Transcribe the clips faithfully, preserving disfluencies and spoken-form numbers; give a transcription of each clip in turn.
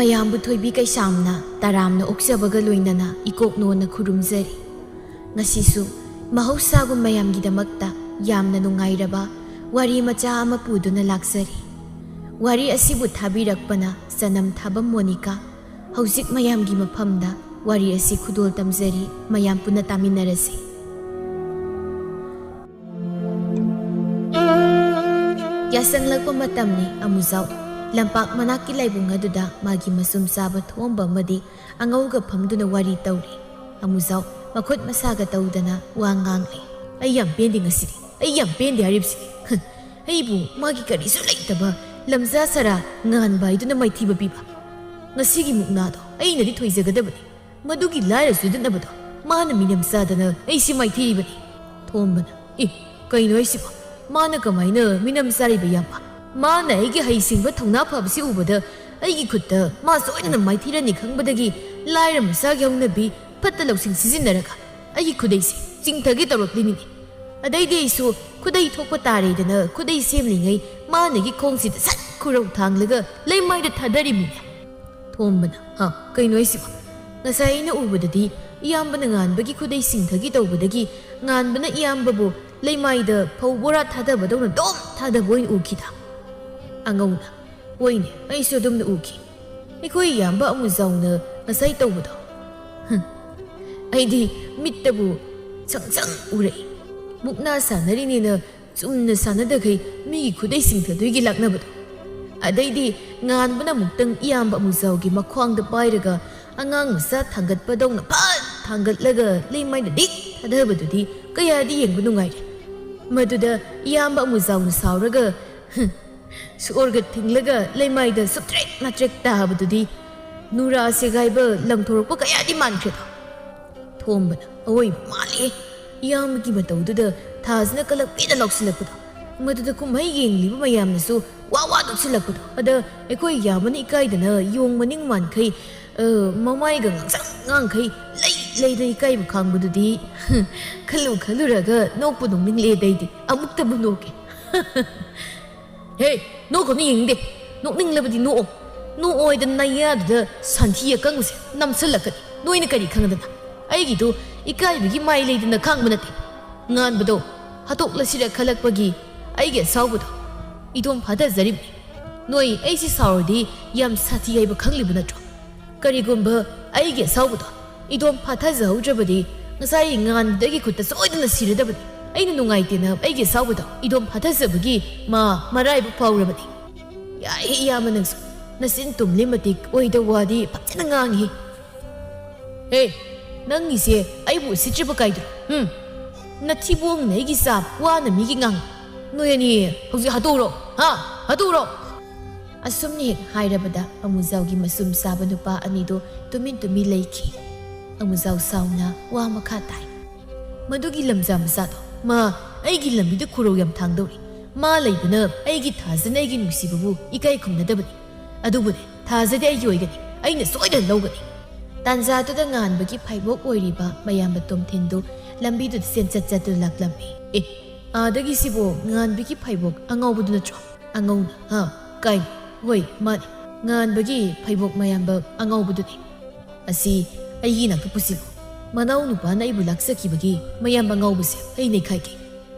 ꯑꯌꯥꯝꯕ ꯊꯣꯏꯕꯤ ꯀꯩꯁꯥꯝꯅ ꯇꯔꯥꯝꯅ ꯑꯣꯛꯆꯕꯒ ꯂꯣꯏꯅꯅ ꯏꯀꯣꯛ ꯅꯣꯟꯅ ꯈꯨꯔꯨꯝꯖꯔꯤ꯫ ꯉꯁꯤꯁꯨ ꯃꯍꯧꯁꯥꯒꯨꯝ ꯃꯌꯥꯝꯒꯤꯗꯃꯛꯇ ꯌꯥꯝꯅ ꯅꯨꯡꯉꯥꯏꯔꯕ ꯋꯥꯔꯤ ꯃꯆꯥ ꯑꯃ ꯄꯨꯗꯨꯅ ꯂꯥꯛꯆꯔꯤ꯫ ꯋꯥꯔꯤ ꯑꯁꯤꯕꯨ ꯊꯥꯕꯤꯔꯛꯄꯅ ꯆꯅꯝ ꯊꯥꯕꯝ ꯃꯣꯅꯤꯀꯥ꯫ ꯍꯧꯖꯤꯛ ꯃꯌꯥꯝꯒꯤ ꯃꯐꯝꯗ ꯋꯥꯔꯤ ꯑꯁꯤ ꯈꯨꯗꯣꯜ ꯇꯝꯖꯔꯤ, ꯃꯌꯥꯝ ꯄꯨꯟꯅ ꯇꯥꯃꯤꯟꯅꯔꯁꯤ꯫ ꯌꯥꯁꯪꯂꯛꯄ ꯃꯇꯝꯅꯤ ꯑꯃꯨꯖꯥꯎ꯫ ꯂꯝꯄꯥꯛ ꯃꯅꯥꯛꯀꯤ ꯂꯥꯏꯕꯨꯡ ꯑꯗꯨꯗ ꯃꯥꯒꯤ ꯃꯆꯨꯝ ꯆꯥꯕ ꯊꯣꯝꯕ ꯑꯃꯗꯤ ꯑꯉꯧꯒ ꯐꯝꯗꯨꯅ ꯋꯥꯔꯤ ꯇꯧꯔꯤ꯫ ꯑꯃꯨꯖꯥꯎ ꯃꯈꯨꯠ ꯃꯁꯥꯒ ꯇꯧꯗꯅ ꯋꯥ ꯉꯥꯡꯂꯤ꯫ "ꯑꯩ ꯌꯥꯝ ꯄꯦꯟꯗꯦ ꯉꯁꯤꯗꯤ꯫ ꯑꯩ ꯌꯥꯝ ꯄꯦꯟꯗꯦ ꯍꯥꯏꯔꯤꯕꯁꯤꯅꯤ꯫ ꯍ, ꯑꯩꯕꯨ ꯃꯥꯒꯤ ꯀꯔꯤꯁꯨ ꯂꯩꯇꯕ ꯂꯝꯖꯥ ꯁꯔꯥ ꯉꯥꯟꯕ ꯍꯥꯏꯗꯨꯅ ꯃꯥꯏꯊꯤꯕ ꯄꯤꯕ꯫ ꯉꯁꯤꯒꯤ ꯃꯨꯛꯅꯥꯗꯣ ꯑꯩꯅꯗꯤ ꯊꯣꯏꯖꯒꯗꯕꯅꯤ꯫ ꯃꯗꯨꯒꯤ ꯂꯥꯏꯔ ꯆꯨꯗꯠꯅꯕꯗꯣ ꯃꯥꯅ ꯃꯤꯅꯝ ꯆꯥꯗꯅ ꯑꯩꯁꯦ ꯃꯥꯏꯊꯤꯕꯅꯤ꯫" ꯊꯣꯝꯕꯅ, "ꯑꯦ, ꯀꯩꯅꯣ ꯍꯥꯏꯁꯤꯕꯣ? ꯃꯥꯅ ꯀꯃꯥꯏꯅ ꯃꯤꯅꯝ ꯆꯥꯔꯤꯕ ꯏꯌꯥꯝꯕ? ꯃꯥꯅ ꯑꯩꯒꯤ ꯍꯩꯁꯤꯡꯕ ꯊꯧꯅꯥ ꯐꯕꯁꯤ ꯎꯕꯗ ꯑꯩꯒꯤ ꯈꯨꯠꯇ ꯃꯥ ꯁꯣꯏꯗꯅ ꯃꯥꯏꯊꯤꯔꯅꯤ ꯈꯪꯕꯗꯒꯤ ꯂꯥꯏꯔ ꯃꯆꯥꯒꯤ ꯍꯧꯅꯕꯤ ꯐꯠꯇ ꯂꯧꯁꯤꯡ ꯁꯤꯖꯤꯟꯅꯔꯒ ꯑꯩꯒꯤ ꯈꯨꯗꯩꯁꯦ ꯆꯤꯡꯊꯒꯦ ꯇꯧꯔꯛꯂꯤꯅꯤꯅꯦ꯫ ꯑꯗꯩꯗꯤ ꯑꯩꯁꯨ ꯈꯨꯗꯩ ꯊꯣꯛꯄ ꯇꯥꯔꯦꯗꯅ ꯈꯨꯗꯩ ꯁꯦꯝꯂꯤꯉꯩ ꯃꯥꯅ ꯑꯩꯒꯤ ꯈꯣꯡꯁꯤꯗ ꯁꯠ ꯈꯨꯔꯧ ꯊꯥꯡꯂꯒ ꯂꯩꯃꯥꯏꯗ ꯊꯥꯗꯔꯤꯃꯤꯅꯦ꯫" ꯊꯣꯝꯕꯅ, "ꯍꯥ, ꯀꯩꯅꯣ ꯍꯥꯏꯁꯤꯕꯣ? ꯉꯁꯥꯏ ꯑꯩꯅ ꯎꯕꯗꯗꯤ ꯏꯌꯥꯝꯕꯅ ꯉꯥꯟꯕꯒꯤ ꯈꯨꯗꯩ ꯆꯤꯡꯊꯒꯦ ꯇꯧꯕꯗꯒꯤ ꯉꯥꯟꯕꯅ ꯏꯌꯥꯝꯕꯕꯨ ꯂꯩꯃꯥꯏꯗ ꯐꯧ ꯕꯣꯔꯥ ꯊꯥꯗꯕꯗꯧꯅ ꯗꯣꯝ ꯊꯥꯗꯕ ꯑꯣꯏꯅ ꯎꯈꯤꯗ꯫" ꯑꯉꯧꯅ, "ꯍꯣꯏꯅꯦ, ꯑꯩꯁꯨ ꯑꯗꯨꯝꯅ ꯎꯈꯤ꯫ ꯑꯩꯈꯣꯏ ꯏꯌꯥꯝꯕ ꯑꯃꯨꯖꯥꯎꯅ ꯉꯁꯥꯏ ꯇꯧꯕꯗꯣ꯫ ꯍꯨꯝ, ꯑꯩꯗꯤ ꯃꯤꯠꯇꯕꯨ ꯁꯪ ꯁꯪ ꯎꯔꯛꯏ꯫ ꯃꯨꯛꯅꯥ ꯁꯥꯟꯅꯔꯤꯅꯦꯅ ꯆꯨꯝꯅ ꯁꯥꯟꯅꯗꯈꯩ ꯃꯤꯒꯤ ꯈꯨꯗꯩ ꯆꯤꯡꯊꯗꯣꯏꯒꯤ ꯂꯥꯛꯅꯕꯗꯣ꯫ ꯑꯗꯩꯗꯤ ꯉꯥꯟꯕꯅ ꯑꯃꯨꯛꯇꯪ ꯏꯌꯥꯝꯕ ꯑꯃꯨꯖꯥꯎꯒꯤ ꯃꯈ꯭ꯋꯥꯡꯗ ꯄꯥꯏꯔꯒ ꯑꯉꯥꯡ ꯃꯆꯥ ꯊꯥꯡꯒꯠꯄꯗꯧꯅ ꯐꯠ ꯊꯥꯡꯒꯠꯂꯒ ꯂꯩꯃꯥꯏꯗ ꯗꯤꯛ ꯊꯥꯗꯕꯗꯨꯗꯤ ꯀꯌꯥꯗꯤ ꯌꯦꯡꯕ ꯅꯨꯡꯉꯥꯏꯔꯦ꯫ ꯃꯗꯨꯗ ꯏꯌꯥꯝꯕ ꯑꯃꯨꯖꯥꯎꯅ ꯁꯥꯎꯔꯒ, ꯍꯨꯝ, ꯁꯣꯔꯒ ꯊꯤꯡꯂꯒ ꯂꯩꯃꯥꯏꯗ ꯁꯨꯞꯇ꯭ꯔꯦꯛ ꯅꯥꯇ꯭ꯔꯦꯛ ꯇꯥꯕꯗꯨꯗꯤ ꯅꯨꯔꯥ ꯁꯦꯒꯥꯏꯕ ꯂꯪꯊꯣꯔꯛꯄ ꯀꯌꯥꯗꯤ ꯃꯥꯟꯈ꯭ꯔꯦꯗꯣ꯫" ꯊꯣꯝꯕꯅ, "ꯑꯑꯣꯏꯕ ꯃꯥꯜꯂꯦ꯫ ꯏꯌꯥꯝꯕꯒꯤ ꯃꯇꯧꯗꯨꯗ ꯊꯥꯁꯤꯅ ꯀꯂꯛꯄꯤꯗ ꯂꯥꯎꯁꯤꯜꯂꯛꯄꯗꯣ, ꯃꯗꯨꯗ ꯀꯨꯝꯍꯩ ꯌꯦꯡꯂꯤꯕ ꯃꯌꯥꯝꯅꯁꯨ ꯋꯥ ꯋꯥ ꯅꯣꯛꯁꯤꯜꯂꯛꯄꯗꯣ, ꯑꯗ ꯑꯩꯈꯣꯏ ꯏꯌꯥꯝꯕꯅ ꯏꯀꯥꯏꯗꯅ ꯌꯣꯡ ꯃꯅꯤꯡ ꯃꯥꯟꯈꯩ, ꯑ, ꯃꯃꯥꯏꯒ ꯉꯥꯡꯁꯪ ꯉꯥꯡꯈꯩ ꯂꯩ ꯂꯩꯗ ꯏꯀꯥꯏꯕ ꯈꯥꯡꯕꯗꯨꯗꯤ ꯈꯜꯂꯨ ꯈꯜꯂꯨꯔꯒ ꯅꯣꯛꯄꯨ ꯅꯣꯛꯅꯤꯡꯂꯦꯗ ꯑꯩꯗꯤ꯫ ꯑꯃꯨꯛꯇꯕꯨ ꯅꯣꯛꯀꯦ꯫" "ꯍꯦ, ꯅꯣꯛꯀꯅꯨ ꯌꯦꯡꯅꯤꯡꯗꯦ꯫ ꯅꯣꯛꯅꯤꯡꯂꯕꯗꯤ ꯅꯣꯛꯑꯣ꯫ ꯅꯣꯛꯑꯣꯏꯗ ꯅꯌꯥꯗꯨꯗ ꯁꯟꯊꯤ ꯑꯀꯪꯕꯁꯦ ꯅꯝꯁꯤꯜꯂꯛꯀꯅꯤ꯫ ꯅꯣꯏꯅ ꯀꯔꯤ ꯈꯪꯗꯅ? ꯑꯩꯒꯤꯗꯨ ꯏꯀꯥꯏꯕꯒꯤ ꯃꯥꯏ ꯂꯩꯗꯅ ꯈꯥꯡꯕ ꯅꯠꯇꯦ꯫ ꯉꯥꯟꯕꯗꯣ ꯍꯥꯠꯇꯣꯛꯂꯁꯤꯔ ꯈꯜꯂꯛꯄꯒꯤ ꯑꯩꯒꯤ ꯑꯁꯥꯎꯕꯗꯣ ꯏꯗꯣꯝ ꯐꯥꯊꯖꯔꯤꯕꯅꯤ꯫ ꯅꯣꯏ ꯑꯩꯁꯤ ꯁꯥꯎꯔꯗꯤ ꯌꯥꯝ ꯁꯥꯊꯤ ꯍꯥꯏꯕ ꯈꯪꯂꯤꯕ ꯅꯠꯇ꯭ꯔꯣ? ꯀꯔꯤꯒꯨꯝꯕ ꯑꯩꯒꯤ ꯑꯁꯥꯎꯕꯗꯣ ꯏꯗꯣꯝ ꯐꯥꯊꯖꯍꯧꯗ꯭ꯔꯕꯗꯤ ꯉꯁꯥꯏ ꯉꯥꯟꯕꯗꯒꯤ ꯈꯨꯠꯇ ꯁꯣꯏꯗꯅ ꯁꯤꯔꯗꯕꯅꯤ꯫ ꯑꯩꯅ ꯅꯨꯡꯉꯥꯏꯇꯦꯅ ꯑꯩꯒꯤ ꯑꯁꯥꯎꯕꯗꯣ ꯏꯗꯣꯝ ꯐꯥꯊꯖꯕꯒꯤ ꯃꯥ ꯃꯔꯥꯏꯕꯛ ꯐꯥꯎꯔꯕꯅꯤ꯫ ꯌꯥꯏꯍꯦ ꯏꯌꯥꯝꯕ ꯅꯪꯁꯨ, ꯅꯆꯤꯟ ꯇꯨꯝꯂꯤ ꯃꯇꯤꯛ ꯑꯣꯏꯗ ꯋꯥꯗꯤ ꯐꯖꯅ ꯉꯥꯡꯉꯤ꯫ ꯍꯦ, ꯅꯪꯒꯤꯁꯦ ꯑꯩꯕꯨ ꯎꯁꯤꯠꯇ꯭ꯔꯤꯕ ꯀꯥꯏꯗꯨꯔꯣ? ꯎꯝ? ꯅꯊꯤꯕꯣꯡꯅ ꯑꯩꯒꯤ ꯆꯥꯕ, ꯋꯥꯅ ꯃꯤꯒꯤ ꯉꯥꯡꯕ꯫ ꯅꯣꯏ ꯑꯅꯤ ꯍꯧꯖꯤꯛ ꯍꯥꯠꯇꯣꯛꯎꯔꯣ, ꯍꯥ? ꯍꯥꯠꯇꯣꯛꯎꯔꯣ!" ꯑꯁꯨꯝꯅ ꯍꯦꯛ ꯍꯥꯏꯔꯕꯗ ꯑꯃꯨꯖꯥꯎꯒꯤ ꯃꯁꯨꯝ ꯆꯥꯕ ꯅꯨꯄꯥ ꯑꯅꯤꯗꯨ ꯇꯨꯃꯤꯟ ꯇꯨꯃꯤꯟ ꯂꯩꯈꯤ꯫ ꯑꯃꯨꯖꯥꯎ ꯁꯥꯎꯅ ꯋꯥ ꯃꯈꯥ ꯇꯥꯏ꯫ "ꯃꯗꯨꯒꯤ ꯂꯝꯖꯥ ꯃꯆꯥꯗꯣ, ꯃꯥ ꯑꯩꯒꯤ ꯂꯝꯕꯤꯗ ꯈꯨꯔꯧ ꯌꯥꯝ ꯊꯥꯡꯗꯧꯔꯤ꯫ ꯃꯥ ꯂꯩꯕꯅ ꯑꯩꯒꯤ ꯊꯥꯖꯅ ꯑꯩꯒꯤ ꯅꯨꯡꯁꯤꯕꯕꯨ ꯏꯀꯥꯏ ꯈꯨꯝꯅꯗꯕꯅꯤ꯫ ꯑꯗꯨꯕꯨꯅꯦ, ꯊꯥꯖꯗꯤ ꯑꯩꯒꯤ ꯑꯣꯏꯒꯅꯤ꯫ ꯑꯩꯅ ꯁꯣꯏꯗꯅ ꯂꯧꯒꯅꯤ꯫" ꯇꯥꯟꯖꯥꯗꯨꯗ ꯉꯥꯟꯕꯒꯤ ꯐꯥꯏꯕꯣꯛ ꯑꯣꯏꯔꯤꯕ ꯃꯌꯥꯝꯕ ꯇꯣꯝꯊꯤꯟꯗꯨ ꯂꯝꯕꯤꯗꯨꯗ ꯆꯦꯟꯆꯠ ꯆꯠꯇꯨꯅ ꯂꯥꯛꯂꯝꯃꯤ꯫ "ꯑꯦ, ꯑꯥꯗꯒꯤ ꯁꯤꯕꯨ ꯉꯥꯟꯕꯒꯤ ꯐꯥꯏꯕꯣꯛ ꯑꯉꯥꯎꯕꯗꯨ ꯅꯠꯇ꯭ꯔꯣ?" "ꯑꯉꯧꯅ, ꯍꯥ? ꯀꯥꯏꯅ? ꯍꯣꯏ, ꯃꯥꯅꯤ꯫ ꯉꯥꯟꯕꯒꯤ ꯐꯩꯕꯣꯛ ꯃꯌꯥꯝꯕ ꯑꯉꯧꯕꯗꯨꯅꯤ꯫ ꯑꯁꯤ ꯑꯩꯒꯤ ꯏꯅꯥꯛꯇ ꯄꯨꯁꯤꯜꯂꯨ꯫ ꯃꯅꯥꯎ ꯅꯨꯄꯥꯅ ꯑꯩꯕꯨ ꯂꯥꯛꯆꯈꯤꯕꯒꯤ ꯃꯌꯥꯝꯕ ꯑꯉꯧꯕꯁꯦ ꯑꯩ ꯅꯩꯈꯥꯏꯒꯦ꯫"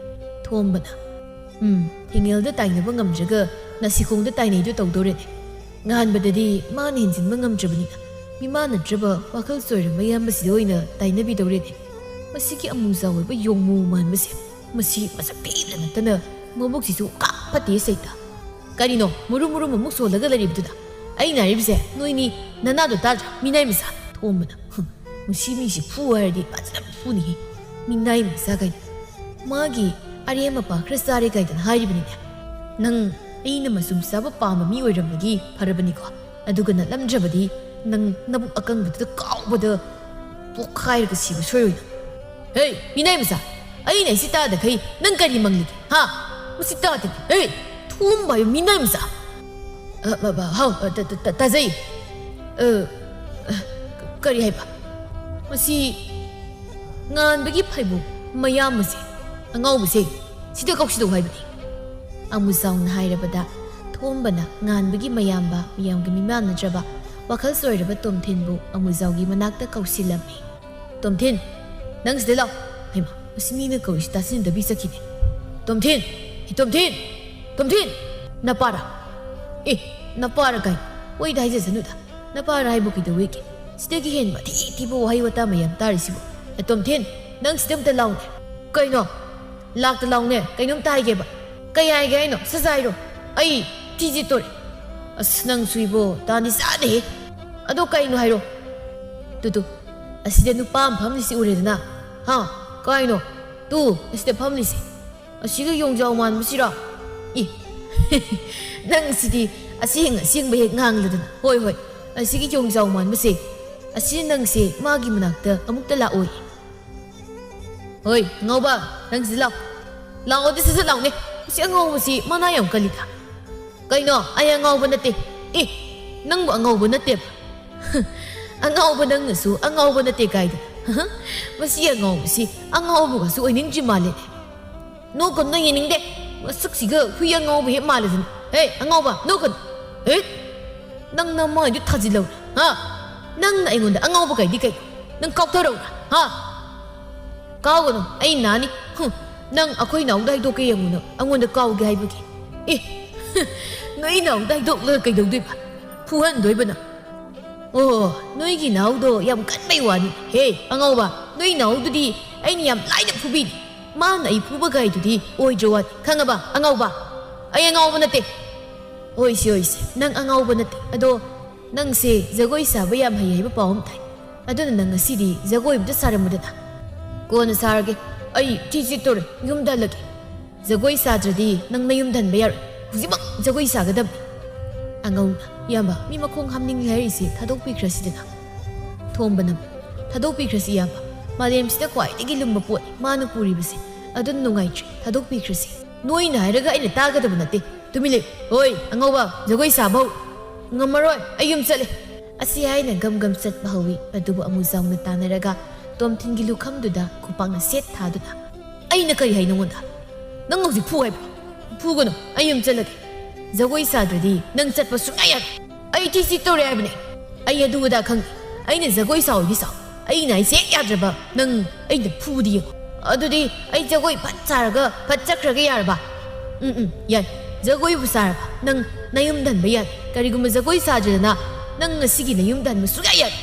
ꯊꯣꯝꯕꯅ, "ꯎꯝ, ꯊꯤꯡꯉꯦꯜꯗ ꯇꯥꯏꯅꯕ ꯉꯝꯗ꯭ꯔꯒ ꯅꯥꯁꯤꯈꯣꯡꯗ ꯇꯥꯏꯅꯩꯗꯨ ꯇꯧꯗꯣꯔꯦꯅꯦ꯫ ꯉꯥꯟꯕꯗꯗꯤ ꯃꯥꯅ ꯍꯦꯟꯖꯤꯟꯕ ꯉꯝꯗ꯭ꯔꯕꯅꯤꯅ ꯃꯤꯃꯥꯟꯅꯗ꯭ꯔꯕ ꯋꯥꯈꯜ ꯆꯣꯏꯔꯕ ꯃꯌꯥꯝꯕꯁꯤꯗ ꯑꯣꯏꯅ ꯇꯥꯏꯅꯕꯤꯗꯧꯔꯦꯅꯦ꯫ ꯃꯁꯤꯒꯤ ꯑꯃꯨꯖꯥꯎ ꯑꯣꯏꯕ ꯌꯣꯡꯃꯨ ꯃꯥꯟꯕꯁꯦ, ꯃꯁꯤ ꯃꯁꯛ ꯊꯤꯕꯗ ꯅꯠꯇꯅ ꯃꯕꯨꯛꯁꯤꯁꯨ ꯀꯥꯞ ꯐꯠꯇꯦ ꯁꯩꯇ꯫ ꯀꯔꯤꯅꯣ ꯃꯨꯔꯨꯝ ꯃꯨꯔꯨꯝ ꯑꯃꯨꯛ ꯁꯣꯜꯂꯒ ꯂꯩꯔꯤꯕꯗꯨꯅ? ꯑꯩꯅ ꯍꯥꯏꯔꯤꯕꯁꯦ ꯅꯣꯏꯅꯤ ꯅꯅꯥꯗꯣ ꯇꯥꯗ꯭ꯔꯥ? ꯃꯤꯅꯥꯏ ꯃꯆꯥ!" ꯊꯣꯝꯕꯅ, "ꯍꯨꯝ, ꯃꯁꯤ ꯃꯤꯁꯤ ꯐꯨ ꯍꯥꯏꯔꯗꯤ ꯐꯖꯅ ꯐꯨꯅꯤꯍꯦ꯫ ꯃꯤꯅꯥꯏ ꯃꯆꯥ ꯀꯥꯏꯅ꯫ ꯃꯥꯒꯤ ꯑꯔꯦꯝ ꯑꯄꯥ ꯈꯔ ꯆꯥꯔꯦ ꯀꯥꯏꯗꯅ ꯍꯥꯏꯔꯤꯕꯅꯤꯅꯦ꯫ ꯅꯪ ꯑꯩꯅ ꯃꯆꯨꯝ ꯆꯥꯕ ꯄꯥꯝꯕ ꯃꯤ ꯑꯣꯏꯔꯝꯕꯒꯤ ꯐꯔꯕꯅꯤꯀꯣ꯫ ꯑꯗꯨꯒ ꯅꯠꯂꯝꯗ꯭ꯔꯕꯗꯤ ꯅꯪ ꯅꯕꯨꯛ ꯑꯀꯪꯕꯗꯨꯗ ꯀꯥꯎꯕꯗ ꯄꯣꯛꯈꯥꯏꯔꯒ ꯁꯤꯕ ꯁꯣꯏꯔꯣꯏ ꯅꯪ꯫" "ꯍꯦ, ꯃꯤꯅꯥꯏ ꯃꯆꯥ, ꯑꯩꯅ ꯑꯩꯁꯤ ꯇꯥꯗꯈꯩ ꯅꯪ ꯀꯔꯤ ꯃꯪꯂꯤꯒꯦ? ꯍꯥ? ꯃꯁꯤ ꯇꯥꯗꯦ꯫ ꯍꯦ, ꯊꯣꯝꯕ ꯍꯥꯏꯕ ꯃꯤꯅꯥꯏ ꯃꯆꯥ!" "ꯑ, ꯕ-, ꯕ-, ꯍꯥꯎ, ꯑ, ꯇ-, ꯇ-, ꯇ-, ꯇꯥꯖꯩ꯫ ꯑ, ꯑ, ꯀꯔꯤ ꯍꯥꯏꯕ? ꯃꯁꯤ ꯉꯥꯟꯕꯒꯤ ꯐꯩꯕꯣꯛ ꯃꯌꯥꯝꯕꯁꯦ, ꯑꯉꯥꯎꯕꯁꯦ, ꯁꯤꯗ ꯀꯧꯁꯤꯜꯂꯨ ꯍꯥꯏꯕꯅꯤ꯫" ꯑꯃꯨꯖꯥꯎꯅ ꯍꯥꯏꯔꯕꯗ ꯊꯣꯝꯕꯅ ꯉꯥꯟꯕꯒꯤ ꯃꯌꯥꯝꯕ, ꯃꯤꯌꯥꯝꯒꯤ ꯃꯤꯃꯥꯟꯅꯗ꯭ꯔꯕ, ꯋꯥꯈꯜ ꯆꯣꯏꯔꯕ ꯇꯣꯝꯊꯤꯟꯕꯨ ꯑꯃꯨꯖꯥꯎꯒꯤ ꯃꯅꯥꯛꯇ ꯀꯧꯁꯤꯜꯂꯝꯃꯤ꯫ "ꯇꯣꯝꯊꯤꯟ, ꯅꯪ ꯁꯤꯗ ꯂꯥꯎ꯫ ꯍꯩꯃꯥ, ꯃꯁꯤ ꯃꯤꯅ ꯀꯧꯔꯤꯁꯤ ꯇꯥꯁꯤꯟꯗꯕꯤ ꯆꯠꯈꯤꯅꯦ꯫ ꯇꯣꯝꯊꯤꯟ! ꯍꯦ, ꯇꯣꯝꯊꯤꯟ! ꯇꯣꯝꯊꯤꯟ! ꯅꯄꯥꯔꯥ? ꯑꯦ, ꯅꯄꯥꯔꯥ ꯀꯥꯏ? ꯍꯣꯏꯗ ꯍꯥꯏꯖꯁꯅꯨꯗ꯫ ꯅꯄꯥꯔꯥ ꯍꯥꯏꯕꯨ ꯀꯩꯗꯧꯋꯦꯒꯦ? ꯁꯤꯗꯒꯤ ꯍꯦꯟꯕ ꯊꯤ ꯊꯤꯕ ꯋꯥꯍꯩ ꯋꯥꯇꯥ ꯃꯌꯥꯝ ꯇꯥꯔꯤꯁꯤꯕꯨ꯫ ꯑꯦ, ꯇꯣꯝꯊꯤꯟ, ꯅꯪ ꯁꯤꯗ ꯑꯝꯇ ꯂꯥꯎꯅꯦ꯫ ꯀꯩꯅꯣ? ꯂꯥꯛꯇ ꯂꯥꯎꯅꯦ, ꯀꯩꯅꯣꯝꯇ ꯍꯥꯏꯒꯦꯕ꯫ ꯀꯩ ꯍꯥꯏꯒꯦ ꯍꯥꯏꯅꯣ? ꯁꯠ ꯁꯠ ꯍꯥꯏꯔꯣ꯫ ꯑꯩ ꯊꯤ ꯆꯤꯠꯇꯣꯔꯦ꯫ ꯑꯁ, ꯅꯪꯁꯨ ꯏꯕꯣ, ꯇꯥꯟꯗꯤ ꯆꯥꯗꯦꯍꯦ꯫ ꯑꯗꯣ ꯀꯩꯅꯣ ꯍꯥꯏꯔꯣ꯫ ꯇꯨ, ꯇꯨ, ꯑꯁꯤꯗ ꯅꯨꯄꯥ ꯑꯃ ꯐꯝꯂꯤꯁꯤ ꯎꯔꯦꯗꯅ? ꯍꯥ? ꯀꯥꯏꯅꯣ? ꯇꯨ, ꯑꯁꯤꯗ ꯐꯝꯂꯤꯁꯦ꯫ ꯑꯁꯤꯒꯤ ꯌꯣꯡꯖꯥꯎ ꯃꯥꯟꯕꯁꯤꯔꯣ? ꯏ, ꯅꯪ ꯁꯤꯗꯤ ꯑꯁꯦꯡ ꯑꯁꯦꯡꯕ ꯍꯦꯛ ꯉꯥꯡꯂꯗꯅ꯫ ꯍꯣꯏ, ꯍꯣꯏ, ꯑꯁꯤꯒꯤ ꯌꯣꯡꯖꯥꯎ ꯃꯥꯟꯕꯁꯦ, ꯑꯁꯤ ꯅꯪꯁꯦ ꯃꯥꯒꯤ ꯃꯅꯥꯛꯇ ꯑꯃꯨꯛꯇ ꯂꯥꯛꯑꯣꯏ꯫ ꯍꯣꯏ, ꯑꯉꯥꯎꯕ, ꯅꯪ ꯁꯤꯗ ꯂꯥꯛꯑꯣ꯫ ꯂꯥꯛꯑꯣꯗꯤ ꯁꯠ ꯁꯠ ꯂꯥꯛꯑꯣꯅꯦ꯫ ꯑꯁꯤ ꯑꯉꯥꯎꯕꯁꯤ ꯃꯅꯥ ꯌꯥꯝ ꯀꯜꯂꯤꯗ꯫ ꯀꯩꯅꯣ? ꯑꯩ ꯑꯉꯥꯎꯕ ꯅꯠꯇꯦ꯫ ꯑꯦ, ꯅꯪꯕꯨ ꯑꯉꯥꯎꯕ ꯅꯠꯇꯦꯕ꯫ ꯑꯉꯥꯎꯕ ꯅꯪꯅꯁꯨ ꯑꯉꯥꯎꯕ ꯅꯠꯇꯦ ꯀꯥꯏꯗꯅ꯫ ꯃꯁꯤ ꯑꯉꯥꯎꯕꯁꯤ ꯑꯉꯥꯎꯕꯒꯁꯨ ꯑꯣꯏꯅꯤꯡꯗ꯭ꯔꯤ ꯃꯥꯜꯂꯦꯅꯦ꯫ ꯅꯣꯛꯀꯅꯨ, ꯌꯦꯡꯅꯤꯡꯗꯦ꯫ ꯃꯁꯛꯁꯤꯒ ꯍꯨꯏ ꯑꯉꯥꯎꯕ ꯍꯦꯛ ꯃꯥꯜꯂꯗꯅ꯫ ꯍꯦ, ꯑꯉꯥꯎꯕ, ꯅꯣꯛꯀꯅꯨ꯫ ꯍꯦ, ꯅꯪ ꯅꯃꯥꯏꯗꯨ ꯊꯥꯖꯤꯜꯂꯧꯔꯥ? ꯍꯥ? ꯅꯪꯅ ꯑꯩꯉꯣꯟꯗ ꯑꯉꯥꯎꯕ ꯀꯥꯏꯗꯤ ꯀꯩꯅꯣ? ꯅꯪ ꯀꯥꯎꯊꯔꯧꯔꯥ? ꯍꯥ? ꯀꯥꯎꯒꯅꯨ, ꯑꯩ ꯅꯥꯅꯤ꯫ ꯍꯨꯝ, ꯅꯪ ꯑꯩꯈꯣꯏ ꯅꯥꯎꯗ ꯍꯥꯏꯗꯣꯛꯀꯦ ꯌꯦꯡꯉꯨ, ꯅꯪ ꯑꯩꯉꯣꯟꯗ ꯀꯥꯎꯒꯦ ꯍꯥꯏꯕꯒꯤ꯫ ꯑꯦ, ꯅꯣꯏ ꯅꯥꯎꯗ ꯍꯥꯏꯗꯣꯛꯂꯒ ꯀꯩꯗꯧꯗꯣꯏꯕ? ꯐꯨꯍꯟꯗꯣꯏꯕ ꯅꯪ꯫ ꯑꯣ, ꯅꯣꯏꯒꯤ ꯅꯥꯎꯗꯣ ꯌꯥꯝ ꯀꯟꯕꯩ ꯋꯥꯅꯤ꯫ ꯍꯦ, ꯑꯉꯥꯎꯕ, ꯅꯣꯏ ꯅꯥꯎꯗꯨꯗꯤ ꯑꯩꯅ ꯌꯥꯝ ꯂꯥꯏꯅ ꯐꯨꯕꯤꯅꯤ꯫ ꯃꯥꯅ ꯑꯩ ꯐꯨꯕ ꯀꯥꯏꯗꯨꯗꯤ ꯑꯣꯏꯗ꯭ꯔꯣ ꯋꯥꯅꯤ꯫ ꯈꯪꯉꯕ, ꯑꯉꯥꯎꯕ? ꯑꯩ ꯑꯉꯥꯎꯕ ꯅꯠꯇꯦ꯫ ꯍꯣꯏꯁꯦ, ꯍꯣꯏꯁꯦ, ꯅꯪ ꯑꯉꯥꯎꯕ ꯅꯠꯇꯦ꯫ ꯑꯗꯣ ꯅꯪꯁꯦ ꯖꯒꯣꯏ ꯁꯥꯕ ꯌꯥꯝ ꯍꯩ ꯍꯥꯏꯕ ꯄꯥꯎ ꯑꯃ ꯇꯥꯏ꯫ ꯑꯗꯨꯅ ꯅꯪ ꯉꯁꯤꯗꯤ ꯖꯒꯣꯏ ꯑꯝꯇ ꯁꯥꯔꯝꯃꯨꯗꯅ꯫ ꯀꯣꯟꯅ ꯁꯥꯔꯒꯦ꯫ ꯑꯩ ꯊꯤ ꯆꯤꯠꯇꯣꯔꯦ, ꯌꯨꯝꯗ ꯍꯜꯂꯒꯦ꯫ ꯖꯒꯣꯏ ꯁꯥꯗ꯭ꯔꯗꯤ ꯅꯪ ꯅꯌꯨꯝꯗ ꯍꯟꯕ ꯌꯥꯔꯣꯏ꯫ ꯍꯧꯖꯤꯛꯃꯛ ꯖꯒꯣꯏ ꯁꯥꯒꯗꯕꯅꯤ꯫ ꯑꯉꯧꯅ, "ꯏꯌꯥꯝꯕ, ꯃꯤ ꯃꯈꯣꯡ ꯍꯥꯝꯅꯤꯡꯂꯦ ꯍꯥꯏꯔꯤꯁꯦ ꯊꯥꯗꯣꯛꯄꯤꯈ꯭ꯔꯁꯤꯗꯅ?" ꯊꯣꯝꯕꯅ, "ꯊꯥꯗꯣꯛꯄꯤꯈ꯭ꯔꯁꯤ ꯏꯌꯥꯝꯕ꯫ ꯃꯥꯂꯦꯝꯁꯤꯗ ꯈ꯭ꯋꯥꯏꯗꯒꯤ ꯂꯨꯝꯕ ꯄꯣꯠꯅꯤ ꯃꯥꯅ ꯄꯨꯔꯤꯕꯁꯦ꯫ ꯑꯗꯨꯅ ꯅꯨꯡꯉꯥꯏꯇ꯭ꯔꯦ, ꯊꯥꯗꯣꯛꯄꯤꯈ꯭ꯔꯁꯤ꯫ ꯅꯣꯏꯅ ꯍꯥꯏꯔꯒ ꯑꯩꯅ ꯇꯥꯒꯗꯕ ꯅꯠꯇꯦ꯫ ꯇꯨꯃꯤꯟ ꯂꯩꯌꯨ꯫ ꯍꯣꯏ, ꯑꯉꯧꯕ, ꯖꯒꯣꯏ ꯁꯥꯕ ꯍꯧꯔꯣ꯫ ꯉꯝꯃꯔꯣꯏ, ꯑꯩ ꯌꯨꯝ ꯆꯠꯂꯦ꯫" ꯑꯁꯤ ꯍꯥꯏꯅ ꯒꯝ ꯒꯝ ꯆꯠꯄ ꯍꯧꯏ꯫ ꯑꯗꯨꯕꯨ ꯑꯃꯨꯖꯥꯎꯅ ꯇꯥꯟꯅꯔꯒ ꯇꯣꯝꯊꯤꯟꯒꯤ ꯂꯨꯈꯝꯗꯨꯗ ꯈꯨꯄꯥꯛꯅ ꯁꯦꯠ ꯊꯥꯗꯨꯅ, "ꯑꯩꯅ ꯀꯔꯤ ꯍꯥꯏ ꯅꯉꯣꯟꯗ? ꯅꯪ ꯍꯧꯖꯤꯛ ꯐꯨ ꯍꯥꯏꯕ꯭ꯔꯣ? ꯐꯨꯒꯅꯨ, ꯑꯩ ꯌꯨꯝ ꯆꯠꯂꯒꯦ꯫ "ꯖꯒꯣꯏ ꯁꯥꯗ꯭ꯔꯗꯤ ꯅꯪ ꯆꯠꯄ ꯁꯨꯡꯌꯥ ꯌꯥꯔꯣꯏ꯫ ꯑꯩ ꯊꯤ ꯆꯤꯠꯇꯧꯔꯦ ꯍꯥꯏꯕꯅꯦ꯫ ꯑꯩ ꯑꯗꯨ ꯑꯗꯥ ꯈꯪꯗꯦ꯫ ꯑꯩꯅ ꯖꯒꯣꯏ ꯁꯥꯎꯗꯤ ꯁꯥꯎ, ꯑꯩꯅ ꯍꯥꯏꯁꯦ ꯍꯦꯛ ꯌꯥꯗ꯭ꯔꯕ ꯅꯪ ꯑꯩꯅ ꯐꯨꯗꯤ ꯌꯦꯡꯉꯣ꯫ ꯑꯗꯨꯗꯤ ꯑꯩ ꯖꯒꯣꯏ ꯐꯠ ꯁꯥꯔꯒ ꯐꯠ ꯆꯠꯈ꯭ꯔꯒ ꯌꯥꯔꯕ?" "ꯎꯝ, ꯎꯝ, ꯌꯥꯏ꯫ ꯖꯒꯣꯏꯕꯨ ꯁꯥꯔꯕ ꯅꯪ ꯅꯌꯨꯝꯗ ꯍꯟꯕ ꯌꯥꯔꯦ꯫ ꯀꯔꯤꯒꯨꯝꯕ ꯖꯒꯣꯏ ꯁꯥꯗ꯭ꯔꯗꯅ ꯅꯪ ꯉꯁꯤꯒꯤ ꯅꯌꯨꯝꯗ ꯍꯟꯕ ꯁꯨꯡꯌꯥ ꯌꯥꯔꯦ꯫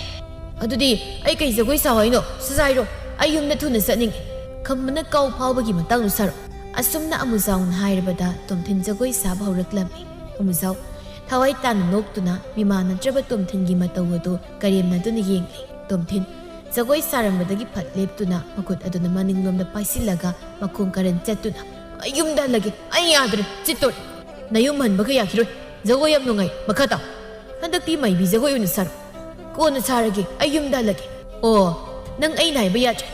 ꯑꯗꯨꯗꯤ ꯑꯩ ꯀꯩ ꯖꯒꯣꯏ ꯁꯥꯎ ꯍꯥꯏꯅꯣ? ꯁꯖꯥꯏꯔꯣ? ꯑꯩ ꯌꯨꯝꯗ ꯊꯨꯅ ꯆꯠꯅꯤꯡꯉꯦ꯫ ꯈꯝꯕꯅ ꯀꯥꯎ ꯐꯥꯎꯕꯒꯤ ꯃꯇꯥꯡꯗꯣ ꯁꯥꯔꯣ꯫" ꯑꯁꯨꯝꯅ ꯑꯃꯨꯖꯥꯎꯅ ꯍꯥꯏꯔꯕꯗ ꯇꯣꯝꯊꯤꯟ ꯖꯒꯣꯏ ꯁꯥꯕ ꯍꯧꯔꯛꯂꯝꯃꯤ꯫ ꯑꯃꯨꯖꯥꯎ ꯊꯋꯥꯏ ꯇꯥꯅ ꯅꯣꯛꯇꯨꯅ ꯃꯤꯃꯥꯟꯅꯗ꯭ꯔꯕ ꯇꯣꯝꯊꯤꯟꯒꯤ ꯃꯇꯧ ꯑꯗꯨ ꯀꯔꯦꯝꯅꯗꯨꯅ ꯌꯦꯡꯂꯤ꯫ ꯇꯣꯝꯊꯤꯟ ꯖꯒꯣꯏ ꯁꯥꯔꯝꯕꯗꯒꯤ ꯐꯠ ꯂꯦꯞꯇꯨꯅ ꯃꯈꯨꯠ ꯑꯗꯨꯅ ꯃꯅꯤꯡꯂꯣꯝꯗ ꯄꯥꯏꯁꯤꯜꯂꯒ ꯃꯈꯣꯡ ꯀꯔꯟ ꯆꯠꯇꯨꯅ, "ꯑꯩ ꯌꯨꯝꯗ ꯍꯜꯂꯒꯦ, ꯑꯩ ꯌꯥꯗ꯭ꯔꯦ, ꯆꯤꯠꯇꯣꯔꯦ꯫ ꯅꯌꯨꯝ ꯍꯟꯕꯒ ꯌꯥꯈꯤꯔꯣꯏ꯫ ꯖꯒꯣꯏ ꯌꯥꯝ ꯅꯨꯡꯉꯥꯏ, ꯃꯈꯥ ꯇꯥꯎ꯫ ꯍꯟꯗꯛꯇꯤ ꯃꯥꯏꯕꯤ ꯖꯒꯣꯏ ꯑꯣꯏꯅ ꯁꯥꯔꯣ꯫ ꯀꯣꯟꯅ ꯁꯥꯔꯒꯦ, ꯑꯩ ꯌꯨꯝꯗ ꯍꯜꯂꯒꯦ꯫ ꯑꯣ, ꯅꯪ ꯑꯩꯅ ꯍꯥꯏꯕ ꯌꯥꯗ꯭ꯔꯦ꯫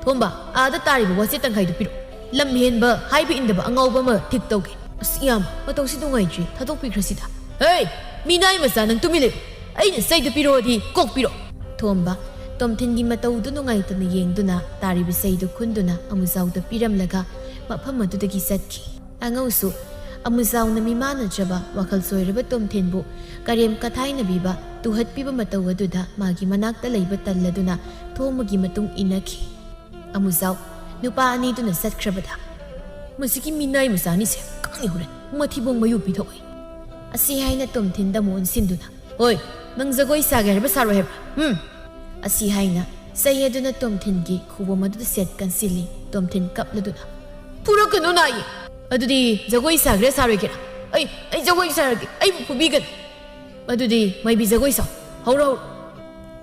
ꯊꯣꯝꯕ, ꯑꯥꯗ ꯇꯥꯔꯤꯕ ꯋꯥꯆꯦꯠ ꯇꯪꯈꯥꯏꯗꯨ ꯄꯤꯔꯛꯑꯣ꯫ ꯂꯝ ꯍꯦꯟꯕ ꯍꯥꯏꯕ ꯏꯟꯗꯕ ꯑꯉꯥꯎꯕ ꯑꯃ ꯊꯤꯛ ꯇꯧꯒꯦ꯫ ꯑꯁ, ꯏꯌꯥꯝꯕ, ꯃꯇꯧꯁꯤ ꯅꯨꯡꯉꯥꯏꯇ꯭ꯔꯤ, ꯊꯥꯗꯣꯛꯄꯤꯈ꯭ꯔꯁꯤꯗ꯫" "ꯍꯦ, ꯃꯤꯅꯥꯏ ꯃꯆꯥ, ꯅꯪ ꯇꯨꯃꯤꯟ ꯂꯩꯌꯨ꯫ ꯑꯩꯅ ꯆꯩꯗꯨ ꯄꯤꯔꯛꯑꯣꯗꯤ ꯀꯣꯛ ꯄꯤꯔꯛꯑꯣ꯫" ꯊꯣꯝꯕ, ꯇꯣꯝꯊꯤꯟꯒꯤ ꯃꯇꯧꯗꯨ ꯅꯨꯡꯉꯥꯏꯇꯅ ꯌꯦꯡꯗꯨꯅ ꯇꯥꯔꯤꯕ ꯆꯩꯗꯨ ꯈꯨꯟꯗꯨꯅ ꯑꯃꯨꯖꯥꯎꯗ ꯄꯤꯔꯝꯂꯒ ꯃꯐꯝ ꯑꯗꯨꯗꯒꯤ ꯆꯠꯈꯤ꯫ ꯑꯉꯧꯁꯨ ꯑꯃꯨꯖꯥꯎꯅ ꯃꯤꯃꯥꯟꯅꯗ꯭ꯔꯕ ꯋꯥꯈꯜ ꯆꯣꯏꯔꯕ ꯇꯣꯝꯊꯤꯟꯕꯨ ꯀꯔꯦꯝ ꯀꯊꯥꯏꯅꯕꯤꯕ, ꯇꯨꯍꯠꯄꯤꯕ ꯃꯇꯧ ꯑꯗꯨꯗ ꯃꯥꯒꯤ ꯃꯅꯥꯛꯇ ꯂꯩꯕ ꯇꯜꯂꯗꯨꯅ ꯊꯣꯝꯕꯒꯤ ꯃꯇꯨꯡ ꯏꯟꯅꯈꯤ꯫ ꯑꯃꯨꯖꯥꯎ ꯅꯨꯄꯥ ꯑꯅꯤꯗꯨꯅ ꯆꯠꯈ꯭ꯔꯕꯗ, "ꯃꯁꯤꯒꯤ ꯃꯤꯅꯥꯏ ꯃꯆꯥ ꯑꯅꯤꯁꯦ ꯀꯛꯅꯤ ꯍꯣꯔꯦꯟ ꯃꯊꯤꯕꯣꯡ ꯃꯌꯨ ꯄꯤꯊꯣꯛꯏ꯫" ꯑꯁꯤ ꯍꯥꯏꯅ ꯇꯣꯝꯊꯤꯟꯗ ꯑꯃꯨꯛ ꯑꯣꯟꯁꯤꯟꯗꯨꯅ, "ꯍꯣꯏ, ꯅꯪ ꯖꯒꯣꯏ ꯁꯥꯒꯦ ꯍꯥꯏꯔꯕ ꯁꯥꯔꯣꯏ ꯍꯥꯏꯕ꯭ꯔꯥ? ꯍꯨꯝ?" ꯑꯁꯤ ꯍꯥꯏꯅ ꯆꯩ ꯑꯗꯨꯅ ꯇꯣꯝꯊꯤꯟꯒꯤ ꯈꯨꯕꯣꯝ ꯑꯗꯨꯗ ꯁꯦꯠ ꯀꯟꯁꯤꯜꯂꯤ꯫ ꯇꯣꯝꯊꯤꯟ ꯀꯞꯂꯗꯨꯅ, "ꯐꯨꯔꯛꯀꯅꯨ, ꯅꯥꯏꯌꯦ꯫ ꯑꯗꯨꯗꯤ ꯖꯒꯣꯏ ꯁꯥꯒꯦꯔꯥ ꯁꯥꯔꯣꯏꯒꯦꯔꯥ? ꯑꯩ, ꯑꯩ ꯖꯒꯣꯏ ꯁꯥꯔꯒꯦ, ꯑꯩꯕꯨ ꯐꯨꯕꯤꯒꯅꯨ꯫ ꯑꯗꯨꯗꯤ ꯃꯥꯏꯕꯤ ꯖꯒꯣꯏ ꯁꯥꯎ, ꯍꯧꯔꯣ, ꯍꯧꯔꯣ꯫"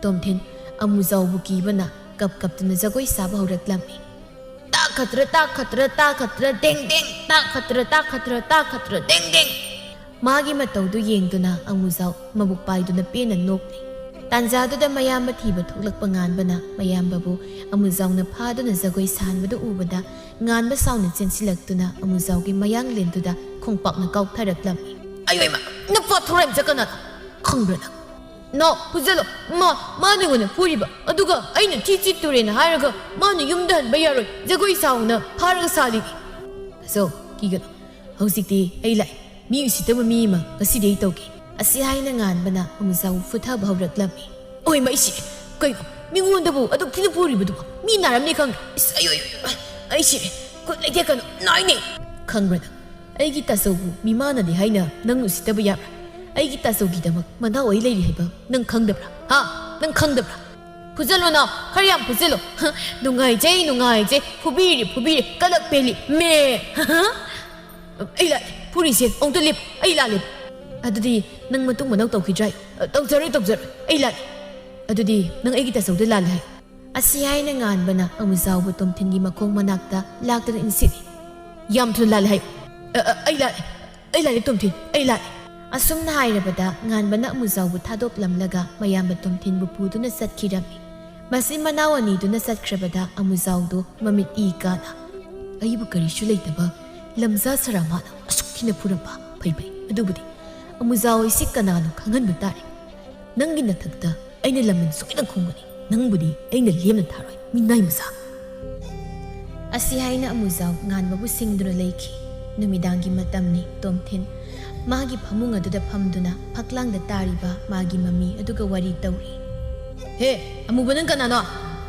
ꯇꯣꯝꯊꯤꯟ ꯑꯃꯨꯖꯥꯎꯕꯨ ꯀꯤꯕꯅ ꯀꯞ ꯀꯞꯇꯨꯅ ꯖꯒꯣꯏ ꯁꯥꯕ ꯍꯧꯔꯛꯂꯝꯃꯤ꯫ ꯇꯥ ꯈꯇ꯭ꯔ, ꯇꯥ ꯈꯇ꯭ꯔ, ꯇꯥ ꯈꯇ꯭ꯔ, ꯗꯦꯡ ꯗꯦꯡ, ꯇꯥ ꯈꯇ꯭ꯔ, ꯇꯥ ꯈꯇ꯭ꯔ, ꯇꯥ ꯈꯇ꯭ꯔ, ꯗꯦꯡ ꯗꯦꯡ꯫ ꯃꯥꯒꯤ ꯃꯇꯧꯗꯨ ꯌꯦꯡꯗꯨꯅ ꯑꯃꯨꯖꯥꯎ ꯃꯕꯨꯛ ꯄꯥꯏꯗꯨꯅ ꯄꯦꯟꯅ ꯅꯣꯛꯂꯤ꯫ ꯇꯥꯟꯖꯥꯗꯨꯗ ꯃꯌꯥꯝꯕ ꯊꯤꯕ ꯊꯣꯛꯂꯛꯄ ꯉꯥꯟꯕꯅ ꯃꯌꯥꯝꯕꯕꯨ ꯑꯃꯨꯖꯥꯎꯅ ꯐꯥꯗꯨꯅ ꯖꯒꯣꯏ ꯁꯥꯍꯟꯕꯗꯨ ꯎꯕꯗ ꯉꯥꯟꯕ ꯁꯥꯎꯅ ꯆꯦꯟꯁꯤꯜꯂꯛꯇꯨꯅ ꯑꯃꯨꯖꯥꯎꯒꯤ ꯃꯌꯥꯡꯂꯦꯟꯗꯨꯗ ꯈꯣꯡꯄꯥꯛꯅ ꯀꯥꯎꯊꯔꯛꯂꯝꯃꯤ꯫ "ꯑꯌꯣ ꯏꯃꯥ, ꯅꯄꯥ ꯊꯧꯔꯥꯏ ꯃꯆꯥ ꯀꯅꯥꯅꯣ? ꯈꯪꯕ꯭ꯔꯥ ꯅꯪ? ꯅꯣ, ꯐꯨꯖꯜꯂꯣ꯫ ꯃꯥ, ꯃꯥꯅ ꯑꯩꯉꯣꯟꯗ ꯐꯨꯔꯤꯕ꯫ ꯑꯗꯨꯒ ꯑꯩꯅ ꯊꯤ ꯆꯤꯠꯇꯨꯔꯦꯅ ꯍꯥꯏꯔꯒ ꯃꯥꯅ ꯌꯨꯝꯗ ꯍꯟꯕ ꯌꯥꯔꯣꯏ, ꯖꯒꯣꯏ ꯁꯥꯎꯅ ꯐꯥꯔꯒ ꯁꯥꯔꯤꯕꯤ꯫" "ꯑꯁꯣ, ꯀꯤꯒꯅꯨ꯫ ꯍꯧꯖꯤꯛꯇꯤ ꯑꯩ ꯂꯥꯛꯑꯦ꯫ ꯃꯤ ꯎꯁꯤꯠꯇꯕ ꯃꯤ ꯑꯃ ꯉꯁꯤꯗꯤ ꯑꯩ ꯇꯧꯒꯦ꯫ ꯑꯁꯤ ꯍꯥꯏꯅ ꯉꯥꯟꯕꯅ ꯑꯃꯨꯖꯥꯎ ꯐꯨꯊꯕ ꯍꯧꯔꯛꯂꯝꯃꯤ꯫ ꯑꯣꯏ ꯃꯩꯁꯤ! ꯀꯩꯅꯣ? ꯃꯤꯉꯣꯟꯗꯕꯨ ꯑꯗꯨꯛ ꯊꯤꯅ ꯐꯨꯔꯤꯕꯗꯨꯕꯨ? ꯃꯤ ꯅꯥꯔꯝꯅꯤ ꯈꯪꯗ꯭ꯔꯣ? ꯏꯁ, ꯑꯌꯣ, ꯑꯌꯣ, ꯑꯌꯣ, ꯑꯩ ꯁꯤꯔꯦ꯫ ꯈꯨꯠ ꯂꯩꯇꯦ ꯀꯩꯅꯣ, ꯅꯥꯏꯅꯦ꯫ ꯈꯪꯕ꯭ꯔꯥ ꯅꯪ? ꯑꯩꯒꯤ ꯇꯥꯆꯧꯕꯨ ꯃꯤꯃꯥꯟꯅꯗꯦ ꯍꯥꯏꯅ ꯅꯪ ꯎꯁꯤꯠꯇꯕ ꯌꯥꯕ꯭ꯔꯥ? ꯑꯩꯒꯤ ꯇꯥꯆꯧꯒꯤꯗꯃꯛ ꯃꯅꯥꯎ ꯑꯩ ꯂꯩꯔꯤ ꯍꯥꯏꯕ ꯅꯪ ꯈꯪꯗꯕ꯭ꯔꯥ? ꯍꯥ? ꯅꯪ ꯈꯪꯗꯕ꯭ꯔꯥ? ꯐꯨꯖꯜꯂꯣ ꯅꯥꯎ, ꯈꯔ ꯌꯥꯝ ꯐꯨꯖꯜꯂꯣ꯫ ꯍ, ꯅꯨꯡꯉꯥꯏꯖꯩ, ꯅꯨꯡꯉꯥꯏꯖꯩ, ꯐꯨꯕꯤꯔꯦ, ꯐꯨꯕꯤꯔꯦ, ꯀꯂꯛ ꯄꯦꯜꯂꯤ, ꯃꯦ꯫ ꯍ, ꯍ꯫ ꯑꯩ ꯂꯥꯛꯑꯦ, ꯐꯨꯔꯤꯁꯦ ꯑꯃꯨꯛꯇ ꯂꯦꯞꯄꯨ, ꯑꯩ ꯂꯥꯛꯂꯦ꯫ ꯑꯗꯨꯗꯤ ꯅꯪ ꯃꯇꯨꯡ ꯃꯅꯥꯎ ꯇꯧꯈꯤꯗ꯭ꯔꯥ? ꯑ, ꯇꯧꯖꯔꯣꯏ, ꯇꯧꯖꯔꯣꯏ, ꯑꯩ ꯂꯥꯛꯂꯦ꯫ ꯑꯗꯨꯗꯤ ꯅꯪ ꯑꯩꯒꯤ ꯇꯥꯆꯧꯗ ꯂꯥꯜꯂꯦ ꯍꯥꯏ꯫ ꯑꯁꯤ ꯍꯥꯏꯅ ꯉꯥꯟꯕꯅ ꯑꯃꯨꯖꯥꯎꯕꯨ ꯇꯣꯝꯊꯤꯟꯒꯤ ꯃꯈꯣꯡ ꯃꯅꯥꯛꯇ ꯂꯥꯛꯇꯨꯅ ꯏꯟꯁꯤꯠꯂꯤ꯫ ꯌꯥꯝ ꯊꯨꯅ ꯂꯥꯜꯂꯦ ꯍꯥꯏ꯫ ꯑ, ꯑ, ꯑꯩ ꯂꯥꯛꯂꯦ, ꯑꯩ ꯂꯥꯛꯂꯦ ꯇꯣꯝꯊꯤꯟ, ꯑꯩ ꯂꯥꯛꯂꯦ꯫ ꯑꯁꯨꯝꯅ ꯍꯥꯏꯔꯕꯗ ꯉꯥꯟꯕꯅ ꯑꯃꯨꯖꯥꯎꯕꯨ ꯊꯥꯗꯣꯛꯂꯝꯂꯒ ꯃꯌꯥꯝꯕ ꯇꯣꯝꯊꯤꯟꯕꯨ ꯄꯨꯗꯨꯅ ꯆꯠꯈꯤꯔꯝꯃꯤ꯫ ꯃꯆꯤꯟ ꯃꯅꯥꯎ ꯑꯅꯤꯗꯨꯅ ꯆꯠꯈ꯭ꯔꯕꯗ ꯑꯃꯨꯖꯥꯎꯗꯣ ꯃꯃꯤꯠ ꯏ ꯀꯥꯅ, "ꯑꯩꯕꯨ ꯀꯔꯤꯁꯨ ꯂꯩꯇꯕ ꯂꯝꯖꯥ ꯁꯔꯥ ꯃꯥꯅ ꯑꯁꯨꯛ ꯊꯤꯅ ꯐꯨꯔꯝꯕ? ꯐꯩ ꯐꯩ, ꯑꯗꯨꯕꯨꯗꯤ ꯑꯃꯨꯖꯥꯎ ꯑꯩꯁꯤ ꯀꯅꯥꯅꯣ ꯈꯪꯍꯟꯕ ꯇꯥꯔꯦ꯫ ꯅꯪꯒꯤ ꯅꯊꯛꯇ ꯑꯩꯅ ꯂꯃꯟ ꯁꯣꯏꯅ ꯈꯨꯝꯒꯅꯤ, ꯅꯪꯕꯨꯗꯤ ꯑꯩꯅ ꯂꯦꯝꯅ ꯊꯥꯔꯣꯏ, ꯃꯤꯅꯥꯏ ꯃꯆꯥ"꯫ ꯑꯁꯤ ꯍꯥꯏꯅ ꯑꯃꯨꯖꯥꯎ ꯉꯥꯟꯕꯕꯨ ꯁꯤꯡꯗꯨꯅ ꯂꯩꯈꯤ꯫ ꯅꯨꯃꯤꯗꯥꯡꯒꯤ ꯃꯇꯝꯅꯤ꯫ ꯇꯣꯝꯊꯤꯟ ꯃꯥꯒꯤ ꯐꯃꯨꯡ ꯑꯗꯨꯗ ꯐꯝꯗꯨꯅ ꯐꯛꯂꯥꯡꯗ ꯇꯥꯔꯤꯕ ꯃꯥꯒꯤ ꯃꯃꯤ ꯑꯗꯨꯒ ꯋꯥꯔꯤ ꯇꯧꯔꯤ꯫ "ꯍꯦ, ꯑꯃꯨꯕ, ꯅꯪ ꯀꯅꯥꯅꯣ?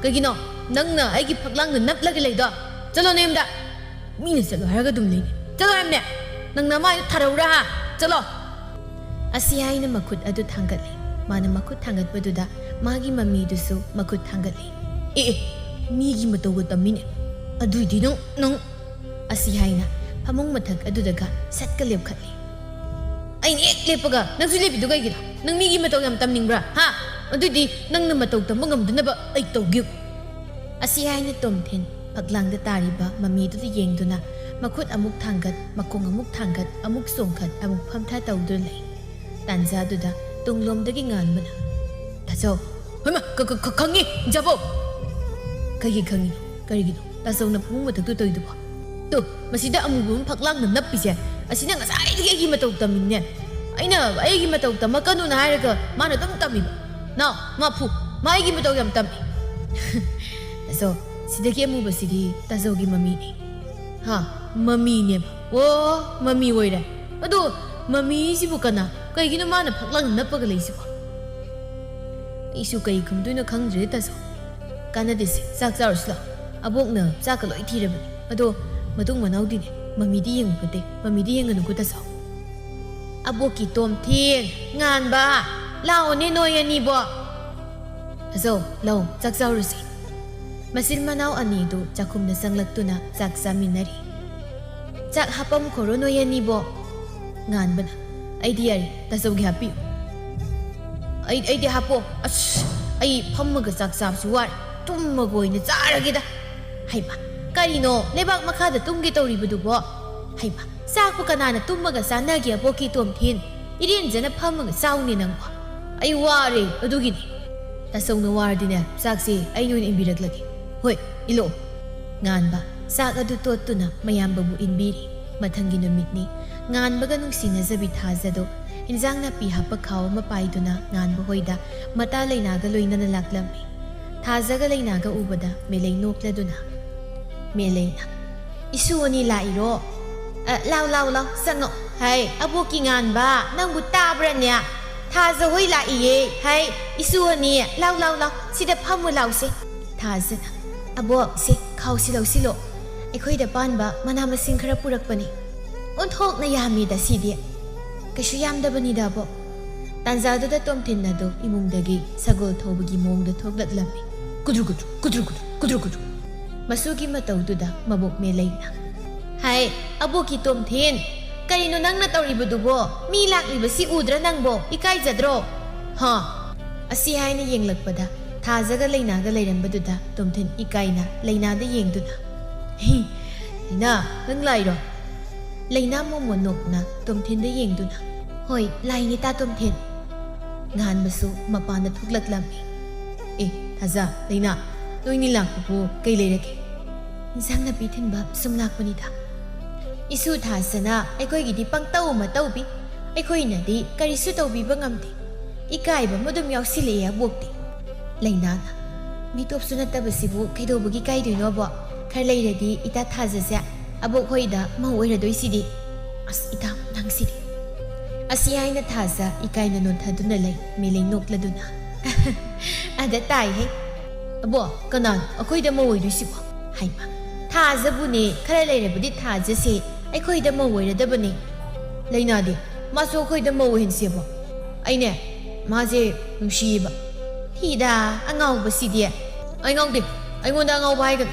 ꯀꯩꯒꯤꯅꯣ ꯅꯪꯅ ꯑꯩꯒꯤ ꯐꯛꯂꯥꯡꯗ ꯅꯞꯂꯒ ꯂꯩꯗꯣ? ꯆꯠꯂꯣ ꯅꯌꯨꯝꯗ꯫ ꯃꯤꯅ ꯆꯠꯂꯣ ꯍꯥꯏꯔꯒ ꯑꯗꯨꯝ ꯂꯩꯅꯦ꯫ ꯆꯠꯂꯣ ꯍꯥꯏꯕꯅꯦ꯫ ꯅꯪ ꯅꯃꯥꯏꯗꯣ ꯊꯥꯔꯛꯎꯔꯥ, ꯍꯥ? ꯆꯠꯂꯣ!" ꯑꯁꯤ ꯍꯥꯏꯅ ꯃꯈꯨꯠ ꯑꯗꯨ ꯊꯥꯡꯒꯠꯂꯤ꯫ ꯃꯥꯅ ꯃꯈꯨꯠ ꯊꯥꯡꯒꯠꯄꯗꯨꯗ ꯃꯥꯒꯤ ꯃꯃꯤꯗꯨꯁꯨ ꯃꯈꯨꯠ ꯊꯥꯡꯒꯠꯂꯤ꯫ "ꯑꯦ, ꯑꯦ, ꯃꯤꯒꯤ ꯃꯇꯧꯒ ꯇꯝꯃꯤꯅꯦ꯫ ꯑꯗꯨꯏꯗꯤ ꯅꯪ, ꯅꯪ!" ꯑꯁꯤ ꯍꯥꯏꯅ ꯐꯃꯨꯡ ꯃꯊꯛ ꯑꯗꯨꯗꯒ ꯁꯠꯀ ꯂꯦꯞꯈꯠꯂꯤ꯫ "ꯑꯩꯅ ꯍꯦꯛ ꯂꯦꯞꯄꯒ ꯅꯪꯁꯨ ꯂꯦꯞꯄꯤꯗꯨ ꯀꯩꯒꯤꯅꯣ? ꯅꯪ ꯃꯤꯒꯤ ꯃꯇꯧ ꯌꯥꯝ ꯇꯝꯅꯤꯡꯕ꯭ꯔꯥ, ꯍꯥ? ꯑꯗꯨꯏꯗꯤ ꯅꯪꯅ ꯃꯇꯧ ꯇꯝꯕ ꯉꯝꯗꯅꯕ ꯑꯩ ꯇꯧꯒꯦ꯫" ꯑꯁꯤ ꯍꯥꯏꯅ ꯇꯣꯝꯊꯤꯟ ꯐꯛꯂꯥꯡꯗ ꯇꯥꯔꯤꯕ ꯃꯃꯤꯗꯨꯗ ꯌꯦꯡꯗꯨꯅ ꯃꯈꯨꯠ ꯑꯃꯨꯛ ꯊꯥꯡꯒꯠ, ꯃꯈꯣꯡ ꯑꯃꯨꯛ ꯊꯥꯡꯒꯠ, ꯑꯃꯨꯛ ꯆꯣꯡꯈꯠ, ꯑꯃꯨꯛ ꯐꯝꯊ ꯇꯧꯗꯨꯅ ꯂꯩ꯫ ꯇꯥꯟꯖꯥꯗꯨꯗ ꯇꯨꯡꯂꯣꯝꯗꯒꯤ ꯉꯥꯟꯕꯅ, "ꯇꯥꯆꯧ!" "ꯍꯩꯃꯥ, ꯈ-, ꯈ-, ꯈ-, ꯈꯪꯉꯤ, ꯏꯟꯖꯥꯕꯧ!" "ꯀꯩꯒꯤ ꯈꯪꯉꯤꯅꯣ? ꯀꯔꯤꯒꯤꯅꯣ? ꯇꯥꯆꯧꯅ ꯐꯃꯨꯡ ꯃꯊꯛꯇ ꯇꯧꯔꯤꯗꯨꯕꯣ? ꯇꯨ, ꯃꯁꯤꯗ ꯑꯃꯨꯕ ꯑꯃ ꯐꯛꯂꯥꯡꯗ ꯅꯞꯄꯤꯁꯦ, ꯑꯁꯤꯅ ꯉꯁꯥꯏꯗꯒꯤ ꯑꯩꯒꯤ ꯃꯇꯧ ꯇꯝꯃꯤꯅꯦ꯫ ꯑꯩꯅ ꯑꯩꯒꯤ ꯃꯇꯧ ꯇꯝꯃꯛꯀꯅꯨꯅ ꯍꯥꯏꯔꯒ ꯃꯥꯅ ꯑꯗꯨꯝ ꯇꯝꯃꯤꯕ꯫ ꯅꯥꯎ, ꯃꯥ ꯐꯨ, ꯃꯥ ꯑꯩꯒꯤ ꯃꯇꯧ ꯌꯥꯝ ꯇꯝꯃꯤ꯫" "ꯇꯥꯆꯧ, ꯁꯤꯗꯒꯤ ꯑꯃꯨꯕꯁꯤꯗꯤ ꯇꯥꯆꯧꯒꯤ ꯃꯃꯤꯅꯦ꯫" "ꯍꯥ, ꯃꯃꯤꯅꯦꯕ? ꯑꯣ, ꯃꯃꯤ ꯑꯣꯏꯔꯦ꯫ ꯑꯗꯣ ꯃꯃꯤꯁꯤꯕꯨ ꯀꯅꯥ? ꯀꯩꯒꯤꯅꯣ ꯃꯥꯅ ꯐꯛꯂꯥꯡꯗ ꯅꯞꯄꯒ ꯂꯩꯁꯤꯕꯣ? ꯑꯩꯁꯨ ꯀꯩ ꯈꯨꯝꯗꯣꯏꯅꯣ ꯈꯪꯗ꯭ꯔꯦ, ꯇꯥꯆꯧ꯫ ꯀꯥꯟꯅꯗꯦꯁꯦ, ꯆꯥꯛ ꯆꯥꯔꯨꯁꯤ ꯂꯥꯛꯑꯣ꯫ ꯑꯕꯣꯛꯅ ꯆꯥꯛꯀ ꯂꯣꯏ ꯊꯤꯔꯕꯅꯤ꯫ ꯑꯗꯣ ꯃꯇꯨꯡ ꯃꯅꯥꯎꯗꯤꯅꯦ, ꯃꯃꯤꯗꯤ ꯌꯦꯡꯉꯨ ꯐꯠꯇꯦ, ꯃꯃꯤꯗꯤ ꯌꯦꯡꯒꯅꯨꯀꯣ, ꯇꯥꯆꯧ꯫ ꯑꯕꯣꯛꯀꯤ ꯇꯣꯝꯊꯤꯟ, ꯉꯥꯟꯕ, ꯂꯥꯛꯑꯣꯅꯦ ꯅꯣꯏ ꯑꯅꯤꯕꯣ꯫ ꯇꯥꯆꯧ, ꯂꯥꯛꯑꯣ, ꯆꯥꯛ ꯆꯥꯔꯨꯁꯤ꯫ ꯃꯆꯤꯟ ꯃꯅꯥꯎ ꯑꯅꯤꯗꯨ ꯆꯥꯛꯈꯨꯝꯗ ꯆꯪꯂꯛꯇꯨꯅ ꯆꯥꯛ ꯆꯥꯃꯤꯟꯅꯔꯤ꯫ ꯆꯥꯛ ꯍꯥꯞꯄꯝꯈꯣꯔꯣ ꯅꯣꯏ ꯑꯅꯤꯕꯣ꯫ ꯉꯥꯟꯕꯅ, ꯑꯩꯗꯤ ꯌꯥꯔꯦ, ꯇꯥꯆꯧꯒꯤ ꯍꯥꯞꯄꯤꯌꯨ꯫ ꯑꯩ, ꯑꯩꯗꯤ ꯍꯥꯞꯄꯣ꯫ ꯑꯁ, ꯑꯩ ꯐꯝꯃꯒ ꯆꯥꯛ ꯆꯥꯕꯁꯨ ꯋꯥꯔꯦ, ꯇꯨꯝꯃꯒ ꯑꯣꯏꯅ ꯆꯥꯔꯒꯦꯗ꯫ ꯍꯩꯃꯥ, ꯀꯔꯤꯅꯣ ꯂꯩꯕꯥꯛ ꯃꯈꯥꯗ ꯇꯨꯝꯒꯦ ꯇꯧꯔꯤꯕꯗꯨꯕꯣ? ꯍꯩꯃꯥ, ꯆꯥꯛꯄꯨ ꯀꯅꯥꯅ ꯇꯨꯝꯃꯒ ꯆꯥꯅꯒꯦ, ꯑꯕꯣꯛꯀꯤ ꯇꯣꯝꯊꯤꯟ? ꯏꯔꯦꯟꯖꯅ ꯐꯝꯃꯒ ꯆꯥꯎꯅꯦ ꯅꯪꯕꯣ꯫ ꯑꯩ ꯋꯥꯔꯦ ꯑꯗꯨꯒꯤꯅꯤ꯫ ꯇꯥꯆꯧꯅ ꯋꯥꯔꯗꯤꯅꯦ, ꯆꯥꯛꯁꯦ ꯑꯩꯅ ꯑꯣꯏꯅ ꯏꯟꯕꯤꯔꯛꯂꯒꯦ꯫ ꯍꯣꯏ, ꯏꯜꯂꯛꯑꯣ꯫ ꯉꯥꯟꯕ ꯆꯥꯛ ꯑꯗꯨ ꯇꯣꯠꯇꯨꯅ ꯃꯌꯥꯝꯕꯕꯨ ꯏꯟꯕꯤꯔꯤ꯫ ꯃꯊꯪꯒꯤ ꯅꯨꯃꯤꯠꯅꯤ꯫ ꯉꯥꯟꯕꯒ ꯅꯨꯡꯁꯤꯅꯖꯕꯤ ꯊꯥꯖꯗꯣ ꯏꯟꯖꯥꯡ ꯅꯥꯄꯤ ꯍꯥꯞꯄ ꯈꯥꯎ ꯑꯃ ꯄꯥꯏꯗꯨꯅ ꯉꯥꯟꯕ ꯍꯣꯏꯗ ꯃꯇꯥ ꯂꯩꯅꯥꯒ ꯂꯣꯏꯅꯅ ꯂꯥꯛꯂꯝꯃꯤ꯫ ꯊꯥꯖꯒ ꯂꯩꯅꯥꯒ ꯎꯕꯗ ꯃꯦꯂꯩ ꯅꯣꯛꯂꯗꯨꯅ, ꯃꯦꯂꯩꯅ, "ꯏꯁꯨ ꯑꯅꯤ ꯂꯥꯛꯏꯔꯣ? ꯑ, ꯂꯥꯎ, ꯂꯥꯎ, ꯂꯥꯎ, ꯆꯪꯉꯣ꯫ ꯍꯩ, ꯑꯕꯣꯛꯀꯤ ꯉꯥꯟꯕ, ꯅꯪꯕꯨ ꯇꯥꯕ꯭ꯔꯅꯦ? ꯊꯥꯖ ꯍꯣꯏ ꯂꯥꯛꯏꯌꯦ꯫ ꯍꯩ, ꯏꯁꯨ ꯑꯅꯤ, ꯂꯥꯎ, ꯂꯥꯎ, ꯂꯥꯎ, ꯁꯤꯗ ꯐꯝꯃꯨ ꯂꯥꯎꯁꯦ꯫" ꯊꯥꯖꯅ, "ꯑꯕꯣꯛ, ꯁꯦ, ꯈꯥꯎꯁꯤ ꯂꯧꯁꯤꯜꯂꯣ꯫ ꯑꯩꯈꯣꯏꯗ ꯄꯥꯟꯕ ꯃꯅꯥ ꯃꯁꯤꯡ ꯈꯔ ꯄꯨꯔꯛꯄꯅꯤ꯫ ꯑꯣꯟꯊꯣꯛꯅ ꯌꯥꯝꯃꯤꯗ ꯁꯤꯗꯤ꯫" "ꯀꯩꯁꯨ ꯌꯥꯝꯗꯕꯅꯤꯗ, ꯑꯕꯣꯛ꯫" ꯇꯥꯟꯖꯥꯗꯨꯗ ꯇꯣꯝꯊꯤꯟ ꯑꯗꯨ ꯏꯃꯨꯡꯗꯒꯤ ꯁꯒꯣꯜ ꯊꯧꯕꯒꯤ ꯃꯑꯣꯡꯗ ꯊꯣꯛꯂꯛꯂꯝꯃꯤ꯫ ꯀꯨꯗ꯭ꯔꯨ ꯀꯨꯗ꯭ꯔꯨ, ꯀꯨꯗ꯭ꯔꯨ ꯀꯨꯗ꯭ꯔꯨ, ꯀꯨꯗ꯭ꯔꯨ ꯀꯨꯗ꯭ꯔꯨ꯫ ꯃꯁꯨꯒꯤ ꯃꯇꯧꯗꯨꯗ ꯃꯕꯣꯛ ꯃꯦꯂꯩꯅ, "ꯍꯥꯏ, ꯑꯕꯣꯛꯀꯤ ꯇꯣꯝꯊꯤꯟ, ꯀꯔꯤꯅꯣ ꯅꯪꯅ ꯇꯧꯔꯤꯕꯗꯨꯕꯣ? ꯃꯤ ꯂꯥꯛꯂꯤꯕꯁꯤ ꯎꯗ꯭ꯔꯥ ꯅꯪꯕꯣ? ꯏꯀꯥꯏꯖꯗ꯭ꯔꯣ? ꯍꯥ?" ꯑꯁꯤ ꯍꯥꯏꯅ ꯌꯦꯡꯂꯛꯄꯗ ꯊꯥꯖꯒ ꯂꯩꯅꯥꯒ ꯂꯩꯔꯝꯕꯗꯨꯗ ꯇꯣꯝꯊꯤꯟ ꯏꯀꯥꯏꯅ ꯂꯩꯅꯥꯗ ꯌꯦꯡꯗꯨꯅ, "ꯍꯤ, ꯂꯩꯅꯥ, ꯅꯪ ꯂꯥꯛꯏꯔꯣ?" ꯂꯩꯅꯥ ꯃꯣꯃꯣꯟ ꯅꯣꯛꯅ ꯇꯣꯝꯊꯤꯟꯗ ꯌꯦꯡꯗꯨꯅ, "ꯍꯣꯏ, ꯂꯥꯛꯏꯅꯦ ꯇꯥ ꯇꯣꯝꯊꯤꯟ꯫" ꯉꯥꯟꯕꯁꯨ ꯃꯄꯥꯟꯗ ꯊꯣꯛꯂꯛꯂꯝꯃꯤ꯫ "ꯑꯦ, ꯊꯥꯖ, ꯂꯩꯅꯥ, ꯅꯣꯏꯅꯤ ꯂꯥꯛꯄꯕꯨ ꯀꯩ ꯂꯩꯔꯒꯦ?" "ꯏꯟꯁꯥꯡ ꯅꯥꯄꯤ ꯊꯤꯟꯕ ꯁꯨꯝ ꯂꯥꯛꯄꯅꯤꯗ꯫" "ꯏꯁꯨ ꯊꯥꯖꯅ ꯑꯩꯈꯣꯏꯒꯤꯗꯤ ꯄꯪꯇꯧ ꯑꯃ ꯇꯧꯕꯤ, ꯑꯩꯈꯣꯏꯅꯗꯤ ꯀꯔꯤꯁꯨ ꯇꯧꯕꯤꯕ ꯉꯝꯗꯦ꯫ ꯏꯀꯥꯏꯕ ꯑꯃ ꯑꯗꯨꯝ ꯌꯥꯎꯁꯤꯜꯂꯛꯑꯦ ꯑꯕꯣꯛꯇꯤ꯫" ꯂꯩꯅꯥꯅ, "ꯃꯤꯇꯣꯞꯁꯨ ꯅꯠꯇꯕꯁꯤꯕꯨ ꯀꯩꯗꯧꯕꯒꯤ ꯏꯀꯥꯏꯗꯣꯏꯅꯣ ꯑꯕꯣꯛ? ꯈꯔ ꯂꯩꯔꯗꯤ ꯏꯇꯥ ꯊꯥꯖꯁꯦ ꯑꯕꯣꯛ ꯍꯣꯏꯗ ꯃꯧ ꯑꯣꯏꯔꯗꯣꯏꯁꯤꯗꯤ꯫" ꯑꯁ, ꯏꯇꯥ, ꯅꯪꯁꯤꯗꯤ꯫ ꯑꯁꯤ ꯍꯥꯏꯅ ꯊꯥꯖ ꯏꯀꯥꯏꯅ ꯅꯣꯟꯊꯗꯨꯅ ꯂꯩ, ꯃꯤꯂꯩ ꯅꯣꯛꯂꯗꯨꯅ꯫ "ꯑꯗ ꯇꯥꯏꯍꯦ꯫ ꯑꯕꯣ, ꯀꯅꯥꯅꯣ ꯑꯩꯈꯣꯏꯗ ꯃꯧ ꯑꯣꯏꯗꯣꯏꯁꯤꯕꯣ?" ꯍꯥꯏꯃ, ꯊꯥꯖꯕꯨꯅꯦ, ꯈꯔ ꯂꯩꯔꯕꯗꯤ ꯊꯥꯖꯁꯦ ꯑꯩꯈꯣꯏꯗ ꯃꯧ ꯑꯣꯏꯔꯗꯕꯅꯦ꯫ ꯂꯩꯅꯥꯗꯤ, ꯃꯥꯁꯨ ꯑꯩꯈꯣꯏꯗ ꯃꯧ ꯑꯣꯏꯍꯟꯁꯦꯕꯣ꯫ ꯑꯩꯅꯦ, ꯃꯥꯁꯦ ꯅꯨꯡꯁꯤꯌꯦꯕ꯫ ꯊꯤꯗ, ꯑꯉꯥꯎꯕꯁꯤꯗꯤ꯫ ꯑꯩ ꯉꯥꯎꯗꯦ, ꯑꯩꯉꯣꯟꯗ ꯑꯉꯥꯎꯕ ꯍꯥꯏꯒꯅꯨ꯫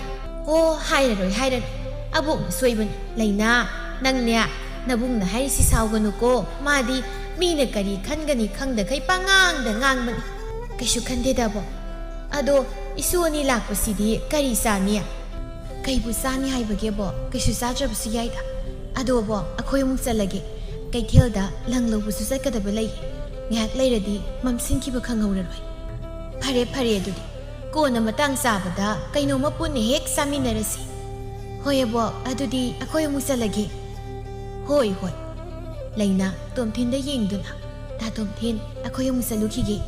ꯑꯣ, ꯍꯥꯏꯔꯔꯣꯏ, ꯍꯥꯏꯔꯔꯣꯏ꯫ ꯑꯕꯣꯛꯅ ꯁꯣꯏꯕꯅꯤ꯫ ꯂꯩꯅꯥ, ꯅꯪꯅꯦ, ꯅꯕꯨꯡꯅ ꯍꯥꯏꯔꯤꯁꯤ ꯁꯥꯎꯒꯅꯨꯀꯣ꯫ ꯃꯥꯗꯤ ꯃꯤꯅ ꯀꯔꯤ ꯈꯟꯒꯅꯤ ꯈꯪꯗꯈꯩ ꯄꯉꯥꯡꯗ ꯉꯥꯡꯕꯅꯤ꯫ ꯀꯩꯁꯨ ꯈꯟꯗꯦꯗ, ꯑꯕꯣꯛ꯫ ꯑꯗꯣ ꯏꯁꯨ ꯑꯅꯤ ꯂꯥꯛꯄꯁꯤꯗꯤ ꯀꯔꯤ ꯆꯥꯅꯤ? ꯀꯩꯕꯨ ꯆꯥꯅꯤ ꯍꯥꯏꯕꯒꯦꯕꯣ? ꯀꯩꯁꯨ ꯆꯥꯗ꯭ꯔꯕꯁꯨ ꯌꯥꯏꯗ꯫ ꯑꯗꯣꯕꯣ, ꯑꯩꯈꯣꯏ ꯑꯃꯨꯛ ꯆꯠꯂꯒꯦ꯫ ꯀꯩꯊꯦꯜꯗ ꯂꯪ ꯂꯧꯕꯁꯨ ꯆꯠꯀꯗꯕ ꯂꯩ꯫ ꯉꯥꯏꯍꯥꯛ ꯂꯩꯔꯗꯤ ꯃꯝꯁꯤꯟꯈꯤꯕ ꯈꯪꯍꯧꯔꯔꯣꯏ꯫ ꯐꯔꯦ, ꯐꯔꯦ ꯑꯗꯨꯗꯤ꯫ ꯀꯣꯟꯅ ꯃꯇꯥꯡ ꯆꯥꯕꯗ ꯀꯩꯅꯣꯝꯃ ꯄꯨꯟꯅ ꯍꯦꯛ ꯆꯥꯃꯤꯟꯅꯔꯁꯤ꯫ ꯍꯣꯏ ꯑꯕꯣꯛ, ꯑꯗꯨꯗꯤ ꯑꯩꯈꯣꯏ ꯑꯃꯨꯛ ꯆꯠꯂꯒꯦ꯫ ꯍꯣꯏ, ꯍꯣꯏ꯫ ꯂꯩꯅꯥ ꯇꯣꯝꯊꯤꯟꯗ ꯌꯦꯡꯗꯨꯅ, "ꯇꯥ ꯇꯣꯝꯊꯤꯟ, ꯑꯩꯈꯣꯏ ꯑꯃꯨꯛ ꯆꯠꯂꯨꯈꯤꯒꯦ꯫"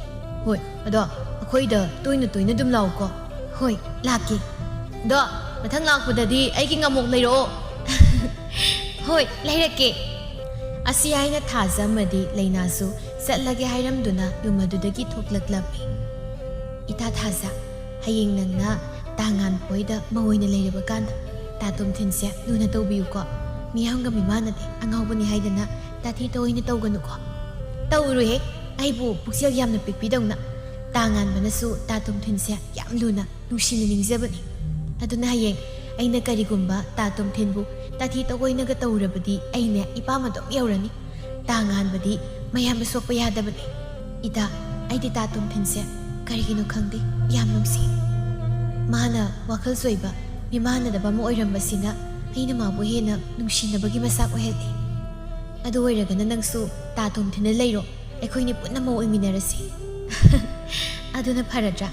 "ꯍꯣꯏ, ꯑꯗꯣ ꯑꯩꯈꯣꯏꯗ ꯇꯣꯏꯅ ꯇꯣꯏꯅ ꯑꯗꯨꯝ ꯂꯥꯛꯎꯀꯣ꯫" "ꯍꯣꯏ, ꯂꯥꯛꯀꯦ꯫" "ꯑꯗꯣ ꯃꯊꯪ ꯂꯥꯛꯄꯗꯗꯤ ꯑꯩꯒꯤ ꯉꯥꯃꯣꯛ ꯂꯩꯔꯛꯑꯣ꯫" "ꯍꯣꯏ, ꯂꯩꯔꯛꯀꯦ꯫" ꯑꯁꯤ ꯍꯥꯏꯅ ꯊꯥꯖ ꯑꯃꯗꯤ ꯂꯩꯅꯥꯁꯨ ꯆꯠꯂꯒꯦ ꯍꯥꯏꯔꯝꯗꯨꯅ ꯌꯨꯝ ꯑꯗꯨꯗꯒꯤ ꯊꯣꯛꯂꯛꯂꯝꯃꯤ꯫ "ꯏꯇꯥ ꯊꯥꯖ, ꯍꯌꯦꯡ ꯅꯪꯅ ꯇꯥꯉꯥꯟ ꯍꯣꯏꯗ ꯃꯧ ꯑꯣꯏꯅ ꯂꯩꯔꯕ ꯀꯥꯟꯗ ꯇꯥ ꯇꯣꯝꯊꯤꯟꯁꯦ ꯂꯨꯅ ꯇꯧꯕꯤꯌꯨꯀꯣ꯫ ꯃꯤꯌꯥꯝꯒ ꯃꯤꯃꯥꯟꯅꯗꯦ, ꯑꯉꯥꯎꯕꯅꯤ ꯍꯥꯏꯗꯅ ꯇꯥꯊꯤ ꯇꯧꯑꯣꯏꯅ ꯇꯧꯒꯅꯨꯀꯣ꯫" "ꯇꯧꯔꯣꯏꯍꯦ, ꯑꯩꯕꯨ ꯄꯨꯛꯆꯦꯜ ꯌꯥꯝꯅ ꯄꯤꯛꯄꯤꯗꯧꯅ꯫ ꯇꯥꯉꯥꯟꯕꯅꯁꯨ ꯇꯥ ꯇꯣꯝꯊꯤꯟꯁꯦ ꯌꯥꯝ ꯂꯨꯅ, ꯅꯨꯡꯁꯤꯅ ꯅꯤꯡꯖꯕꯅꯤ꯫ ꯑꯗꯨꯅ ꯍꯌꯦꯡ ꯑꯩꯅ ꯀꯔꯤꯒꯨꯝꯕ ꯇꯥ ꯇꯣꯝꯊꯤꯟꯕꯨ ꯇꯥꯊꯤ ꯇꯧꯑꯣꯏꯅꯒ ꯇꯧꯔꯕꯗꯤ ꯑꯩꯅꯦ ꯏꯄꯥꯝ ꯑꯗꯨꯝ ꯌꯧꯔꯅꯤ꯫ ꯇꯥꯉꯥꯟꯕꯗꯤ ꯃꯌꯥꯝꯗ ꯁꯣꯛꯄ ꯌꯥꯗꯕꯅꯤ꯫ ꯏꯇꯥ, ꯑꯩꯗꯤ ꯇꯥ ꯇꯣꯝꯊꯤꯟꯁꯦ ꯀꯔꯤꯒꯤꯅꯣ ꯈꯪꯗꯦ, ꯌꯥꯝ ꯅꯨꯡꯁꯤ꯫ ꯃꯥꯅ ꯋꯥꯈꯜ ꯆꯣꯏꯕ, ꯃꯤꯃꯥꯟꯅꯗꯕ ꯑꯃ ꯑꯣꯏꯔꯝꯕꯁꯤꯅ ꯑꯩꯅ ꯃꯥꯕꯨ ꯍꯦꯟꯅ ꯅꯨꯡꯁꯤꯅꯕꯒꯤ ꯃꯆꯥꯛ ꯑꯣꯏꯍꯜꯂꯤ꯫ ꯑꯗꯨ ꯑꯣꯏꯔꯒꯅ ꯅꯪꯁꯨ ꯇꯥ ꯇꯣꯝꯊꯤꯟꯗ ꯂꯩꯔꯣ, ꯑꯩꯈꯣꯏꯅꯤ ꯄꯨꯟꯅ ꯃꯧ ꯑꯣꯏꯃꯤꯟꯅꯔꯁꯤ꯫" "ꯑꯗꯨꯅ ꯐꯔꯗ꯭ꯔꯥ?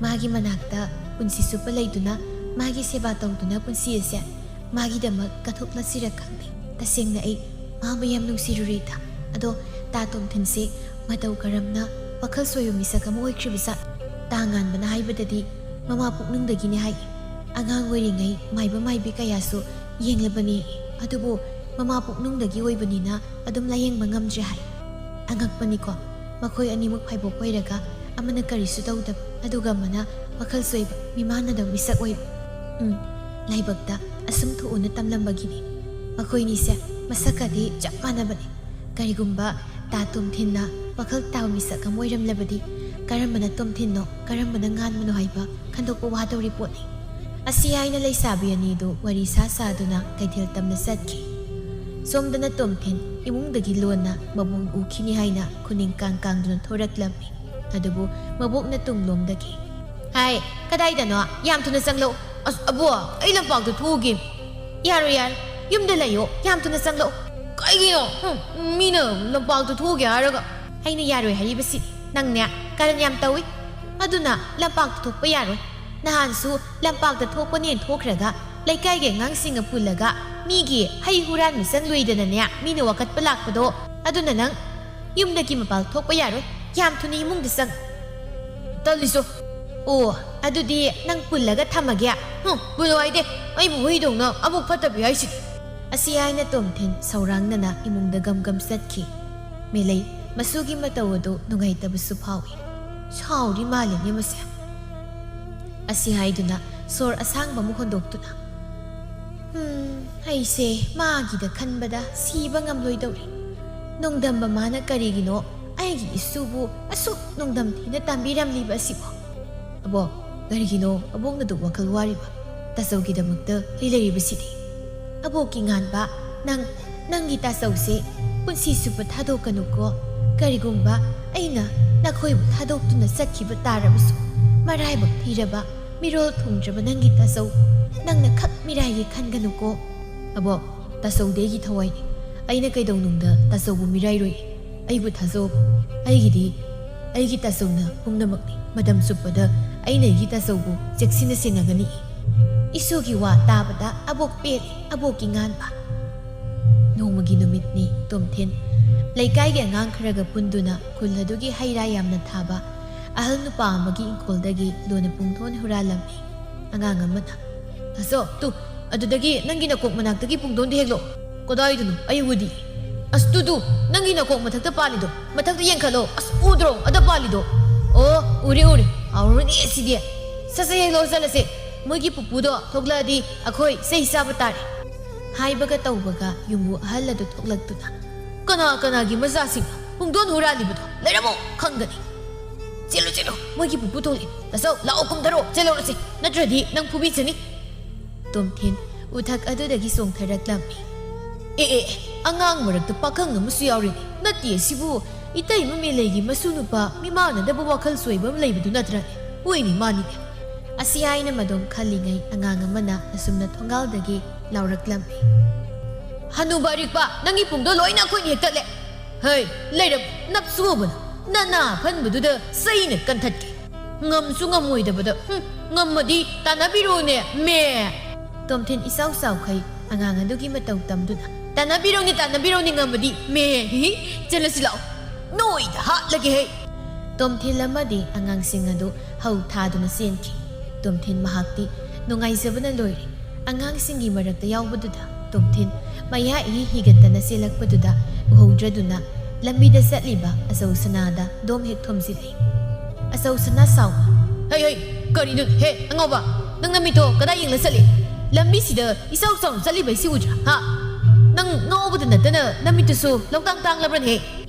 ꯃꯥꯒꯤ ꯃꯅꯥꯛꯇ ꯄꯨꯟꯁꯤ ꯆꯨꯞꯄ ꯂꯩꯗꯨꯅ ꯃꯥꯒꯤ ꯁꯦꯕꯥ ꯇꯧꯗꯨꯅ ꯄꯨꯟꯁꯤ ꯑꯁꯦ ꯃꯥꯒꯤꯗꯃꯛ ꯀꯠꯊꯣꯛꯂꯁꯤꯔ ꯈꯪꯗꯦ꯫ ꯇꯁꯦꯡꯅ ꯑꯩ ꯃꯥꯕꯨ ꯌꯥꯝ ꯅꯨꯡꯁꯤꯔꯨꯔꯦ ꯏꯇꯥ꯫ ꯑꯗꯣ ꯇꯥ ꯇꯣꯝꯊꯤꯟꯁꯦ ꯃꯇꯧ ꯀꯔꯝꯅ ꯋꯥꯈꯜ ꯆꯣꯏꯕ ꯃꯤꯁꯛ ꯑꯃ ꯑꯣꯏꯈ꯭ꯔꯤꯕꯖꯥꯠ? ꯇꯥꯉꯥꯟꯕꯅ ꯍꯥꯏꯕꯗꯗꯤ ꯃꯃꯥ ꯄꯨꯛꯅꯨꯡꯗꯒꯤꯅꯦ ꯍꯥꯏ꯫ ꯑꯉꯥꯡ ꯑꯣꯏꯔꯤꯉꯩ ꯃꯥꯏꯕ ꯃꯥꯏꯕꯤ ꯀꯌꯥꯁꯨ ꯌꯦꯡꯂꯕꯅꯤ, ꯑꯗꯨꯕꯨ ꯃꯃꯥ ꯄꯨꯛꯅꯨꯡꯗꯒꯤ ꯑꯣꯏꯕꯅꯤꯅ ꯑꯗꯨꯝ ꯂꯥꯌꯦꯡꯕ ꯉꯝꯗ꯭ꯔꯦ ꯍꯥꯏ꯫ ꯑꯉꯛꯄꯅꯤꯀꯣ, ꯃꯈꯣꯏ ꯑꯅꯤꯃꯛ ꯐꯥꯏꯕꯣꯛ ꯑꯣꯏꯔꯒ ꯑꯃꯅ ꯀꯔꯤꯁꯨ ꯇꯧꯗꯕ, ꯑꯗꯨꯒ ꯑꯃꯅ ꯋꯥꯈꯜ ꯆꯣꯏꯕ, ꯃꯤꯃꯥꯟꯅꯗꯕ ꯃꯤꯁꯛ ꯑꯣꯏꯕ꯫ ꯎꯝ, ꯂꯥꯏꯕꯛꯇ ꯑꯁꯨꯝ ꯊꯣꯛꯎꯅ ꯇꯝꯂꯝꯕꯒꯤꯅꯤ꯫ ꯃꯈꯣꯏꯅꯤꯁꯦ ꯃꯁꯛꯀꯗꯤ ꯆꯞ ꯃꯥꯟꯅꯕꯅꯤ꯫ ꯀꯔꯤꯒꯨꯝꯕ ꯇꯥ ꯇꯣꯝꯊꯤꯟꯅ ꯋꯥꯈꯜ ꯇꯥꯕ ꯃꯤꯁꯛ ꯑꯃ ꯑꯣꯏꯔꯝꯂꯕꯗꯤ, ꯀꯔꯝꯕꯅ ꯇꯣꯝꯊꯤꯟꯅꯣ, ꯀꯔꯝꯕꯅ ꯉꯥꯟꯕꯅꯣ ꯍꯥꯏꯕ ꯈꯟꯗꯣꯛꯄ ꯋꯥꯗꯧꯔꯤ ꯄꯣꯠꯅꯤ꯫ ꯑꯁꯤ ꯍꯥꯏꯅ ꯂꯩꯁꯥꯕꯤ ꯑꯅꯤꯗꯨ ꯋꯥꯔꯤ ꯁꯥ ꯁꯥꯗꯨꯅ ꯀꯩꯊꯦꯜ ꯇꯝꯅ ꯆꯠꯈꯤ꯫ ꯁꯣꯝꯗꯅ ꯇꯣꯝꯊꯤꯟ ꯏꯃꯨꯡꯗꯒꯤ ꯂꯣꯟꯅ ꯃꯕꯨꯡ ꯎꯈꯤꯅꯤ ꯍꯥꯏꯅ ꯈꯨꯅꯤꯡ ꯀꯥꯡ ꯀꯥꯡꯗꯨꯅ ꯊꯣꯔꯛꯂꯝꯃꯤ꯫ ꯑꯗꯨꯕꯨ ꯃꯕꯣꯛꯅ ꯇꯨꯡꯂꯣꯝꯗꯒꯤ, "ꯍꯥꯏ, ꯀꯗꯥꯏꯗꯅꯣ? ꯌꯥꯝ ꯊꯨꯅ ꯆꯪꯂꯛꯎ!" "ꯑꯁ, ꯑꯕꯣ, ꯑꯩ ꯂꯝꯄꯥꯛꯇ ꯊꯣꯛꯎꯒꯦ!" "ꯌꯥꯔꯣꯏ, ꯌꯥꯔꯣꯏ, ꯌꯨꯝꯗ ꯂꯩꯌꯣ, ꯌꯥꯝ ꯊꯨꯅ ꯆꯪꯂꯛꯎ!" "ꯀꯩꯒꯤꯅꯣ? ꯍꯨꯝ, ꯃꯤꯅ ꯂꯝꯄꯥꯛꯇ ꯊꯣꯛꯎꯒꯦ ꯍꯥꯏꯔꯒ?" "ꯑꯩꯅ ꯌꯥꯔꯣꯏ ꯍꯥꯏꯔꯤꯕꯁꯤꯗꯤ꯫ ꯅꯪꯅꯦ, ꯀꯔꯟ ꯌꯥꯝ ꯇꯧꯏ꯫ ꯑꯗꯨꯅ ꯂꯝꯄꯥꯛꯇ ꯊꯣꯛꯄ ꯌꯥꯔꯣꯏ꯫ ꯅꯍꯥꯟꯁꯨ ꯂꯝꯄꯥꯛꯇ ꯊꯣꯛꯄꯅꯦꯅ ꯊꯣꯛꯈ꯭ꯔꯒ ꯂꯩꯀꯥꯏꯒꯤ ꯑꯉꯥꯡꯁꯤꯡꯒ ꯄꯨꯜꯂꯒ ꯃꯤꯒꯤ ꯍꯩ ꯍꯨꯔꯥꯟꯕ ꯆꯪꯂꯨꯏꯗꯅꯅꯦ, ꯃꯤꯅ ꯋꯥꯀꯠꯄ ꯂꯥꯛꯄꯗꯣ꯫ ꯑꯗꯨꯅ ꯅꯪ ꯌꯨꯝꯗꯒꯤ ꯃꯄꯥꯜ ꯊꯣꯛꯄ ꯌꯥꯔꯣꯏ꯫ ꯌꯥꯝ ꯊꯨꯅ ꯏꯃꯨꯡꯗ ꯆꯪ꯫ ꯇꯜꯂꯤꯁꯣ꯫ ꯑꯣ, ꯑꯗꯨꯗꯤ ꯅꯪ ꯄꯨꯜꯂꯒ ꯊꯝꯃꯒꯦ꯫ ꯍꯨꯝ, ꯄꯨꯜꯂꯣ ꯍꯥꯏꯗꯦ꯫ ꯑꯩꯕꯨ ꯍꯨꯏꯗꯧꯅ ꯑꯃꯨꯛ ꯐꯠꯇꯕꯤ ꯍꯥꯏꯁꯤꯗꯤ꯫ ꯑꯁꯤ ꯍꯥꯏꯅ ꯇꯣꯝꯊꯤꯟ ꯁꯧꯔꯥꯡꯅꯅ ꯏꯃꯨꯡꯗ ꯒꯝ ꯒꯝ ꯆꯠꯈꯤ꯫ ꯃꯦꯂꯩ, ꯃꯁꯨꯒꯤ ꯃꯇꯧ ꯑꯗꯨ ꯅꯨꯡꯉꯥꯏꯇꯕꯁꯨ ꯐꯥꯎꯏ꯫ ꯁꯥꯎꯔꯤ ꯃꯥꯜꯂꯤꯅꯦ ꯃꯁꯦ꯫ ꯑꯁꯤ ꯍꯥꯏꯗꯨꯅ ꯁꯣꯔ ꯑꯁꯥꯡꯕ ꯑꯃ ꯍꯣꯟꯗꯣꯛꯇꯨꯅ, "ꯍꯨꯝ, ꯑꯩꯁꯦ ꯃꯥꯒꯤꯗ ꯈꯟꯕꯗ ꯁꯤꯕ ꯉꯝꯂꯣꯏꯗꯧꯔꯤ꯫ ꯅꯣꯡꯗꯝꯕ ꯃꯥꯅ ꯀꯔꯤꯒꯤꯅꯣ ꯑꯩꯒꯤ ꯏꯁꯨꯕꯨ ꯑꯁꯨꯛ ꯅꯣꯡꯗꯝ ꯊꯤꯅ ꯇꯝꯕꯤꯔꯝꯂꯤꯕ ꯑꯁꯤꯕꯣ?" "ꯑꯕꯣꯛ, ꯀꯔꯤꯒꯤꯅꯣ ꯑꯕꯣꯛꯅ ꯑꯗꯨꯛ ꯋꯥꯈꯜ ꯋꯥꯔꯤꯕ? ꯇꯥꯆꯧꯒꯤꯗꯃꯛꯇ ꯑꯩ ꯂꯩꯔꯤꯕꯁꯤꯗꯤ?" "ꯑꯕꯣꯛꯀꯤ ꯉꯥꯟꯕ, ꯅꯪ, ꯅꯪꯒꯤ ꯇꯥꯆꯧꯁꯦ ꯄꯨꯟꯁꯤ ꯆꯨꯞꯄ ꯊꯥꯗꯣꯛꯀꯅꯨꯀꯣ꯫ ꯀꯔꯤꯒꯨꯝꯕ ꯑꯩꯅ ꯅꯈꯣꯏꯕꯨ ꯊꯥꯗꯣꯛꯇꯨꯅ ꯆꯠꯈꯤꯕ ꯇꯥꯔꯕꯁꯨ, ꯃꯔꯥꯏꯕꯛ ꯊꯤꯔꯕ, ꯃꯤꯔꯣꯜ ꯊꯨꯡꯗ꯭ꯔꯕ ꯅꯪꯒꯤ ꯇꯥꯆꯧ, ꯅꯪꯅ ꯈꯛ ꯃꯤꯔꯥꯏꯒꯦ ꯈꯟꯒꯅꯨꯀꯣ꯫" "ꯑꯕꯣꯛ, ꯇꯥꯆꯧꯗꯤ ꯑꯩꯒꯤ ꯊꯋꯥꯏꯅꯤ꯫ ꯑꯩꯅ ꯀꯩꯗꯧꯅꯨꯡꯗ ꯇꯥꯆꯧꯕꯨ ꯃꯤꯔꯥꯏꯔꯣꯏ꯫ ꯑꯩꯕꯨ ꯊꯥꯖꯧ꯫ ꯑꯩꯒꯤꯗꯤ ꯑꯩꯒꯤ ꯇꯥꯆꯧꯅ ꯄꯨꯝꯅꯃꯛꯅꯤ꯫ ꯃꯇꯝ ꯆꯨꯞꯄꯗ ꯑꯩꯅ ꯑꯩꯒꯤ ꯇꯥꯆꯧꯕꯨ ꯆꯦꯛꯁꯤꯟꯅ ꯁꯦꯟꯅꯒꯅꯤ꯫" ꯏꯁꯨꯒꯤ ꯋꯥ ꯇꯥꯕꯗ ꯑꯕꯣꯛ ꯄꯦꯜꯂꯦ, ꯑꯕꯣꯛꯀꯤ ꯉꯥꯟꯕ꯫ ꯅꯣꯡꯃꯒꯤ ꯅꯨꯃꯤꯠꯅꯤ꯫ ꯇꯣꯝꯊꯤꯟ ꯂꯩꯀꯥꯏꯒꯤ ꯑꯉꯥꯡ ꯈꯔꯒ ꯄꯨꯟꯗꯨꯅ ꯈꯨꯜ ꯑꯗꯨꯒꯤ ꯍꯩ ꯔꯥ ꯌꯥꯝꯅ ꯊꯥꯕ ꯑꯍꯜ ꯅꯨꯄꯥ ꯑꯃꯒꯤ ꯏꯪꯈꯣꯜꯗꯒꯤ ꯂꯣꯟꯅ ꯄꯨꯡꯗꯣꯟ ꯍꯨꯔꯥꯜꯂꯝꯃꯤ꯫ ꯑꯉꯥꯡ ꯑꯃꯅ, "ꯇꯥꯆꯧ, ꯇꯨ, ꯑꯗꯨꯗꯒꯤ ꯅꯪꯒꯤ ꯅꯀꯣꯛ ꯃꯅꯥꯛꯇꯒꯤ ꯄꯨꯡꯗꯣꯟꯗꯨ ꯍꯦꯛꯂꯛꯑꯣ꯫" "ꯀꯗꯥꯏꯗꯅꯣ? ꯑꯩ ꯎꯗꯤ꯫ ꯑꯁ, ꯇꯨ, ꯇꯨ, ꯅꯪꯒꯤ ꯅꯀꯣꯛ ꯃꯊꯛꯇ ꯄꯥꯜꯂꯤꯗꯣ, ꯃꯊꯛꯇ ꯌꯦꯡꯈꯠꯂꯣ꯫ ꯑꯁ, ꯎꯗ꯭ꯔꯣ? ꯑꯗ ꯄꯥꯜꯂꯤꯗꯣ꯫ ꯑꯣ, ꯎꯔꯦ, ꯎꯔꯦ꯫ ꯍꯥꯎꯔꯅꯤ ꯁꯤꯗꯤ꯫ ꯁꯠ ꯁꯠ ꯍꯦꯛꯂꯣ ꯆꯠꯂꯁꯦ꯫ ꯃꯣꯏꯒꯤ ꯄꯨꯄꯨꯗꯣ ꯊꯣꯛꯂꯛꯑꯗꯤ ꯑꯩꯈꯣꯏ ꯆꯩ ꯆꯥꯕ ꯇꯥꯔꯦ"꯫ ꯍꯥꯏꯕꯒ ꯇꯧꯕꯒ ꯌꯨꯝꯕꯨ ꯑꯍꯜ ꯑꯗꯨ ꯊꯣꯛꯂꯛꯇꯨꯅ, "ꯀꯅꯥ ꯀꯅꯥꯒꯤ ꯃꯆꯥꯁꯤꯡ ꯄꯨꯡꯗꯣꯟ ꯍꯨꯔꯥꯜꯂꯤꯕꯗꯣ? ꯂꯩꯔꯝꯃꯣ, ꯈꯪꯒꯅꯤ꯫ ꯆꯦꯜꯂꯨ, ꯆꯦꯜꯂꯨ, ꯃꯣꯏꯒꯤ ꯄꯨꯄꯨ ꯊꯣꯛꯂꯛꯑꯦ꯫ ꯇꯥꯆꯧ, ꯂꯥꯛꯑꯣ, ꯀꯨꯝꯊꯔꯣ, ꯆꯦꯜꯍꯧꯔꯁꯤ, ꯅꯠꯇ꯭ꯔꯗꯤ ꯅꯪ ꯐꯨꯕꯤꯖꯅꯤ"꯫ ꯇꯣꯝꯊꯤꯟ ꯎꯊꯛ ꯑꯗꯨꯗꯒꯤ ꯆꯣꯡꯊꯔꯛꯂꯝꯃꯤ꯫ "ꯑꯦ, ꯑꯦ, ꯑꯦ, ꯑꯉꯥꯡ ꯃꯔꯛꯇ ꯄꯥꯈꯪ ꯑꯃꯁꯨ ꯌꯥꯎꯔꯦꯅꯦ꯫ ꯅꯠꯇꯦ, ꯁꯤꯕꯨ ꯏꯇꯩꯃ ꯃꯦꯂꯩꯒꯤ ꯃꯁꯨ ꯅꯨꯄꯥ ꯃꯤꯃꯥꯟꯅꯗꯕ ꯋꯥꯈꯜ ꯆꯣꯏꯕ ꯑꯃ ꯂꯩꯕꯗꯨ ꯅꯠꯇ꯭ꯔꯅꯦ? ꯍꯣꯏꯅꯦ, ꯃꯥꯅꯤꯅꯦ"꯫ ꯑꯁꯤ ꯍꯥꯏꯅ ꯃꯗꯣꯝ ꯈꯜꯂꯤꯉꯩ ꯑꯉꯥꯡ ꯑꯃꯅ ꯑꯁꯨꯝꯅ ꯊꯣꯡꯒꯥꯜꯗꯒꯤ ꯂꯥꯎꯔꯛꯂꯝꯃꯤ꯫ "ꯍꯅꯨꯕ ꯑꯔꯤꯛꯄ, ꯅꯪꯒꯤ ꯄꯨꯡꯗꯣ ꯂꯣꯏꯅ ꯑꯩꯈꯣꯏꯅ ꯍꯦꯛꯇꯠꯂꯦ꯫ ꯍꯩ, ꯂꯩꯔꯝ, ꯅꯞꯁꯨ ꯍꯧꯕꯅ, ꯅꯅꯥ ꯐꯟꯕꯗꯨꯗ ꯆꯩꯅ ꯀꯟꯊꯠꯀꯦ꯫ ꯉꯝꯁꯨ ꯉꯝꯃꯣꯏꯗꯕꯗ, ꯍꯨꯝ, ꯉꯝꯃꯗꯤ ꯇꯥꯟꯅꯕꯤꯔꯣꯅꯦ, ꯃꯦ"꯫ ꯇꯣꯝꯊꯤꯟ ꯏꯆꯥꯎ ꯆꯥꯎꯈꯩ ꯑꯉꯥꯡ ꯑꯗꯨꯒꯤ ꯃꯇꯧ ꯇꯝꯗꯨꯅ, "ꯇꯥꯟꯅꯕꯤꯔꯣꯅꯦ, ꯇꯥꯟꯅꯕꯤꯔꯣꯅꯦ, ꯉꯝꯃꯗꯤ, ꯃꯦ, ꯍꯤ, ꯍꯤ, ꯆꯦꯜꯂꯁꯤ ꯂꯥꯛꯑꯣ, ꯅꯣꯏꯗ ꯍꯥꯠꯂꯒꯦ ꯍꯦ"꯫ ꯇꯣꯝꯊꯤꯟ ꯑꯃꯗꯤ ꯑꯉꯥꯡꯁꯤꯡ ꯑꯗꯨ ꯍꯧ ꯊꯥꯗꯨꯅ ꯆꯦꯟꯈꯤ꯫ ꯇꯣꯝꯊꯤꯟ ꯃꯍꯥꯛꯇꯤ ꯅꯨꯡꯉꯥꯏꯖꯕꯅ ꯂꯣꯏꯔꯦ꯫ ꯑꯉꯥꯡꯁꯤꯡꯒꯤ ꯃꯔꯛꯇ ꯌꯥꯎꯕꯗꯨꯗ ꯇꯣꯝꯊꯤꯟ ꯃꯌꯥ ꯏꯍꯤ ꯍꯤꯒꯠꯇꯅ ꯆꯦꯜꯂꯛꯄꯗꯨꯗ ꯎꯍꯧꯗ꯭ꯔꯗꯨꯅ ꯂꯝꯕꯤꯗ ꯆꯠꯂꯤꯕ ꯑꯆꯧ ꯁꯅꯥꯗ ꯗꯣꯝ ꯍꯦꯛ ꯊꯣꯝꯖꯤꯜꯂꯤ꯫ ꯑꯆꯧ ꯁꯅꯥ ꯁꯥꯎ, "ꯍꯩ, ꯍꯩ, ꯀꯔꯤꯅꯣ? ꯍꯦ, ꯑꯉꯥꯎꯕ, ꯅꯪ ꯅꯃꯤꯠꯇꯣ ꯀꯗꯥꯏ ꯌꯦꯡꯂ ꯆꯠꯂꯤ? ꯂꯝꯕꯤꯁꯤꯗ ꯏꯆꯥꯎ ꯆꯥꯎꯅ ꯆꯠꯂꯤꯕ ꯑꯩꯁꯤ ꯎꯗ꯭ꯔꯥ? ꯍꯥ? ꯅꯪ ꯉꯥꯎꯕꯗ ꯅꯠꯇꯅ ꯅꯃꯤꯠꯇꯨꯁꯨ ꯂꯧꯇꯥꯡ ꯇꯥꯡꯂꯕ꯭ꯔꯅꯦ?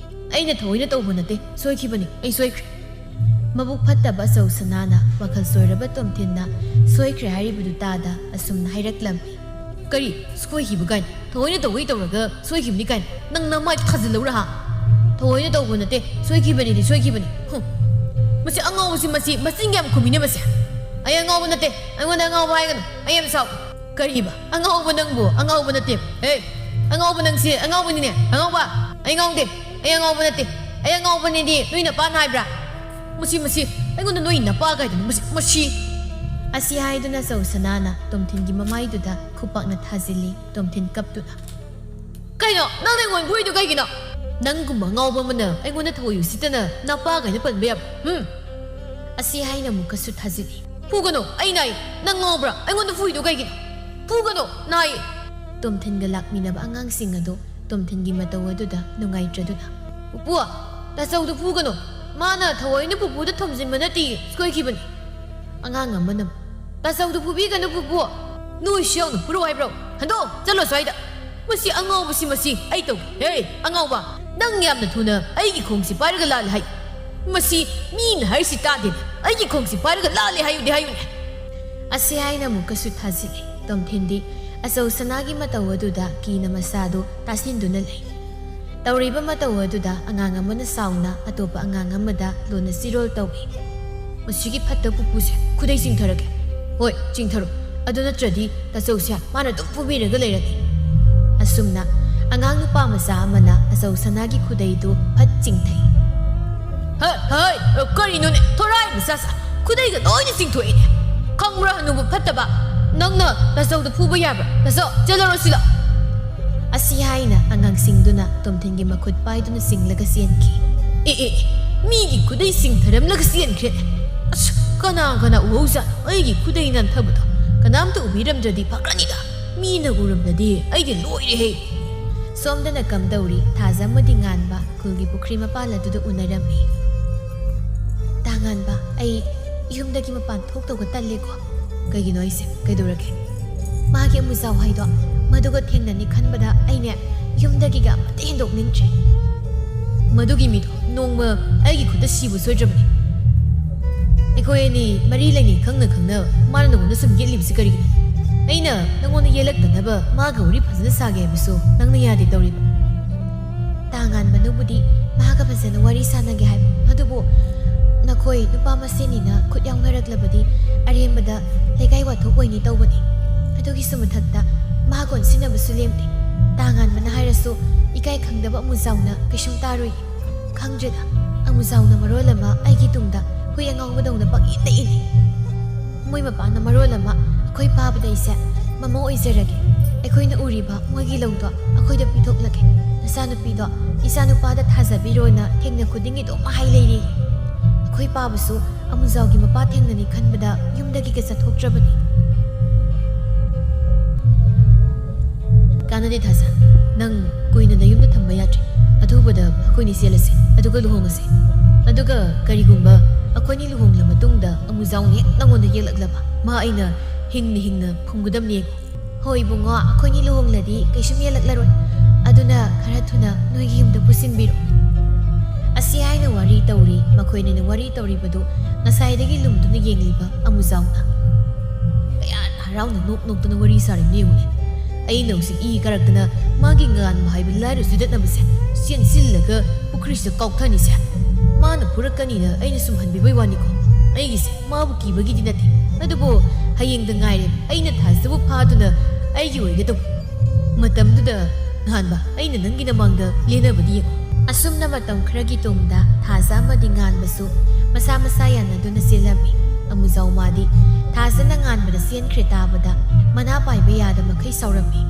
ꯑꯩꯅ ꯊꯑꯣꯏꯅ ꯇꯧꯕ ꯅꯠꯇꯦ, ꯁꯣꯏꯈꯤꯕꯅꯤ, ꯑꯩ ꯁꯣꯏꯈ꯭ꯔꯦ"꯫ ꯃꯕꯨꯛ ꯐꯠꯇꯕ ꯑꯆꯧ ꯁꯅꯥꯅ ꯋꯥꯈꯜ ꯆꯣꯏꯔꯕ ꯇꯣꯝꯊꯤꯟꯅ ꯁꯣꯏꯈ꯭ꯔꯦ ꯍꯥꯏꯔꯤꯕꯗꯨ ꯇꯥꯗ ꯑꯁꯨꯝꯅ ꯍꯥꯏꯔꯛꯂꯝꯃꯤ꯫ "ꯀꯔꯤ? ꯁꯣꯏꯈꯤꯕ ꯀꯥꯏꯅ? ꯊꯑꯣꯏꯅ ꯇꯧꯕꯩ ꯇꯧꯔꯒ ꯁꯣꯏꯈꯤꯕꯅꯤ ꯀꯥꯏꯅ? ꯅꯪ ꯅꯃꯥꯏ ꯊꯥꯖꯤꯜꯂꯧꯔꯥ, ꯍꯥ? ꯊꯑꯣꯏꯅ ꯇꯧꯕ ꯅꯠꯇꯦ, ꯁꯣꯏꯈꯤꯕꯅꯤꯗꯤ ꯁꯣꯏꯈꯤꯕꯅꯤ꯫ ꯍꯨꯝ꯫ ꯃꯁꯤ ꯑꯉꯥꯎꯕꯁꯤ, ꯃꯁꯤ ꯃꯆꯤꯟ ꯌꯥꯝ ꯈꯨꯝꯃꯤꯅꯦ ꯃꯁꯦ꯫ ꯑꯩ ꯑꯉꯥꯎꯕ ꯅꯠꯇꯦ, ꯑꯩꯉꯣꯟꯗ ꯑꯉꯥꯎꯕ ꯍꯥꯏꯒꯅꯨ, ꯑꯩ ꯌꯥꯝ ꯁꯥꯎ꯫ ꯀꯔꯤꯕ? ꯑꯉꯥꯎꯕ ꯅꯪꯕꯨ ꯑꯉꯥꯎꯕ ꯅꯠꯇꯦ꯫ ꯍꯦ, ꯑꯉꯥꯎꯕ ꯅꯪꯁꯤ ꯑꯉꯥꯎꯕꯅꯤꯅꯦ, ꯑꯉꯥꯎꯕ꯫ ꯑꯩ ꯉꯥꯎꯗꯦ, ꯑꯩ ꯑꯉꯥꯎꯕ ꯅꯠꯇꯦ꯫ ꯑꯩ ꯑꯉꯥꯎꯕꯅꯦꯗꯤ ꯅꯣꯏ ꯅꯄꯥꯅ ꯍꯥꯏꯕ꯭ꯔꯥ? ꯃꯁꯤ, ꯃꯁꯤ, ꯑꯩꯉꯣꯟꯗ ꯅꯣꯏ ꯅꯄꯥ ꯀꯥꯏꯗꯅꯣ, ꯃꯁꯤ, ꯃꯁꯤ꯫ ꯑꯁꯤ ꯍꯥꯏꯗꯨꯅ ꯆꯧ ꯁꯅꯥꯅ ꯇꯣꯝꯊꯤꯟꯒꯤ ꯃꯃꯥꯏꯗꯨꯗ ꯈꯨꯄꯥꯛꯅ ꯊꯥꯖꯤꯜꯂꯤ꯫ ꯇꯣꯝꯊꯤꯟ ꯀꯞꯇꯨꯅ, "ꯀꯩꯅꯣ? ꯅꯪꯅ ꯑꯩꯉꯣꯟꯗ ꯐꯨꯏꯗꯣ ꯀꯩꯒꯤꯅꯣ? ꯅꯪꯒꯨꯝꯕ ꯑꯉꯥꯎꯕ ꯑꯃꯅ ꯑꯩꯉꯣꯟꯗ ꯊꯑꯣꯏ ꯎꯁꯤꯠꯇꯅ ꯅꯄꯥ ꯀꯥꯏꯅ ꯄꯟꯕ ꯌꯥꯕ? ꯍꯨꯝ?" ꯑꯁꯤ ꯍꯥꯏꯅ ꯑꯃꯨꯛꯀꯁꯨ ꯊꯥꯖꯤꯜꯂꯤ꯫ "ꯐꯨꯒꯅꯨ, ꯑꯩ ꯅꯥꯏ꯫ ꯅꯪ ꯉꯥꯎꯕ꯭ꯔꯥ? ꯑꯩꯉꯣꯟꯗ ꯐꯨꯏꯗꯣ ꯀꯩꯒꯤꯅꯣ? ꯐꯨꯒꯅꯨ, ꯅꯥꯏ"꯫ ꯇꯣꯝꯊꯤꯟꯒ ꯂꯥꯛꯃꯤꯟꯅꯕ ꯑꯉꯥꯡꯁꯤꯡ ꯑꯗꯨ ꯇꯣꯝꯊꯤꯟꯒꯤ ꯃꯇꯧ ꯑꯗꯨꯗ ꯅꯨꯡꯉꯥꯏꯇ꯭ꯔꯗꯨꯅ, "ꯄꯨꯄꯨ, ꯇꯥꯆꯧꯗꯨ ꯐꯨꯒꯅꯨ꯫ ꯃꯥꯅ ꯊꯑꯣꯏꯅ ꯄꯨꯄꯨꯗ ꯊꯣꯝꯖꯤꯟꯕ ꯅꯠꯇꯦ, ꯁꯣꯏꯈꯤꯕꯅꯤ꯫" ꯑꯉꯥꯡ ꯑꯃꯅ, "ꯇꯥꯆꯧꯗꯨ ꯐꯨꯕꯤꯒꯅꯨ ꯄꯨꯄꯨ꯫ ꯅꯣꯏꯁꯨ ꯌꯥꯎꯅ ꯐꯨꯔꯣ ꯍꯥꯏꯕ꯭ꯔꯣ? ꯍꯟꯗꯣꯛ, ꯆꯠꯂꯣ ꯁ꯭ꯋꯥꯏꯗ꯫ ꯃꯁꯤ ꯑꯉꯥꯎꯕꯁꯤ ꯃꯁꯤ ꯑꯩ ꯇꯧꯒꯦ꯫ ꯍꯦ, ꯑꯉꯥꯎꯕ, ꯅꯪ ꯌꯥꯝꯅ ꯊꯨꯅ ꯑꯩꯒꯤ ꯈꯣꯡꯁꯤ ꯄꯥꯏꯔꯒ ꯂꯥꯜꯂꯦ ꯍꯥꯏ꯫ ꯃꯁꯤ ꯃꯤꯅ ꯍꯥꯏꯔꯤꯁꯤ ꯇꯥꯗꯦ꯫ ꯑꯩꯒꯤ ꯈꯣꯡꯁꯤ ꯄꯥꯏꯔꯒ ꯂꯥꯜꯂꯦ ꯍꯥꯏꯌꯨꯗꯤ ꯍꯥꯏꯌꯨꯅꯦ꯫" ꯑꯁꯤ ꯍꯥꯏꯅ ꯑꯃꯨꯛꯀꯁꯨ ꯊꯥꯖꯤꯜꯂꯤ꯫ ꯇꯣꯝꯊꯤꯟꯗꯤ ꯑꯆꯧ ꯁꯅꯥꯒꯤ ꯃꯇꯧ ꯑꯗꯨꯗ ꯀꯤꯅ ꯃꯁꯥꯗꯨ ꯇꯥꯁꯤꯟꯗꯨꯅ ꯂꯩ꯫ ꯇꯧꯔꯤꯕ ꯃꯇꯧ ꯑꯗꯨꯗ ꯑꯉꯥꯡ ꯑꯃꯅ ꯁꯥꯎꯅ ꯑꯇꯣꯞꯄ ꯑꯉꯥꯡ ꯑꯃꯗ ꯂꯣꯟꯅ ꯆꯤꯔꯣꯜ ꯇꯧꯏ꯫ "ꯃꯁꯤꯒꯤ ꯐꯠꯇ ꯄꯨꯄꯨꯁꯦ ꯈꯨꯗꯩ ꯆꯤꯡꯊꯔꯒꯦ꯫ ꯍꯣꯏ, ꯆꯤꯡꯊꯔꯣ꯫ ꯑꯗꯨ ꯅꯠꯇ꯭ꯔꯗꯤ ꯇꯥꯆꯧꯁꯦ ꯃꯥꯅ ꯑꯗꯨꯝ ꯐꯨꯕꯤꯔꯒ ꯂꯩꯔꯅꯤ꯫" ꯑꯁꯨꯝꯅ ꯑꯉꯥꯡ ꯅꯨꯄꯥ ꯃꯆꯥ ꯑꯃꯅ ꯑꯆꯧ ꯁꯅꯥꯒꯤ ꯈꯨꯗꯩꯗꯨ ꯐꯠ ꯆꯤꯡꯊꯩ꯫ "ꯍ-, ꯍꯩ, ꯀꯔꯤꯅꯣꯅꯦ? ꯊꯣꯔꯥꯏ ꯃꯆꯥꯁꯦ ꯈꯨꯗꯩꯒ ꯂꯣꯏꯅ ꯆꯤꯡꯊꯣꯛꯏꯅꯦ꯫ ꯈꯪꯕ꯭ꯔꯥ, ꯍꯅꯨꯕ ꯐꯠꯇꯕ? ꯅꯪꯅ ꯇꯥꯆꯧꯗ ꯐꯨꯕ ꯌꯥꯕ꯭ꯔꯥ? ꯇꯥꯆꯧ, ꯆꯠꯂꯔꯣ ꯁꯤꯗ꯫" ꯑꯁꯤ ꯍꯥꯏꯅ ꯑꯉꯥꯡꯁꯤꯡꯗꯨꯅ ꯇꯣꯝꯊꯤꯟꯒꯤ ꯃꯈꯨꯠ ꯄꯥꯏꯗꯨꯅ ꯆꯤꯡꯂꯒ ꯆꯦꯟꯈꯤ꯫ "ꯑꯦ, ꯑꯦ, ꯑꯦ, ꯃꯤꯒꯤ ꯈꯨꯗꯩ ꯆꯤꯡꯊꯔꯝꯂꯒ ꯆꯦꯟꯈ꯭ꯔꯦꯅꯦ꯫ ꯑꯁ, ꯀꯅꯥ ꯀꯅꯥ ꯎꯍꯧꯖꯥꯠꯅꯣ ꯑꯩꯒꯤ ꯈꯨꯗꯩ ꯅꯥꯟꯊꯕꯗꯣ? ꯀꯅꯥꯝꯇ ꯎꯕꯤꯔꯝꯗ꯭ꯔꯗꯤ ꯐꯒꯅꯤꯗ꯫ ꯃꯤꯅ ꯎꯔꯝꯂꯗꯤ ꯑꯩꯗꯤ ꯂꯣꯏꯔꯦꯍꯦ꯫" ꯁꯣꯝꯗꯅ ꯀꯝꯗꯧꯔꯤ? ꯊꯥꯖ ꯑꯃꯗꯤ ꯉꯥꯟꯕ ꯈꯨꯜꯒꯤ ꯄꯨꯈ꯭ꯔꯤ ꯃꯄꯥꯜ ꯑꯗꯨꯗ ꯎꯅꯔꯝꯃꯤ꯫ "ꯇꯥ ꯉꯥꯟꯕ, ꯑꯩ ꯌꯨꯝꯗꯒꯤ ꯃꯄꯥꯟ ꯊꯣꯛꯇꯧꯕ ꯇꯜꯂꯦꯀꯣ꯫" "ꯀꯩꯒꯤꯅꯣ ꯑꯩꯁꯦ? ꯀꯩꯗꯧꯔꯒꯦ?" "ꯃꯥꯒꯤ ꯑꯃꯨꯖꯥꯎ ꯍꯥꯏꯗꯣ, ꯃꯗꯨꯒ ꯊꯦꯡꯅꯅꯤ ꯈꯟꯕꯗ ꯑꯩꯅꯦ ꯌꯨꯝꯗꯒꯤꯒ ꯑꯃꯠꯇ ꯍꯦꯟꯗꯣꯛꯅꯤꯡꯗ꯭ꯔꯦ꯫" "ꯃꯗꯨꯒꯤ ꯃꯤꯗꯣ ꯅꯣꯡꯃ ꯑꯩꯒꯤ ꯈꯨꯠꯇ ꯁꯤꯕ ꯁꯣꯏꯗ꯭ꯔꯕꯅꯤ꯫ ꯑꯩꯈꯣꯏ ꯑꯅꯤ ꯃꯔꯤ ꯂꯩꯅꯩ ꯈꯪꯅ ꯈꯪꯅ ꯃꯥꯅ ꯅꯉꯣꯟꯗ ꯁꯨꯝ ꯌꯦꯠꯂꯤꯕꯁꯤ ꯀꯔꯤꯒꯤꯅꯣ? ꯑꯩꯅ ꯅꯉꯣꯟꯗ ꯌꯦꯠꯂꯛꯇꯅꯕ ꯃꯥꯒ ꯋꯥꯔꯤ ꯐꯖꯅ ꯁꯥꯒꯦ ꯍꯥꯏꯕꯁꯨ ꯅꯪꯅ ꯌꯥꯗꯦ ꯇꯧꯔꯤꯕ꯫" ꯇꯥ ꯉꯥꯟꯕꯅꯕꯨꯗꯤ ꯃꯥꯒ ꯐꯖꯅ ꯋꯥꯔꯤ ꯁꯥꯟꯅꯒꯦ ꯍꯥꯏꯕ, ꯑꯗꯨꯕꯨ ꯅꯈꯣꯏ ꯅꯨꯄꯥ ꯃꯁꯦꯟꯅꯤꯅ ꯈꯨꯠ ꯌꯥꯎꯅꯔꯛꯂꯕꯗꯤ ꯑꯔꯦꯝꯕꯗ ꯂꯩꯀꯥꯏ ꯋꯥꯊꯣꯛ ꯑꯣꯏꯅꯤ ꯇꯧꯕꯅꯤ꯫ ꯑꯗꯨꯒꯤꯁꯨ ꯃꯊꯛꯇ ꯃꯥꯒ ꯑꯣꯟꯁꯤꯟꯅꯕꯁꯨ ꯂꯦꯝꯗꯦ꯫ ꯇꯥ ꯉꯥꯟꯕꯅ ꯍꯥꯏꯔꯁꯨ ꯏꯀꯥꯏ ꯈꯪꯗꯕ ꯑꯃꯨꯖꯥꯎꯅ ꯀꯩꯁꯨꯝ ꯇꯥꯔꯣꯏ꯫ ꯈꯪꯗ꯭ꯔꯦꯗ, ꯑꯃꯨꯖꯥꯎꯅ ꯃꯔꯣꯜ ꯑꯃ ꯑꯩꯒꯤ ꯇꯨꯡꯗ ꯍꯨꯏ ꯑꯉꯥꯎꯕꯗꯧꯅ ꯄꯪꯏꯟꯗ ꯏꯜꯂꯤ꯫ ꯃꯣꯏ ꯃꯄꯥꯅ ꯃꯔꯣꯜ ꯑꯃ ꯑꯩꯈꯣꯏ ꯄꯥꯕꯗ ꯑꯩꯁꯦ ꯃꯃꯧ ꯑꯣꯏꯖꯔꯒꯦ, ꯑꯩꯈꯣꯏꯅ ꯎꯔꯤꯕ ꯃꯣꯏꯒꯤ ꯂꯧꯗꯣ ꯑꯩꯈꯣꯏꯗ ꯄꯤꯊꯣꯛꯂꯒꯦ, ꯅꯆꯥꯅꯨꯄꯤꯗꯣ ꯏꯆꯥꯅꯨꯄꯥꯗ ꯊꯥꯖꯕꯤꯔꯣꯅ ꯊꯦꯡꯅ ꯈꯨꯗꯤꯡꯒꯤ ꯑꯗꯨꯝ ꯍꯥꯏ ꯂꯩꯔꯤ꯫ ꯑꯩꯈꯣꯏ ꯄꯥꯕꯁꯨ ꯑꯃꯨꯖꯥꯎꯒꯤ ꯃꯄꯥ ꯊꯦꯡꯅꯅꯤ ꯈꯟꯕꯗ ꯌꯨꯝꯗꯒꯤꯒ ꯆꯠꯊꯣꯛꯇ꯭ꯔꯕꯅꯤ꯫ "ꯀꯥꯟꯅꯗꯦ ꯊꯥꯖ, ꯅꯪ ꯀꯨꯏꯅ ꯅꯌꯨꯝꯗ ꯊꯝꯕ ꯌꯥꯗ꯭ꯔꯦ꯫ ꯑꯊꯨꯕꯗ ꯑꯩꯈꯣꯏꯅꯤ ꯆꯦꯜꯂꯁꯦ, ꯑꯗꯨꯒ ꯂꯨꯍꯣꯡꯉꯁꯦ꯫ ꯑꯗꯨꯒ ꯀꯔꯤꯒꯨꯝꯕ ꯑꯩꯈꯣꯏꯅꯤ ꯂꯨꯍꯣꯡꯂ ꯃꯇꯨꯡꯗ ꯑꯃꯨꯖꯥꯎꯅ ꯍꯦꯛ ꯅꯪꯉꯣꯟꯗ ꯌꯦꯛꯂꯛꯂꯕ, ꯃꯥ ꯑꯩꯅ ꯍꯤꯡꯅ ꯍꯤꯡꯅ ꯐꯨꯝꯒꯗꯕꯅꯤ ꯌꯦꯡꯉꯣ꯫" "ꯍꯣꯏ ꯏꯕꯨꯡꯉꯣ, ꯑꯩꯈꯣꯏꯅꯤ ꯂꯨꯍꯣꯡꯂꯗꯤ ꯀꯩꯁꯨꯝ ꯌꯦꯜꯂꯛꯂꯔꯣꯏ꯫ ꯑꯗꯨꯅ ꯈꯔ ꯊꯨꯅ ꯅꯣꯏꯒꯤ ꯌꯨꯝꯗ ꯄꯨꯁꯤꯟꯕꯤꯔꯣ꯫" ꯑꯁꯤ ꯍꯥꯏꯅ ꯋꯥꯔꯤ ꯇꯧꯔꯤ꯫ ꯃꯈꯣꯏꯅꯤꯅ ꯋꯥꯔꯤ ꯇꯧꯔꯤꯕꯗꯨ ꯉꯁꯥꯏꯗꯒꯤ ꯂꯨꯝꯗꯨꯅ ꯌꯦꯡꯂꯤꯕ ꯑꯃꯨꯖꯥꯎꯅ꯫ ꯀꯌꯥ ꯍꯔꯥꯎꯅ ꯅꯣꯛ ꯅꯣꯛꯇꯅ ꯋꯥꯔꯤ ꯁꯥꯔꯤꯕꯅꯤ ꯌꯦꯡꯉꯨꯅꯦ꯫ ꯑꯩꯅ ꯍꯧꯖꯤꯛ ꯏ ꯀꯥꯔꯛꯇꯅ ꯃꯥꯒꯤ ꯉꯥꯟꯕ ꯍꯥꯏꯕ ꯂꯥꯏꯔ ꯆꯨꯗꯠꯅꯕꯁꯦ ꯆꯦꯟꯁꯤꯜꯂꯒ ꯄꯨꯈ꯭ꯔꯤꯁꯤꯗ ꯀꯥꯎꯊꯅꯤꯁꯦ꯫ ꯃꯥꯅ ꯐꯨꯔꯛꯀꯅꯤꯅ ꯑꯩꯅ ꯁꯨꯝ ꯍꯟꯕꯤꯕꯩ ꯋꯥꯅꯤꯀꯣ꯫ ꯑꯩꯒꯤꯁꯦ ꯃꯥꯕꯨ ꯀꯤꯕꯒꯤꯗꯤ ꯅꯠꯇꯦ, ꯑꯗꯨꯕꯨ ꯍꯌꯦꯡꯗ ꯉꯥꯏꯔꯦ ꯑꯩꯅ ꯊꯥꯖꯕ ꯐꯥꯗꯨꯅ ꯑꯩꯒꯤ ꯑꯣꯏꯒꯗꯧꯕ꯫ ꯃꯇꯝꯗꯨꯗ ꯉꯥꯟꯕ, ꯑꯩꯅ ꯅꯪꯒꯤ ꯅꯃꯥꯡꯗ ꯂꯦꯟꯅꯕꯗꯤ ꯌꯦꯡꯉꯨ꯫ ꯑꯁꯨꯝꯅ ꯃꯇꯝ ꯈꯔꯒꯤ ꯇꯨꯡꯗ ꯊꯥꯖ ꯑꯃꯗꯤ ꯉꯥꯟꯕꯁꯨ ꯃꯁꯥ ꯃꯁꯥ ꯌꯥꯅꯗꯨꯅ ꯆꯦꯜꯂꯝꯃꯤ꯫ ꯑꯃꯨꯖꯥꯎ ꯃꯥꯗꯤ ꯊꯥꯖꯅ ꯉꯥꯟꯕꯗ ꯆꯦꯟꯈ꯭ꯔꯦ ꯇꯥꯕꯗ ꯃꯅꯥ ꯄꯥꯏꯕ ꯌꯥꯗ ꯃꯈꯩ ꯁꯥꯎꯔꯝꯃꯤ꯫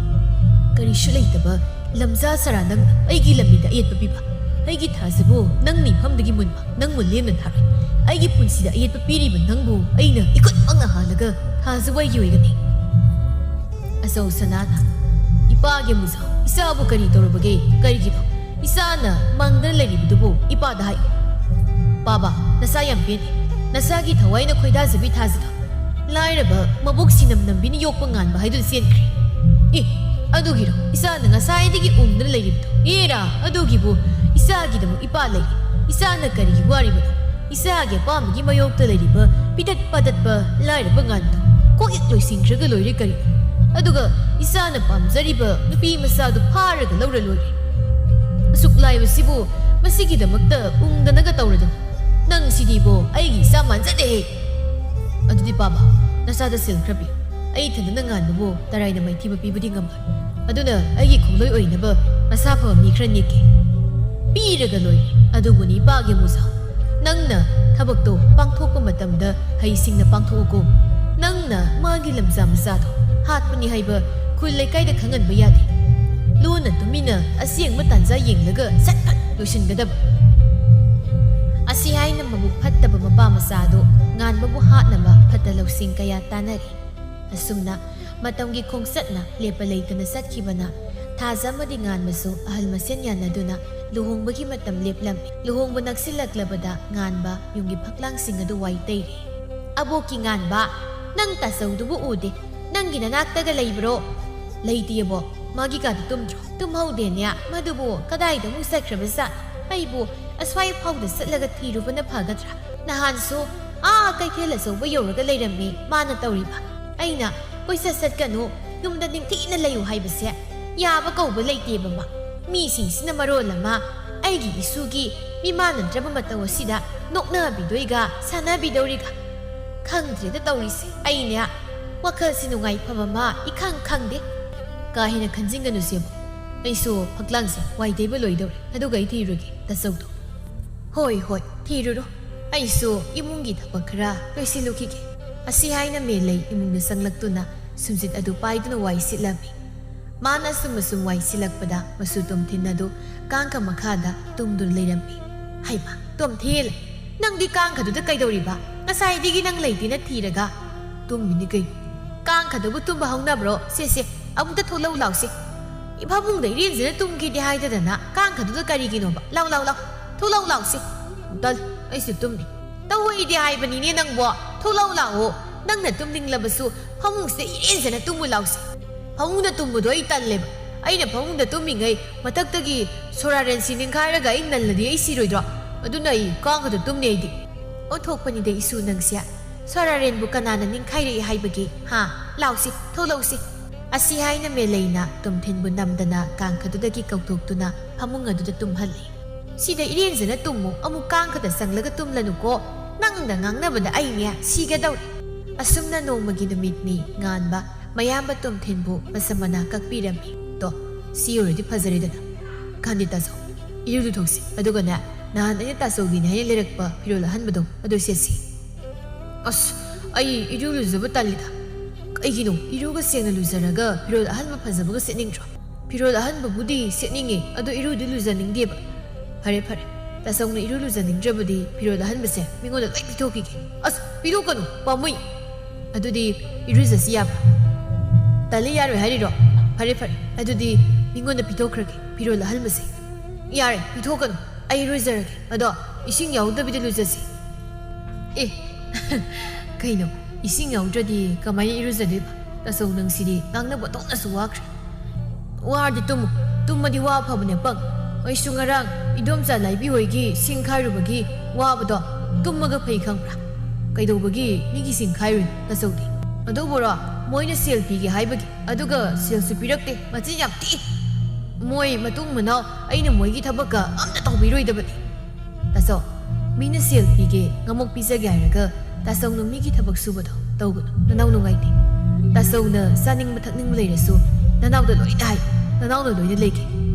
"ꯀꯔꯤꯁꯨ ꯂꯩꯇꯕ ꯂꯝꯖꯥ ꯁꯔꯥ ꯅꯪꯅ ꯑꯩꯒꯤ ꯂꯝꯕꯤꯗ ꯑꯌꯦꯠꯄ ꯄꯤꯕ? ꯑꯩꯒꯤ ꯊꯥꯖꯕꯨ ꯅꯪ ꯃꯤꯐꯝꯗꯒꯤ ꯃꯨꯟꯕ ꯅꯪꯕꯨ ꯂꯦꯝꯅ ꯊꯥꯔꯣꯏ꯫ ꯑꯩꯒꯤ ꯄꯨꯟꯁꯤꯗ ꯑꯌꯦꯠꯄ ꯄꯤꯔꯤꯕ ꯅꯪꯕꯨ ꯑꯩꯅ ꯏꯈꯨꯠꯃꯛꯅ ꯍꯥꯜꯂꯒ ꯊꯥꯖꯕ ꯑꯩꯒꯤ ꯑꯣꯏꯒꯅꯤ꯫" ꯑꯆꯧ ꯁꯅꯥꯅ, "ꯏꯄꯥꯒꯤ ꯑꯃꯨꯖꯥꯎ, ꯏꯆꯥꯕꯨ ꯀꯔꯤ ꯇꯧꯔꯕꯒꯦ? ꯀꯔꯤꯒꯤꯅꯣ ꯏꯆꯥꯅ ꯃꯥꯡꯗꯅ ꯂꯩꯔꯤꯕꯗꯨꯕꯨ ꯏꯄꯥꯗ ꯍꯥꯏ?" "ꯄꯥꯕ, ꯅꯆꯥ ꯌꯥꯝ ꯄꯦꯟꯗꯦ꯫ ꯅꯆꯥꯒꯤ ꯊꯋꯥꯏꯅ ꯈꯣꯏꯗꯥꯖꯕꯤ ꯊꯥꯖꯗ ꯂꯥꯏꯔꯕ ꯃꯕꯣꯛ ꯁꯤꯅꯝ ꯅꯝꯕꯤꯅ ꯌꯣꯛꯄ ꯉꯥꯟꯕ ꯍꯥꯏꯗꯨꯅ ꯆꯦꯟꯈ꯭ꯔꯦ꯫ ꯑꯦ, ꯑꯗꯨꯒꯤꯔꯣ ꯏꯆꯥꯅ ꯉꯁꯥꯏꯗꯒꯤ ꯎꯪꯗꯅ ꯂꯩꯔꯤꯕꯗꯣ? ꯑꯦꯔꯥ, ꯑꯗꯨꯒꯤꯕꯨ ꯏꯆꯥꯒꯤꯗꯃꯛ ꯏꯄꯥ ꯂꯩꯔꯤ꯫ ꯏꯆꯥꯅ ꯀꯔꯤꯒꯤ ꯋꯥꯔꯤꯕꯅꯣ? ꯏꯆꯥꯒꯤ ꯑꯄꯥꯝꯕꯒꯤ ꯃꯥꯌꯣꯛꯇ ꯂꯩꯔꯤꯕ ꯄꯤꯇꯠ ꯄꯥꯇꯠꯄ ꯂꯥꯏꯔꯕ ꯉꯥꯟꯕꯗꯣ ꯀꯣꯛ ꯍꯦꯛ ꯂꯣꯏꯁꯤꯟꯈ꯭ꯔꯒ ꯂꯣꯏꯔꯦ ꯀꯔꯤꯅꯣ? ꯑꯗꯨꯒ ꯏꯆꯥꯅ ꯄꯥꯝꯖꯔꯤꯕ ꯅꯨꯄꯤ ꯃꯆꯥꯗꯨ ꯐꯥꯔꯒ ꯂꯧꯔ ꯂꯣꯏꯔꯦ꯫ ꯑꯁꯨꯛ ꯂꯥꯏꯕꯁꯤꯕꯨ ꯃꯁꯤꯒꯤꯗꯃꯛꯇ ꯎꯪꯗꯅꯒ ꯇꯧꯔꯗꯅ꯫ ꯅꯪ ꯁꯤꯗꯤꯕꯣ ꯑꯩꯒꯤ ꯏꯆꯥ ꯃꯥꯟꯖꯗꯦꯍꯦ꯫ ꯑꯗꯨꯗꯤ ꯄꯥꯕ, ꯅꯆꯥꯗ ꯁꯦꯜ ꯈꯔ ꯄꯤꯌꯨ꯫ ꯑꯩ ꯏꯊꯟꯗꯅ ꯉꯥꯟꯕꯕꯨ ꯇꯔꯥꯏꯅ ꯃꯥꯏꯊꯤꯕ ꯄꯤꯕꯗꯤ ꯉꯝꯂꯣꯏ꯫ ꯑꯗꯨꯅ ꯑꯩꯒꯤ ꯈꯣꯡꯂꯣꯏ ꯑꯣꯏꯅꯕ ꯃꯁꯥ ꯐꯕ ꯃꯤ ꯈꯔ ꯅꯦꯛꯀꯦ꯫" "ꯄꯤꯔꯒ ꯂꯣꯏꯔꯦ꯫ ꯑꯗꯨꯕꯨꯅꯤ ꯏꯄꯥꯒꯤ ꯑꯃꯨꯖꯥꯎ, ꯅꯪꯅ ꯊꯕꯛꯇꯣ ꯄꯥꯡꯊꯣꯛꯄ ꯃꯇꯝꯗ ꯍꯩꯁꯤꯡꯅ ꯄꯥꯡꯊꯣꯛꯎꯀꯣ꯫ ꯅꯪꯅ ꯃꯥꯒꯤ ꯂꯝꯖꯥ ꯃꯆꯥꯗꯣ ꯍꯥꯠꯄꯅꯤ ꯍꯥꯏꯕ ꯈꯨꯜ ꯂꯩꯀꯥꯏꯗ ꯈꯪꯍꯟꯕ ꯌꯥꯗꯦ꯫ ꯂꯣꯟꯅ ꯇꯨꯃꯤꯟꯅ ꯑꯁꯦꯡꯕ ꯇꯥꯟꯖꯥ ꯌꯦꯡꯂꯒ ꯁꯠ ꯐꯠ ꯂꯣꯏꯁꯤꯟꯒꯗꯕ꯫ ꯑꯁꯤ ꯍꯥꯏꯅ ꯃꯕꯨꯛ ꯐꯠꯇꯕ ꯃꯄꯥ ꯃꯆꯥꯗꯨ ꯉꯥꯟꯕꯕꯨ ꯍꯥꯠꯅꯕ ꯐꯠꯇ ꯂꯧꯁꯤꯡ ꯀꯌꯥ ꯇꯥꯟꯅꯔꯤ꯫ ꯑꯁꯨꯝꯅ ꯃꯇꯝꯒꯤ ꯈꯣꯡꯆꯠꯅ ꯂꯦꯞꯄ ꯂꯩꯇꯅ ꯆꯠꯈꯤꯕꯅ ꯊꯥꯖ ꯑꯃꯗꯤ ꯉꯥꯟꯕꯁꯨ ꯑꯍꯜ ꯃꯁꯦꯟ ꯌꯥꯅꯗꯨꯅ ꯂꯨꯍꯣꯡꯕꯒꯤ ꯃꯇꯝ ꯂꯦꯞꯂꯝꯃꯤ꯫ ꯂꯨꯍꯣꯡꯕ ꯅꯛꯁꯤꯜꯂꯛꯂꯕꯗ ꯉꯥꯟꯕ ꯌꯨꯝꯒꯤ ꯐꯛꯂꯥꯡꯁꯤꯡ ꯑꯗꯨ ꯋꯥꯏ ꯇꯩꯔꯤ꯫ "ꯑꯕꯣꯛꯀꯤ ꯉꯥꯟꯕ, ꯅꯪ ꯇꯥꯆꯧꯗꯨꯕꯨ ꯎꯗꯦ꯫ ꯅꯪꯒꯤ ꯅꯅꯥꯛꯇꯒ ꯂꯩꯕ꯭ꯔꯣ?" "ꯂꯩꯇꯦ ꯑꯕꯣꯛ, ꯃꯥꯒꯤ ꯀꯥꯗ ꯇꯨꯝꯗ꯭ꯔꯣ?" "ꯇꯨꯝꯍꯧꯗꯦꯅꯦ, ꯃꯗꯨꯕꯨ ꯀꯗꯥꯏꯗ ꯑꯃꯨꯛ ꯆꯠꯈ꯭ꯔꯕꯖꯥꯠꯅꯣ? ꯑꯩꯕꯨ ꯑꯁ꯭ꯋꯥꯏ ꯐꯥꯎꯗ ꯆꯠꯂꯒ ꯊꯤꯔꯨꯕꯅ ꯐꯒꯗ꯭ꯔꯥ? ꯅꯍꯥꯟꯁꯨ ꯑꯥ ꯀꯩꯊꯦꯜ ꯑꯆꯧꯕ ꯌꯧꯔꯒ ꯂꯩꯔꯝꯃꯤ ꯃꯥꯅ ꯇꯧꯔꯤꯕ꯫ ꯑꯩꯅ ꯀꯣꯏꯆꯠ ꯆꯠꯀꯅꯨ, ꯌꯨꯝꯗ ꯅꯤꯡꯊꯤꯅ ꯂꯩꯌꯨ ꯍꯥꯏꯕꯁꯦ ꯌꯥꯕ ꯀꯧꯕ ꯂꯩꯇꯦꯕ ꯃꯥ꯫ ꯃꯤꯁꯤꯡꯁꯤꯅ ꯃꯔꯣꯜ ꯑꯃ ꯑꯩꯒꯤ ꯏꯁꯨꯒꯤ ꯃꯤꯃꯥꯟꯅꯗ꯭ꯔꯕ ꯃꯇꯧ ꯑꯁꯤꯗ ꯅꯣꯛꯅꯕꯤꯗꯣꯏꯒ ꯁꯥꯟꯅꯕꯤꯗꯧꯔꯤꯒ꯫ ꯈꯪꯗ꯭ꯔꯦꯗ ꯇꯧꯔꯤꯁꯦ꯫ ꯑꯩꯅꯦ ꯋꯥꯈꯜꯁꯤ ꯅꯨꯡꯉꯥꯏꯐꯝ ꯑꯃ ꯏꯈꯪ ꯈꯪꯗꯦ꯫ ꯀꯥ ꯍꯦꯟꯅ ꯈꯟꯖꯤꯟꯒꯅꯨꯁꯦꯕꯣ꯫ ꯑꯩꯁꯨ ꯐꯛꯂꯥꯡꯁꯦ ꯋꯥꯏ ꯇꯩꯕ ꯂꯣꯏꯗꯧꯔꯦ꯫ ꯑꯗꯨꯒ ꯑꯩ ꯊꯤꯔꯨꯒꯦ ꯇꯥꯆꯧꯗꯣ꯫ "ꯍꯣꯏ, ꯍꯣꯏ, ꯊꯤꯔꯨꯔꯣ꯫ ꯑꯩꯁꯨ ꯏꯃꯨꯡꯒꯤ ꯊꯕꯛ ꯈꯔ ꯂꯣꯏꯁꯤꯜꯂꯨꯈꯤꯒꯦ"꯫ ꯑꯁꯤ ꯍꯥꯏꯅ ꯃꯦꯂꯩ ꯏꯃꯨꯡꯗ ꯆꯪꯂꯛꯇꯨꯅ ꯁꯨꯝꯖꯤꯠ ꯑꯗꯨ ꯄꯥꯏꯗꯨꯅ ꯋꯥꯏ ꯁꯤꯠꯂꯝꯃꯤ꯫ ꯃꯥꯅ ꯑꯁꯨꯝ ꯑꯁꯨꯝ ꯋꯥꯏ ꯁꯤꯠꯂꯛꯄꯗ ꯃꯁꯨ ꯇꯣꯝꯊꯤꯟ ꯑꯗꯨ ꯀꯥꯡꯈ ꯃꯈꯥꯗ ꯇꯨꯝꯗꯨꯅ ꯂꯩꯔꯝꯃꯤ꯫ "ꯍꯩꯃꯥ, ꯇꯣꯝꯊꯤꯟ, ꯅꯪꯗꯤ ꯀꯥꯡꯈꯗꯨꯗ ꯀꯩꯗꯧꯔꯤꯕ? ꯉꯁꯥꯏꯗꯒꯤ ꯅꯪ ꯂꯩꯇꯦꯅ ꯊꯤꯔꯒ"꯫ "ꯇꯨꯝꯃꯤꯅꯤ ꯀꯩꯅꯣ꯫ ꯀꯥꯡꯈꯗꯕꯨ ꯇꯨꯝꯕ ꯍꯧꯅꯕ꯭ꯔꯣ? ꯁꯦ, ꯁꯦ, ꯑꯃꯨꯛꯇ ꯊꯣꯛꯂꯛꯎ ꯂꯥꯎꯁꯦ꯫ ꯐꯃꯨꯡꯗ ꯏꯔꯦꯟꯖꯅ ꯇꯨꯝꯒꯦꯗꯤ ꯍꯥꯏꯗꯗꯅ ꯀꯥꯡꯈꯗꯨꯗ ꯀꯔꯤꯒꯤꯅꯣꯕ? ꯂꯥꯎ, ꯂꯥꯎ, ꯂꯥꯎ꯫ ꯊꯣꯛꯂꯛꯎ ꯂꯥꯎꯁꯦ꯫ ꯇꯜ, ꯑꯩꯁꯨ ꯇꯨꯝꯅꯤ꯫ ꯇꯧ ꯑꯩꯗꯤ ꯍꯥꯏꯕꯅꯤꯅꯦ ꯅꯪꯕꯣ꯫ ꯊꯣꯛꯂꯛꯎ ꯂꯥꯛꯑꯣ꯫ ꯅꯪꯅ ꯇꯨꯝꯅꯤꯡꯂꯕꯁꯨ ꯐꯃꯨꯡꯁꯤꯗ ꯏꯔꯦꯟꯖꯅ ꯇꯨꯝꯃꯨ ꯂꯥꯎꯁꯦ꯫ ꯐꯃꯨꯡꯗ ꯇꯨꯝꯕꯗꯣ ꯑꯩ ꯇꯜꯂꯦꯕ꯫ ꯑꯩꯅ ꯐꯃꯨꯡꯗ ꯇꯨꯝꯃꯤꯉꯩ ꯃꯊꯛꯇꯒꯤ ꯁꯣꯔꯥ ꯔꯦꯟꯁꯤ ꯅꯤꯡꯈꯥꯏꯔꯒ ꯑꯩ ꯅꯜꯂꯗꯤ ꯑꯩ ꯁꯤꯔꯣꯏꯗ꯭ꯔꯣ? ꯑꯗꯨꯅ ꯑꯩ ꯀꯥꯡꯈꯗ ꯇꯨꯝꯅꯤ ꯑꯩꯗꯤ꯫ ꯑꯣꯟꯊꯣꯛꯄꯅꯤꯗ ꯏꯁꯨ ꯅꯪꯁꯦ꯫ ꯁꯣꯔꯥꯔꯦꯟꯕꯨ ꯀꯅꯥꯅ ꯅꯤꯡꯈꯥꯏꯔꯛꯏ ꯍꯥꯏꯕꯒꯦ? ꯍꯥ? ꯂꯥꯎꯁꯤ, ꯊꯣꯛꯂꯛꯎꯁꯤ꯫ ꯑꯁꯤ ꯍꯥꯏꯅ ꯃꯦꯂꯩꯅ ꯇꯣꯝꯊꯤꯟꯕꯨ ꯅꯝꯗꯅ ꯀꯥꯡꯈꯗꯨꯗꯒꯤ ꯀꯧꯊꯣꯛꯇꯨꯅ ꯐꯃꯨꯡ ꯑꯗꯨꯗ ꯇꯨꯝꯍꯜꯂꯤ꯫ "ꯁꯤꯗ ꯏꯔꯦꯟꯖꯅ ꯇꯨꯝꯃꯨ, ꯑꯃꯨꯛ ꯀꯥꯡꯈꯗ ꯆꯪꯂꯒ ꯇꯨꯝꯂꯅꯨꯀꯣ꯫ ꯅꯪꯅ ꯉꯥꯡꯅꯕꯗ ꯑꯩꯅꯦ ꯁꯤꯒꯗꯧꯔꯦ"꯫ ꯑꯁꯨꯝꯅ ꯅꯣꯡꯃꯒꯤ ꯅꯨꯃꯤꯠꯅꯤ ꯉꯥꯟꯕ ꯃꯌꯥꯝꯕ ꯇꯣꯝꯊꯤꯟꯕꯨ ꯃꯁꯝ ꯃꯅꯥ ꯀꯛꯄꯤꯔꯝꯃꯤ꯫ "ꯇꯣ, ꯁꯤ ꯑꯣꯏꯔꯗꯤ ꯐꯖꯔꯦꯗꯅ꯫ ꯀꯥꯟꯗꯤ ꯇꯥꯆꯧ, ꯏꯔꯨ ꯂꯨꯊꯣꯛꯁꯤ꯫ ꯑꯗꯨꯒꯅꯦ, ꯅꯍꯥꯟ ꯑꯩꯅ ꯇꯥꯆꯧꯒꯤꯅꯦ ꯍꯥꯏꯅ ꯂꯩꯔꯛꯄ ꯐꯤꯔꯣꯜ ꯑꯍꯟꯕꯗꯣ ꯑꯗꯨ ꯁꯦꯠꯁꯤ"꯫ "ꯑꯁ, ꯑꯩ ꯏꯔꯨ ꯂꯨꯖꯕ ꯇꯜꯂꯤꯗ"꯫ "ꯀꯩꯒꯤꯅꯣ? ꯏꯔꯨꯒ ꯁꯦꯡꯅ ꯂꯨꯖꯔꯒ ꯐꯤꯔꯣꯜ ꯑꯍꯟꯕ ꯐꯖꯕꯒ ꯁꯦꯠꯅꯤꯡꯗ꯭ꯔꯣ?" "ꯐꯤꯔꯣꯜ ꯑꯍꯟꯕꯕꯨꯗꯤ ꯁꯦꯠꯅꯤꯡꯉꯦ, ꯑꯗꯣ ꯏꯔꯨꯗꯤ ꯂꯨꯖꯅꯤꯡꯗꯦꯕ"꯫ "ꯐꯔꯦ, ꯐꯔꯦ꯫ ꯇꯥꯆꯧꯅ ꯏꯔꯨ ꯂꯨꯖꯅꯤꯡꯗ꯭ꯔꯕꯗꯤ ꯐꯤꯔꯣꯜ ꯑꯍꯟꯕꯁꯦ ꯃꯤꯉꯣꯟꯗ ꯂꯣꯏ ꯄꯤꯊꯣꯛꯈꯤꯒꯦ"꯫ "ꯑꯁ, ꯄꯤꯊꯣꯛꯀꯅꯨ, ꯄꯥꯝꯃꯨꯏ"꯫ "ꯑꯗꯨꯗꯤ ꯏꯔꯨꯖꯁꯤ ꯌꯥꯕ꯭ꯔꯥ?" ꯇꯜꯂꯤ, ꯌꯥꯔꯣꯏ ꯍꯥꯏꯔꯤꯔꯣ? ꯐꯔꯦ, ꯐꯔꯦ, ꯑꯗꯨꯗꯤ ꯃꯤꯉꯣꯟꯗ ꯄꯤꯊꯣꯛꯈ꯭ꯔꯒꯦ ꯐꯤꯔꯣꯜ ꯑꯍꯟꯕꯁꯦ꯫ ꯌꯥꯔꯦ, ꯄꯤꯊꯣꯛꯀꯅꯨ, ꯑꯩ ꯏꯔꯨꯖꯔꯒꯦ꯫ ꯑꯗꯣ ꯏꯁꯤꯡ ꯌꯥꯎꯗꯕꯤꯗ ꯂꯨꯖꯁꯤ꯫ ꯑꯦ, ꯀꯩꯅꯣ, ꯏꯁꯤꯡ ꯌꯥꯎꯗ꯭ꯔꯗꯤ ꯀꯃꯥꯏꯅ ꯏꯔꯨꯖꯗꯣꯏꯕ? ꯇꯥꯆꯧ, ꯅꯪꯁꯤꯗꯤ ꯉꯥꯡꯅꯕ ꯊꯣꯛꯅꯁꯨ ꯋꯥꯈ꯭ꯔꯦ꯫ ꯋꯥꯔꯗꯤ ꯇꯨꯝꯃꯨ, ꯇꯨꯝꯃꯗꯤ ꯋꯥ ꯐꯕꯅꯦ ꯑꯄꯪ꯫ ꯑꯩꯁꯨ ꯉꯔꯥꯡ ꯏꯗꯣꯝꯆꯥ ꯂꯥꯏꯕꯤ ꯍꯣꯏꯒꯤ ꯁꯤꯡ ꯈꯥꯏꯔꯨꯕꯒꯤ ꯋꯥꯕꯗꯣ ꯇꯨꯝꯃꯒ ꯐꯩ ꯈꯪꯕ꯭ꯔꯥ? ꯀꯩꯗꯧꯕꯒꯤ ꯃꯤꯒꯤ ꯁꯤꯡ ꯈꯥꯏꯔꯨꯏꯅꯣ ꯇꯥꯆꯧꯗꯤ? ꯑꯗꯨꯕꯨꯔꯣ, ꯃꯣꯏꯅ ꯁꯦꯜ ꯄꯤꯒꯦ ꯍꯥꯏꯕꯒꯤ, ꯑꯗꯨꯒ ꯁꯦꯜꯁꯨ ꯄꯤꯔꯛꯇꯦ, ꯃꯆꯤꯟ ꯌꯥꯝ ꯊꯤ꯫ ꯃꯣꯏ ꯃꯇꯨꯡ ꯃꯅꯥꯎ ꯑꯩꯅ ꯃꯣꯏꯒꯤ ꯊꯕꯛꯀ ꯑꯝꯇ ꯇꯧꯕꯤꯔꯣꯏꯗꯕꯅꯤ꯫ ꯇꯥꯆꯧ, ꯃꯤꯅ ꯁꯦꯜ ꯄꯤꯒꯦ, ꯉꯥꯃꯣꯛ ꯄꯤꯖꯒꯦ ꯍꯥꯏꯔꯒ ꯇꯥꯆꯧꯅ ꯃꯤꯒꯤ ꯊꯕꯛ ꯁꯨꯕꯗꯣ ꯇꯧꯒꯅꯨ, ꯅꯅꯥꯎ ꯅꯨꯡꯉꯥꯏꯇꯦ꯫ ꯇꯥꯆꯧꯅ ꯆꯥꯅꯤꯡꯕ ꯊꯛꯅꯤꯡꯕ ꯂꯩꯔꯁꯨ ꯅꯅꯥꯎꯗ ꯂꯣꯏꯅ ꯍꯥꯏ, ꯅꯅꯥꯎꯅ ꯂꯣꯏꯅ ꯂꯩꯒꯦ꯫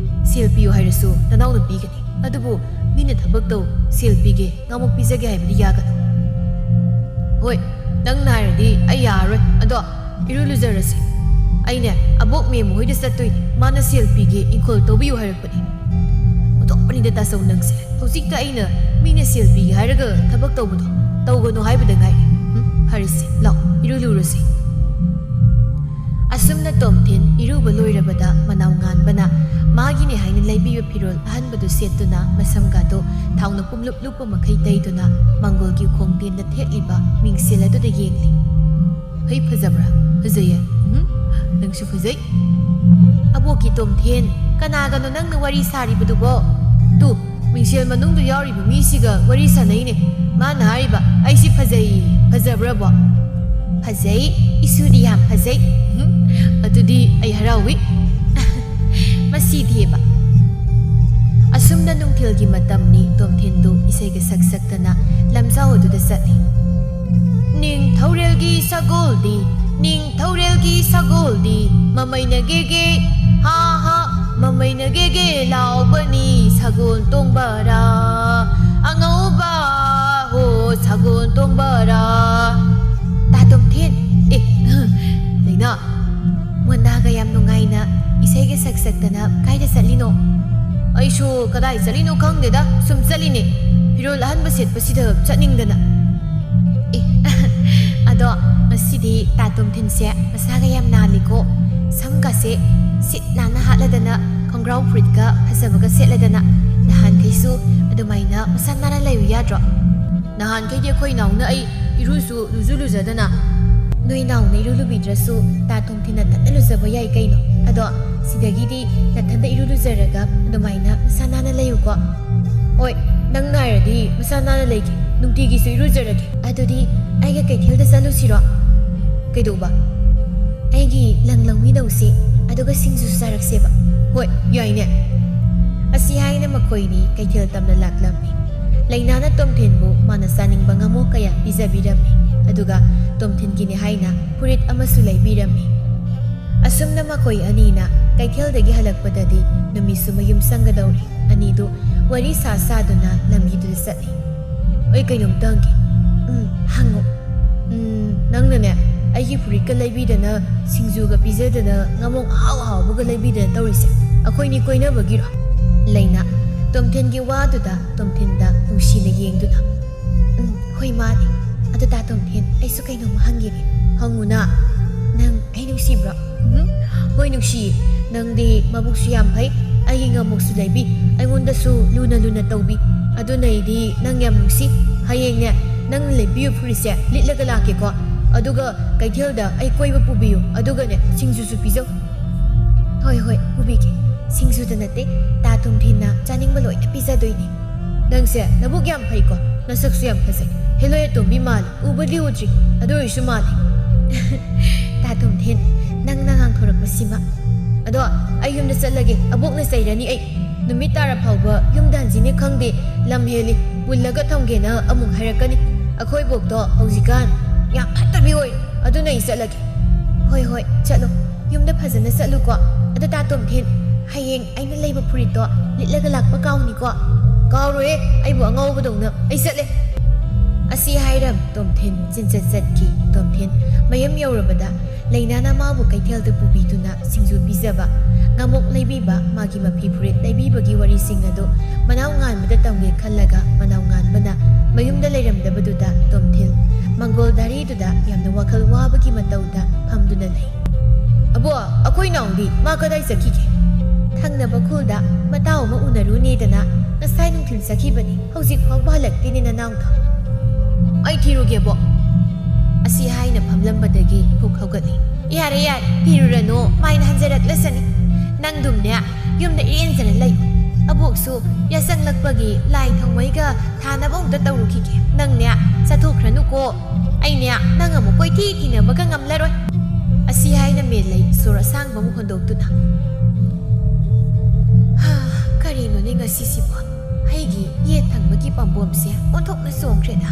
ꯁꯦꯜ ꯄꯤꯌꯨ ꯍꯥꯏꯔꯁꯨ ꯅꯅꯥꯎꯅ ꯄꯤꯒꯅꯤ꯫ ꯑꯗꯨꯕꯨ ꯃꯤꯅ ꯊꯕꯛ ꯇꯧ, ꯁꯦꯜ ꯄꯤꯒꯦ, ꯉꯥꯃꯣꯛ ꯄꯤꯖꯒꯦ ꯍꯥꯏꯕꯗꯤ ꯌꯥꯒꯅꯨ꯫ ꯍꯣꯏ, ꯅꯪꯅ ꯍꯥꯏꯔꯗꯤ ꯑꯩ ꯌꯥꯔꯔꯣꯏ꯫ ꯑꯗꯣ ꯏꯔꯨ ꯂꯨꯖꯔꯁꯤ꯫ ꯑꯩꯅꯦ, ꯑꯕꯣꯛ ꯃꯦꯝ ꯍꯣꯏꯗ ꯆꯠꯇꯣꯏꯅꯦ꯫ ꯃꯥꯅ ꯁꯦꯜ ꯄꯤꯒꯦ, ꯏꯪꯈꯣꯜ ꯇꯧꯕꯤꯌꯨ ꯍꯥꯏꯔꯛꯄꯅꯦ꯫ ꯑꯣꯟꯊꯣꯛꯄꯅꯤꯗ ꯇꯥꯆꯧ ꯅꯪꯁꯦ꯫ ꯍꯧꯖꯤꯛꯇ ꯑꯩꯅ ꯃꯤꯅ ꯁꯦꯜ ꯄꯤꯒꯦ ꯍꯥꯏꯔꯒ ꯊꯕꯛ ꯇꯧꯕꯗꯣ ꯇꯧꯒꯅꯨ ꯍꯥꯏꯕꯗ ꯉꯥꯏꯔꯤ꯫ ꯎꯝ, ꯐꯔꯦꯁꯦ, ꯂꯥꯛꯑꯣ, ꯏꯔꯨ ꯂꯨꯔꯁꯤ꯫ ꯑꯁꯨꯝꯅ ꯇꯣꯝꯊꯤꯟ ꯏꯔꯨꯕ ꯂꯣꯏꯔꯕꯗ ꯃꯅꯥꯎ ꯉꯥꯟꯕꯅ ꯃꯥꯒꯤꯅꯦ ꯍꯥꯏꯅ ꯂꯩꯕꯤꯕ ꯐꯤꯔꯣꯜ ꯑꯍꯟꯕꯗꯨ ꯁꯦꯠꯇꯨꯅ, ꯃꯁꯝꯒꯗꯨ ꯊꯥꯎꯅ ꯄꯨꯝꯂꯨꯞ ꯂꯨꯞꯄ ꯃꯈꯩ ꯇꯩꯗꯨꯅ, ꯃꯪꯒꯣꯜꯒꯤ ꯈꯣꯡꯇꯦꯟꯗ ꯊꯦꯠꯂꯤꯕ ꯃꯤꯡꯁꯦꯜ ꯑꯗꯨꯗ ꯌꯦꯡꯂꯤ꯫ ꯍꯩ, ꯐꯖꯕ꯭ꯔꯥ? ꯐꯖꯩꯌꯦ꯫ ꯎꯝ, ꯅꯪꯁꯨ ꯐꯖꯩ꯫ ꯑꯕꯣꯛꯀꯤ ꯇꯣꯝꯊꯦꯟ, ꯀꯅꯥꯒꯅꯣ ꯅꯪꯅ ꯋꯥꯔꯤ ꯁꯥꯔꯤꯕꯗꯨꯕꯣ? ꯇꯨ, ꯃꯤꯡꯁꯦꯜ ꯃꯅꯨꯡꯗ ꯌꯥꯎꯔꯤꯕ ꯃꯤꯁꯤꯒ ꯋꯥꯔꯤ ꯁꯥꯟꯅꯩꯅꯦ꯫ ꯃꯥꯅ ꯍꯥꯏꯔꯤꯕ ꯑꯩꯁꯤ ꯐꯖꯩ, ꯐꯖꯕ꯭ꯔꯕꯣ? ꯐꯖꯩ, ꯏꯁꯨꯗꯤ ꯌꯥꯝ ꯐꯖꯩ꯫ ꯎꯝ, ꯑꯗꯨꯗꯤ ꯑꯩ ꯍꯔꯥꯎꯏ꯫ ꯃꯁꯤꯗꯤꯕ꯫ ꯑꯁꯨꯝꯅ ꯅꯨꯡꯊꯤꯜꯒꯤ ꯃꯇꯝꯅꯤ, ꯇꯣꯝꯊꯤꯟꯗꯨ ꯏꯁꯩꯒ ꯁꯛ ꯁꯛꯇꯅ ꯂꯝꯖꯥꯎ ꯑꯗꯨꯗ ꯆꯠꯂꯤ꯫ ꯅꯤꯡꯊꯧꯔꯦꯜꯒꯤ ꯁꯒꯣꯜꯗꯤ, ꯅꯤꯡꯊꯧꯔꯦꯜꯒꯤ ꯁꯒꯣꯜꯗꯤ, ꯃꯃꯩꯅ ꯒꯦꯒꯦ, ꯍꯥ ꯍꯥ, ꯃꯃꯩꯅ ꯒꯦꯒꯦ ꯂꯥꯎꯕꯅꯤ, ꯁꯒꯣꯜ ꯇꯣꯡꯕꯔꯥ, ꯑꯉꯧꯕ ꯍꯣ, ꯁꯒꯣꯜ ꯇꯣꯡꯕꯔꯥ꯫ ꯇꯥ ꯇꯣꯝꯊꯤꯟ, ꯑꯦ, ꯂꯩꯅꯥ, ꯃꯣꯟꯗꯥꯒ ꯌꯥꯝ ꯅꯨꯡꯉꯥꯏꯅ ꯏꯁꯩꯒ ꯁꯛ ꯁꯛꯇꯅ ꯀꯥꯏꯗ ꯆꯠꯂꯤꯅꯣ? ꯑꯩꯁꯨ ꯀꯗꯥꯏ ꯆꯠꯂꯤꯅꯣ ꯈꯪꯗꯦꯗ, ꯁꯨꯝ ꯆꯠꯂꯤꯅꯦ꯫ ꯐꯤꯔꯣꯜ ꯑꯍꯟꯕ ꯁꯦꯠꯄꯁꯤꯗ ꯆꯠꯅꯤꯡꯗꯅ꯫ ꯑꯦ, ꯑꯗꯣ ꯉꯁꯤꯗꯤ ꯇꯥ ꯇꯣꯝꯊꯤꯟꯁꯦ ꯃꯁꯥꯒ ꯌꯥꯝ ꯅꯥꯜꯂꯤꯀꯣ꯫ ꯁꯝꯒꯁꯦ ꯁꯤꯠ ꯅꯥꯟꯅ ꯍꯥꯠꯂꯗꯅ, ꯈꯣꯡꯒ꯭ꯔꯥꯎ ꯐꯨꯔꯤꯠꯀ ꯐꯖꯕꯒ ꯁꯦꯠꯂꯗꯅ, ꯅꯍꯥꯟꯈꯩꯁꯨ ꯑꯗꯨꯃꯥꯏꯅ ꯃꯁꯥ ꯅꯥꯟꯅ ꯂꯩꯌꯨ ꯌꯥꯗ꯭ꯔꯣ? ꯅꯍꯥꯟꯈꯩꯗꯤ ꯑꯩꯈꯣꯏ ꯏꯅꯥꯎꯅ ꯑꯩ ꯏꯔꯨꯁꯨ ꯂꯨꯖꯨ ꯂꯨꯖꯗꯅ꯫ ꯅꯣꯏ ꯏꯅꯥꯎꯅ ꯏꯔꯨ ꯂꯨꯕꯤꯗ꯭ꯔꯁꯨ ꯇꯥ ꯇꯣꯝꯊꯤꯟ ꯅꯊꯟꯗ ꯂꯨꯖꯕ ꯌꯥꯏ ꯀꯩꯅꯣ꯫ ꯑꯗꯣ ꯁꯤꯗꯒꯤꯗꯤ ꯅꯊꯟꯗ ꯏꯔꯨ ꯂꯨꯖꯔꯒ ꯑꯗꯨꯃꯥꯏꯅ ꯃꯁꯥ ꯅꯥꯟꯅ ꯂꯩꯌꯨꯀꯣ꯫ ꯍꯣꯏ, ꯅꯪ ꯅꯥꯏꯔꯗꯤ ꯃꯁꯥ ꯅꯥꯟꯅ ꯂꯩꯒꯦ, ꯅꯨꯡꯇꯤꯒꯤꯁꯨ ꯏꯔꯨꯖꯔꯒꯦ꯫ ꯑꯗꯨꯗꯤ ꯑꯩꯒ ꯀꯩꯊꯦꯜꯗ ꯆꯠꯂꯨꯁꯤꯔꯣ? ꯀꯩꯗꯧꯕ? ꯑꯩꯒꯤ ꯂꯪ ꯂꯧꯃꯤꯟꯅꯧꯁꯤ, ꯑꯗꯨꯒ ꯁꯤꯡꯖꯨ ꯆꯥꯔꯛꯁꯦꯕ꯫ ꯍꯣꯏ, ꯌꯥꯏꯅꯦ꯫ ꯑꯁꯤ ꯍꯥꯏꯅ ꯃꯈꯣꯏꯅꯤ ꯀꯩꯊꯦꯜ ꯇꯝꯅ ꯂꯥꯛꯂꯝꯃꯤ꯫ ꯂꯩꯅꯥꯅ ꯇꯣꯝꯊꯤꯟꯕꯨ ꯃꯥꯅ ꯆꯥꯅꯤꯡꯕ ꯉꯥꯃꯣꯛ ꯀꯌꯥ ꯄꯤꯖꯕꯤꯔꯝꯃꯤ, ꯑꯗꯨꯒ ꯇꯣꯝꯊꯤꯟꯒꯤꯅꯤ ꯍꯥꯏꯅ ꯐꯨꯔꯤꯠ ꯑꯃꯁꯨ ꯂꯩꯕꯤꯔꯝꯃꯤ꯫ ꯑꯁꯨꯝꯅ ꯃꯈꯣꯏ ꯑꯅꯤꯅ ꯀꯩꯊꯦꯜꯗꯒꯤ ꯍꯜꯂꯛꯄꯗꯗꯤ ꯅꯨꯃꯤꯠꯁꯨ ꯃꯌꯨꯝ ꯆꯪꯒꯗꯧꯔꯦ꯫ ꯑꯅꯤꯗꯨ ꯋꯥꯔꯤ ꯁꯥ ꯁꯥꯗꯨꯅ ꯂꯝꯕꯤꯗꯨꯗ ꯆꯠꯂꯤ꯫ ꯑꯩ ꯀꯩꯅꯣꯝꯇ ꯍꯪꯒꯦ꯫ ꯎꯝ, ꯍꯪꯉꯣ꯫ ꯎꯝ, ꯅꯪꯅꯅꯦ, ꯑꯩꯒꯤ ꯐꯨꯔꯤꯠꯀ ꯂꯩꯕꯤꯗꯅ, ꯁꯤꯡꯖꯨꯒ ꯄꯤꯖꯗꯅ, ꯉꯥꯃꯣꯛ ꯑꯍꯥꯎ ꯑꯍꯥꯎꯕꯒ ꯂꯩꯕꯤꯗꯅ ꯇꯧꯔꯤꯁꯦ, ꯑꯩꯈꯣꯏꯅꯤ ꯀꯣꯏꯅꯕꯒꯤꯔꯣ? ꯂꯩꯅꯥ ꯇꯣꯝꯊꯤꯟꯒꯤ ꯋꯥꯗꯨꯗ ꯇꯣꯝꯊꯤꯟꯗ ꯅꯨꯡꯁꯤꯅ ꯌꯦꯡꯗꯨꯅ, ꯎꯝ, ꯍꯣꯏ, ꯃꯥꯅꯦ꯫ ꯑꯗꯨ ꯇꯥ ꯇꯣꯝꯊꯤꯟ, ꯑꯩꯁꯨ ꯀꯩꯅꯣꯝꯃ ꯍꯪꯒꯦꯅꯦ꯫ ꯍꯪꯉꯨꯅ꯫ ꯅꯪ ꯑꯩ ꯅꯨꯡꯁꯤꯕ꯭ꯔꯣ? ꯎꯝ? ꯍꯣꯏ, ꯅꯨꯡꯁꯤꯌꯦ꯫ ꯅꯪꯗꯤ ꯃꯕꯨꯛꯁꯨ ꯌꯥꯝ ꯐꯩ, ꯑꯩꯒꯤ ꯉꯥꯃꯣꯛꯁꯨ ꯂꯩꯕꯤ, ꯑꯩꯉꯣꯟꯗꯁꯨ ꯂꯨꯅ ꯂꯨꯅ ꯇꯧꯕꯤ꯫ ꯑꯗꯨꯅ ꯑꯩꯗꯤ ꯅꯪ ꯌꯥꯝ ꯅꯨꯡꯁꯤ꯫ ꯍꯌꯦꯡꯅꯦ, ꯅꯪꯅ ꯂꯩꯕꯤꯌꯨ ꯐꯨꯔꯤꯠꯁꯦ ꯂꯤꯠꯂꯒ ꯂꯥꯛꯀꯦꯀꯣ꯫ ꯑꯗꯨꯒ ꯀꯩꯊꯦꯜꯗ ꯑꯩ ꯀꯣꯏꯕ ꯄꯨꯕꯤꯌꯨ, ꯑꯗꯨꯒꯅꯦ, ꯁꯤꯡꯖꯨꯁꯨ ꯄꯤꯖꯧ꯫ ꯍꯣꯏ, ꯍꯣꯏ, ꯄꯨꯕꯤꯒꯦ꯫ ꯁꯤꯡꯖꯨꯗ ꯅꯠꯇꯦ, ꯇꯥ ꯇꯣꯝꯊꯤꯟꯅ ꯆꯥꯅꯤꯡꯕ ꯂꯣꯏꯅ ꯄꯤꯖꯗꯣꯏꯅꯦ꯫ ꯅꯪꯁꯦ ꯅꯕꯨꯛ ꯌꯥꯝ ꯐꯩꯀꯣ, ꯅꯁꯛꯁꯨ ꯌꯥꯝ ꯐꯖꯩ꯫ ꯍꯦꯂꯣꯏ ꯑꯇꯣꯝꯕꯤ ꯃꯥꯜꯂꯤ, ꯎꯕꯗꯤ ꯎꯗ꯭ꯔꯤ, ꯑꯗꯨ ꯑꯣꯏꯔꯁꯨ ꯃꯥꯜꯂꯤ꯫ ꯇꯥ ꯇꯣꯝꯊꯤꯟ, ꯅꯪꯅ ꯉꯥꯡꯊꯣꯔꯛꯄꯁꯤꯃ꯫ ꯑꯗꯣ ꯑꯩ ꯌꯨꯝꯗ ꯆꯠꯂꯒꯦ, ꯑꯕꯣꯛꯅ ꯆꯩꯔꯅꯤ ꯑꯩ꯫ ꯅꯨꯃꯤꯠ ꯇꯥꯔ ꯐꯥꯎꯕ ꯌꯨꯝꯗ ꯍꯟꯖꯤꯟꯅꯤ ꯈꯪꯗꯦ, ꯂꯝ ꯍꯦꯜꯂꯤ, ꯄꯨꯜꯂꯒ ꯊꯝꯒꯦꯅ ꯑꯃꯨꯛ ꯍꯥꯏꯔꯛꯀꯅꯤ꯫ ꯑꯩꯈꯣꯏ ꯕꯣꯛꯇꯣ ꯍꯧꯖꯤꯛꯀꯥꯟ ꯌꯥꯝ ꯐꯠꯇꯕꯤ ꯑꯣꯏ, ꯑꯗꯨꯅ ꯑꯩ ꯆꯠꯂꯒꯦ꯫ ꯍꯣꯏ, ꯍꯣꯏ, ꯆꯠꯂꯣ꯫ ꯌꯨꯝꯗ ꯐꯖꯅ ꯆꯠꯂꯨꯀꯣ꯫ ꯑꯗꯣ ꯇꯥ ꯇꯣꯝꯊꯤꯟ, ꯍꯌꯦꯡ ꯑꯩꯅ ꯂꯩꯕ ꯐꯨꯔꯤꯠꯇꯣ ꯂꯤꯠꯂꯒ ꯂꯥꯛꯄ ꯀꯥꯎꯅꯤꯀꯣ꯫ ꯀꯥꯎꯔꯣꯏꯌꯦ, ꯑꯩꯕꯨ ꯑꯉꯥꯎꯕꯗꯧꯅ꯫ ꯑꯩ ꯆꯠꯂꯦ꯫ ꯑꯁꯤ ꯍꯥꯏꯔꯝ ꯇꯣꯝꯊꯤꯟ ꯆꯤꯟꯆꯠ ꯆꯠꯈꯤ꯫ ꯇꯣꯝꯊꯤꯟ ꯃꯌꯨꯝ ꯌꯧꯔꯕꯗ ꯂꯩꯅꯥꯅ ꯃꯥꯕꯨ ꯀꯩꯊꯦꯜꯗ ꯄꯨꯕꯤꯗꯨꯅ ꯁꯤꯡꯖꯨ ꯄꯤꯖꯕ, ꯉꯥꯃꯣꯛ ꯂꯩꯕꯤꯕ, ꯃꯥꯒꯤ ꯃꯐꯤ ꯐꯨꯔꯤꯠ ꯂꯩꯕꯤꯕꯒꯤ ꯋꯥꯔꯤꯁꯤꯡ ꯑꯗꯨ ꯃꯅꯥꯎ ꯉꯥꯟꯕꯗ ꯇꯝꯒꯦ ꯈꯜꯂꯒ ꯃꯅꯥꯎ ꯉꯥꯟꯕꯅ ꯃꯌꯨꯝꯗ ꯂꯩꯔꯝꯗꯕꯗꯨꯗ ꯇꯣꯝꯊꯤꯟ ꯃꯪꯒꯣꯜ ꯗꯥꯔꯤꯗꯨꯗ ꯌꯥꯝꯅ ꯋꯥꯈꯜ ꯋꯥꯕꯒꯤ ꯃꯇꯧꯗ ꯐꯝꯗꯨꯅ ꯂꯩ꯫ "ꯑꯕꯣ, ꯑꯩꯈꯣꯏ ꯅꯥꯎꯗꯤ ꯃꯥ ꯀꯗꯥꯏ ꯆꯠꯈꯤꯒꯦ?" ꯊꯪꯅꯕ ꯈꯨꯜꯗ ꯃꯇꯥꯎ ꯑꯃ ꯎꯅꯔꯨꯅꯦꯗꯅ ꯉꯁꯥꯏ ꯅꯨꯡꯊꯤꯜ ꯆꯠꯈꯤꯕꯅꯤ, ꯍꯧꯖꯤꯛ ꯐꯥꯎꯕ ꯍꯜꯂꯛꯇꯦꯅꯦ ꯅꯅꯥꯎꯗꯣ꯫ "ꯑꯩ ꯊꯤꯔꯨꯒꯦꯕꯣ?" ꯑꯁꯤ ꯍꯥꯏꯅ ꯐꯝꯂꯝꯕꯗꯒꯤ ꯍꯨꯛ ꯍꯧꯒꯠꯂꯤ꯫ "ꯌꯥꯔꯦ, ꯌꯥꯔꯦ, ꯊꯤꯔꯨꯔꯅꯨ, ꯃꯥꯏꯅ ꯍꯟꯖꯔꯛꯂꯁꯅꯤ꯫ ꯅꯪꯗꯨꯝꯅꯦ ꯌꯨꯝꯗ ꯏꯔꯦꯟꯖꯅ ꯂꯩ꯫ ꯑꯕꯣꯛꯁꯨ ꯌꯥꯆꯪꯂꯛꯄꯒꯤ ꯂꯥꯏ ꯊꯥꯎꯃꯩꯒ ꯊꯥꯅꯕ ꯑꯃꯨꯛꯇ ꯇꯧꯔꯨꯈꯤꯒꯦ꯫ ꯅꯪꯅꯦ ꯆꯠꯊꯣꯛꯈ꯭ꯔꯅꯨꯀꯣ꯫ ꯑꯩꯅꯦ ꯅꯪ ꯑꯃꯨꯛ ꯀꯣꯏꯊꯤ ꯊꯤꯅꯕꯒ ꯉꯝꯂꯔꯣꯏ꯫" ꯑꯁꯤ ꯍꯥꯏꯅ ꯃꯦꯜꯂꯩ ꯁꯣꯔ ꯑꯁꯥꯡꯕ ꯑꯃꯨꯛ ꯍꯣꯟꯗꯣꯛꯇꯨꯅ꯫ "ꯍꯥ, ꯀꯔꯤꯅꯣꯅꯦ ꯉꯁꯤꯁꯤꯕꯣ? ꯑꯩꯒꯤ ꯌꯦꯠ ꯊꯪꯕꯒꯤ ꯄꯥꯝꯕꯣꯝꯁꯦ ꯑꯣꯟꯊꯣꯛꯅ ꯆꯣꯡꯈ꯭ꯔꯦꯗ꯫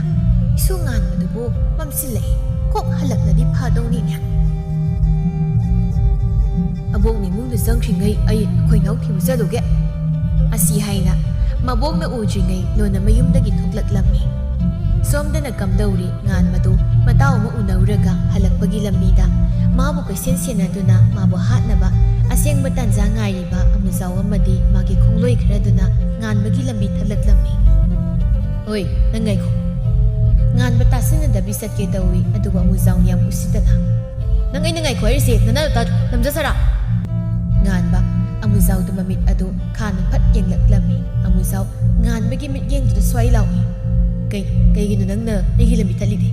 ꯏꯁꯨ ꯉꯥꯟꯕꯗꯨꯕꯨ ꯃꯝꯁꯤꯜꯂꯛꯏ꯫ ꯀꯣꯛ ꯍꯜꯂꯛꯂꯗꯤ ꯐꯥꯗꯧꯅꯤꯅꯦ꯫" "ꯑꯕꯣꯛꯅ ꯏꯃꯨꯡꯗ ꯆꯪꯈ꯭ꯔꯤꯉꯩ ꯑꯩ ꯑꯩꯈꯣꯏ ꯏꯅꯥꯎ ꯊꯤꯕ ꯆꯠꯂꯨꯒꯦ꯫" ꯑꯁꯤ ꯍꯥꯏꯅ ꯃꯕꯣꯛꯅ ꯎꯗ꯭ꯔꯤꯉꯩ ꯂꯣꯟꯅ ꯃꯌꯨꯝꯗꯒꯤ ꯊꯣꯛꯂꯛꯂꯝꯃꯤ꯫ ꯁꯣꯝꯗꯅ ꯀꯝꯗꯧꯔꯤ ꯉꯥꯟꯕꯗꯨ ꯃꯇꯥꯎ ꯑꯃ ꯎꯅꯔꯨꯔꯒ ꯍꯜꯂꯛꯄꯒꯤ ꯂꯝꯕꯤꯗ ꯃꯥꯕꯨ ꯀꯣꯏꯁꯦꯟ ꯁꯦꯟꯅꯗꯨꯅ ꯃꯥꯕꯨ ꯍꯥꯠꯅꯕ ꯑꯁꯦꯡꯕ ꯇꯥꯟꯖꯥ ꯉꯥꯏꯔꯤꯕ ꯑꯃꯨꯖꯥꯎ ꯑꯃꯗꯤ ꯃꯥꯒꯤ ꯈꯣꯡꯂꯣꯏ ꯈꯔꯗꯨꯅ ꯉꯥꯟꯕꯒꯤ ꯂꯝꯕꯤ ꯊꯠꯂꯛꯂꯝꯃꯤ꯫ "ꯍꯣꯏ, ꯅꯪ ꯉꯥꯏꯈꯣ꯫" ꯉꯥꯟꯕ ꯇꯥꯁꯤꯟꯅꯗꯕꯤ ꯆꯠꯀꯦ ꯇꯧꯏ, ꯑꯗꯨꯕꯨ ꯑꯃꯨꯖꯥꯎꯅ ꯌꯥꯝ ꯎꯁꯤꯠꯇꯅ, "ꯅꯪ ꯑꯩꯅ ꯉꯥꯏꯈꯣ ꯍꯥꯏꯔꯤꯁꯦ ꯅꯅꯥꯗꯣ ꯇꯥꯗ꯭ꯔꯣ, ꯅꯝꯖ ꯁꯔꯥ?" ꯉꯥꯟꯕ ꯑꯃꯨꯖꯥꯎꯗ ꯃꯃꯤꯠ ꯑꯗꯨ ꯈꯥꯅ ꯐꯠ ꯌꯦꯡꯂꯛꯂꯝꯃꯤ꯫ ꯑꯃꯨꯖꯥꯎ ꯉꯥꯟꯕꯒꯤ ꯃꯤꯠꯌꯦꯡꯗꯨꯗ ꯁ꯭ꯋꯥꯏ ꯂꯥꯎꯏ꯫ "ꯀꯩ, ꯀꯩꯒꯤꯅꯣ ꯅꯪꯅ ꯑꯩꯒꯤ ꯂꯝꯕꯤ ꯊꯠꯂꯤꯗꯤ?"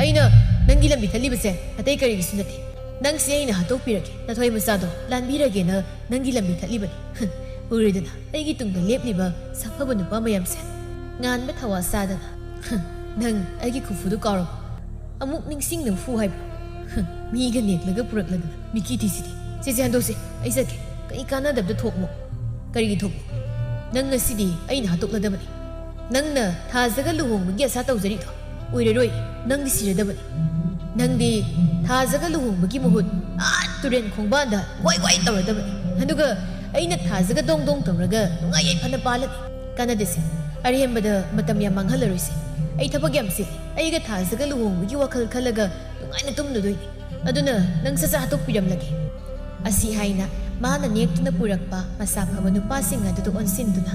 "ꯑꯩꯅ ꯅꯪꯒꯤ ꯂꯝꯕꯤ ꯊꯠꯂꯤꯕꯁꯦ ꯑꯇꯩ ꯀꯔꯤꯒꯤꯁꯨ ꯅꯠꯇꯦ꯫ ꯅꯪꯁꯦ ꯑꯩꯅ ꯍꯥꯠꯇꯣꯛꯄꯤꯔꯒꯦ, ꯅꯊꯣꯏ ꯃꯆꯥꯗꯣ ꯂꯥꯟꯕꯤꯔꯒꯦꯅ ꯅꯪꯒꯤ ꯂꯝꯕꯤ ꯊꯠꯂꯤꯕꯅꯤ꯫ ꯎꯔꯦꯗꯅ, ꯑꯩꯒꯤ ꯇꯨꯡꯗ ꯂꯦꯞꯂꯤꯕ ꯁꯥꯐꯕ ꯅꯨꯄꯥ ꯃꯌꯥꯝꯁꯦ꯫" ꯉꯥꯟꯕ ꯊꯋꯥ ꯁꯥꯗꯅ, "ꯅꯪ ꯑꯩꯒꯤ ꯈꯨꯐꯨꯗꯨ ꯀꯥꯎꯔꯕꯣ? ꯑꯃꯨꯛ ꯅꯤꯡꯁꯤꯡꯅꯕ ꯐꯨ ꯍꯥꯏꯕ꯭ꯔꯣ? ꯃꯤꯒ ꯅꯦꯛꯂꯒ ꯄꯨꯔꯛꯂꯗꯅ ꯃꯤꯀꯤ ꯊꯤꯁꯤꯗꯤ꯫ ꯁꯦ, ꯁꯦ, ꯍꯟꯗꯣꯛꯁꯦ, ꯑꯩ ꯆꯠꯀꯦ꯫ ꯀꯩ ꯀꯥꯟꯅꯗꯕꯗ ꯊꯣꯛꯃꯣ? ꯀꯔꯤꯒꯤ ꯊꯣꯛꯃꯣ? ꯅꯪ ꯉꯁꯤꯗꯤ ꯑꯩꯅ ꯍꯥꯠꯇꯣꯛꯂꯗꯕꯅꯤ꯫ ꯅꯪꯅ ꯊꯥꯖꯒ ꯂꯨꯍꯣꯡꯕꯒꯤ ꯑꯁꯥ ꯇꯧꯖꯔꯤꯗꯣ ꯑꯣꯏꯔꯔꯣꯏ, ꯅꯪꯗꯤ ꯁꯤꯔꯗꯕꯅꯤ꯫ ꯅꯪꯗꯤ ꯊꯥꯖꯒ ꯂꯨꯍꯣꯡꯕꯒꯤ ꯃꯍꯨꯠ ꯑꯥ ꯇꯨꯔꯦꯟ ꯈꯣꯡꯕꯥꯟꯗ ꯋꯥꯏ ꯋꯥꯏ ꯇꯧꯔꯗꯕꯅꯤ꯫ ꯑꯗꯨꯒ ꯑꯩꯅ ꯊꯥꯖꯒ ꯗꯣꯡ ꯗꯣꯡ ꯇꯧꯔꯒ ꯅꯨꯡꯉꯥꯏ ꯌꯥꯏꯐꯅ ꯄꯥꯜꯂꯅꯤ꯫ ꯀꯥꯟꯅꯗꯦꯁꯦ, ꯑꯔꯦꯝꯕꯗ ꯃꯇꯝ ꯌꯥꯝ ꯃꯥꯡꯍꯜꯂꯔꯣꯏꯁꯦ꯫ ꯑꯩ ꯊꯕꯛ ꯌꯥꯝ ꯆꯤꯜꯂꯤ꯫ ꯑꯩꯒ ꯊꯥꯖꯒ ꯂꯨꯍꯣꯡꯕꯒꯤ ꯋꯥꯈꯜ ꯈꯜꯂꯒ ꯅꯨꯡꯉꯥꯏꯅ ꯇꯨꯝꯂꯨꯗꯣꯏꯅꯤ꯫ ꯑꯗꯨꯅ ꯅꯪ ꯁꯠ ꯁꯠ ꯍꯥꯠꯇꯣꯛꯄꯤꯔꯝꯂꯒꯦ꯫" ꯑꯁꯤ ꯍꯥꯏꯅ ꯃꯥꯅ ꯅꯦꯛꯇꯨꯅ ꯄꯨꯔꯛꯄ ꯃꯁꯥ ꯐꯕ ꯅꯨꯄꯥꯁꯤꯡ ꯑꯗꯨꯗ ꯑꯣꯟꯁꯤꯟꯗꯨꯅ,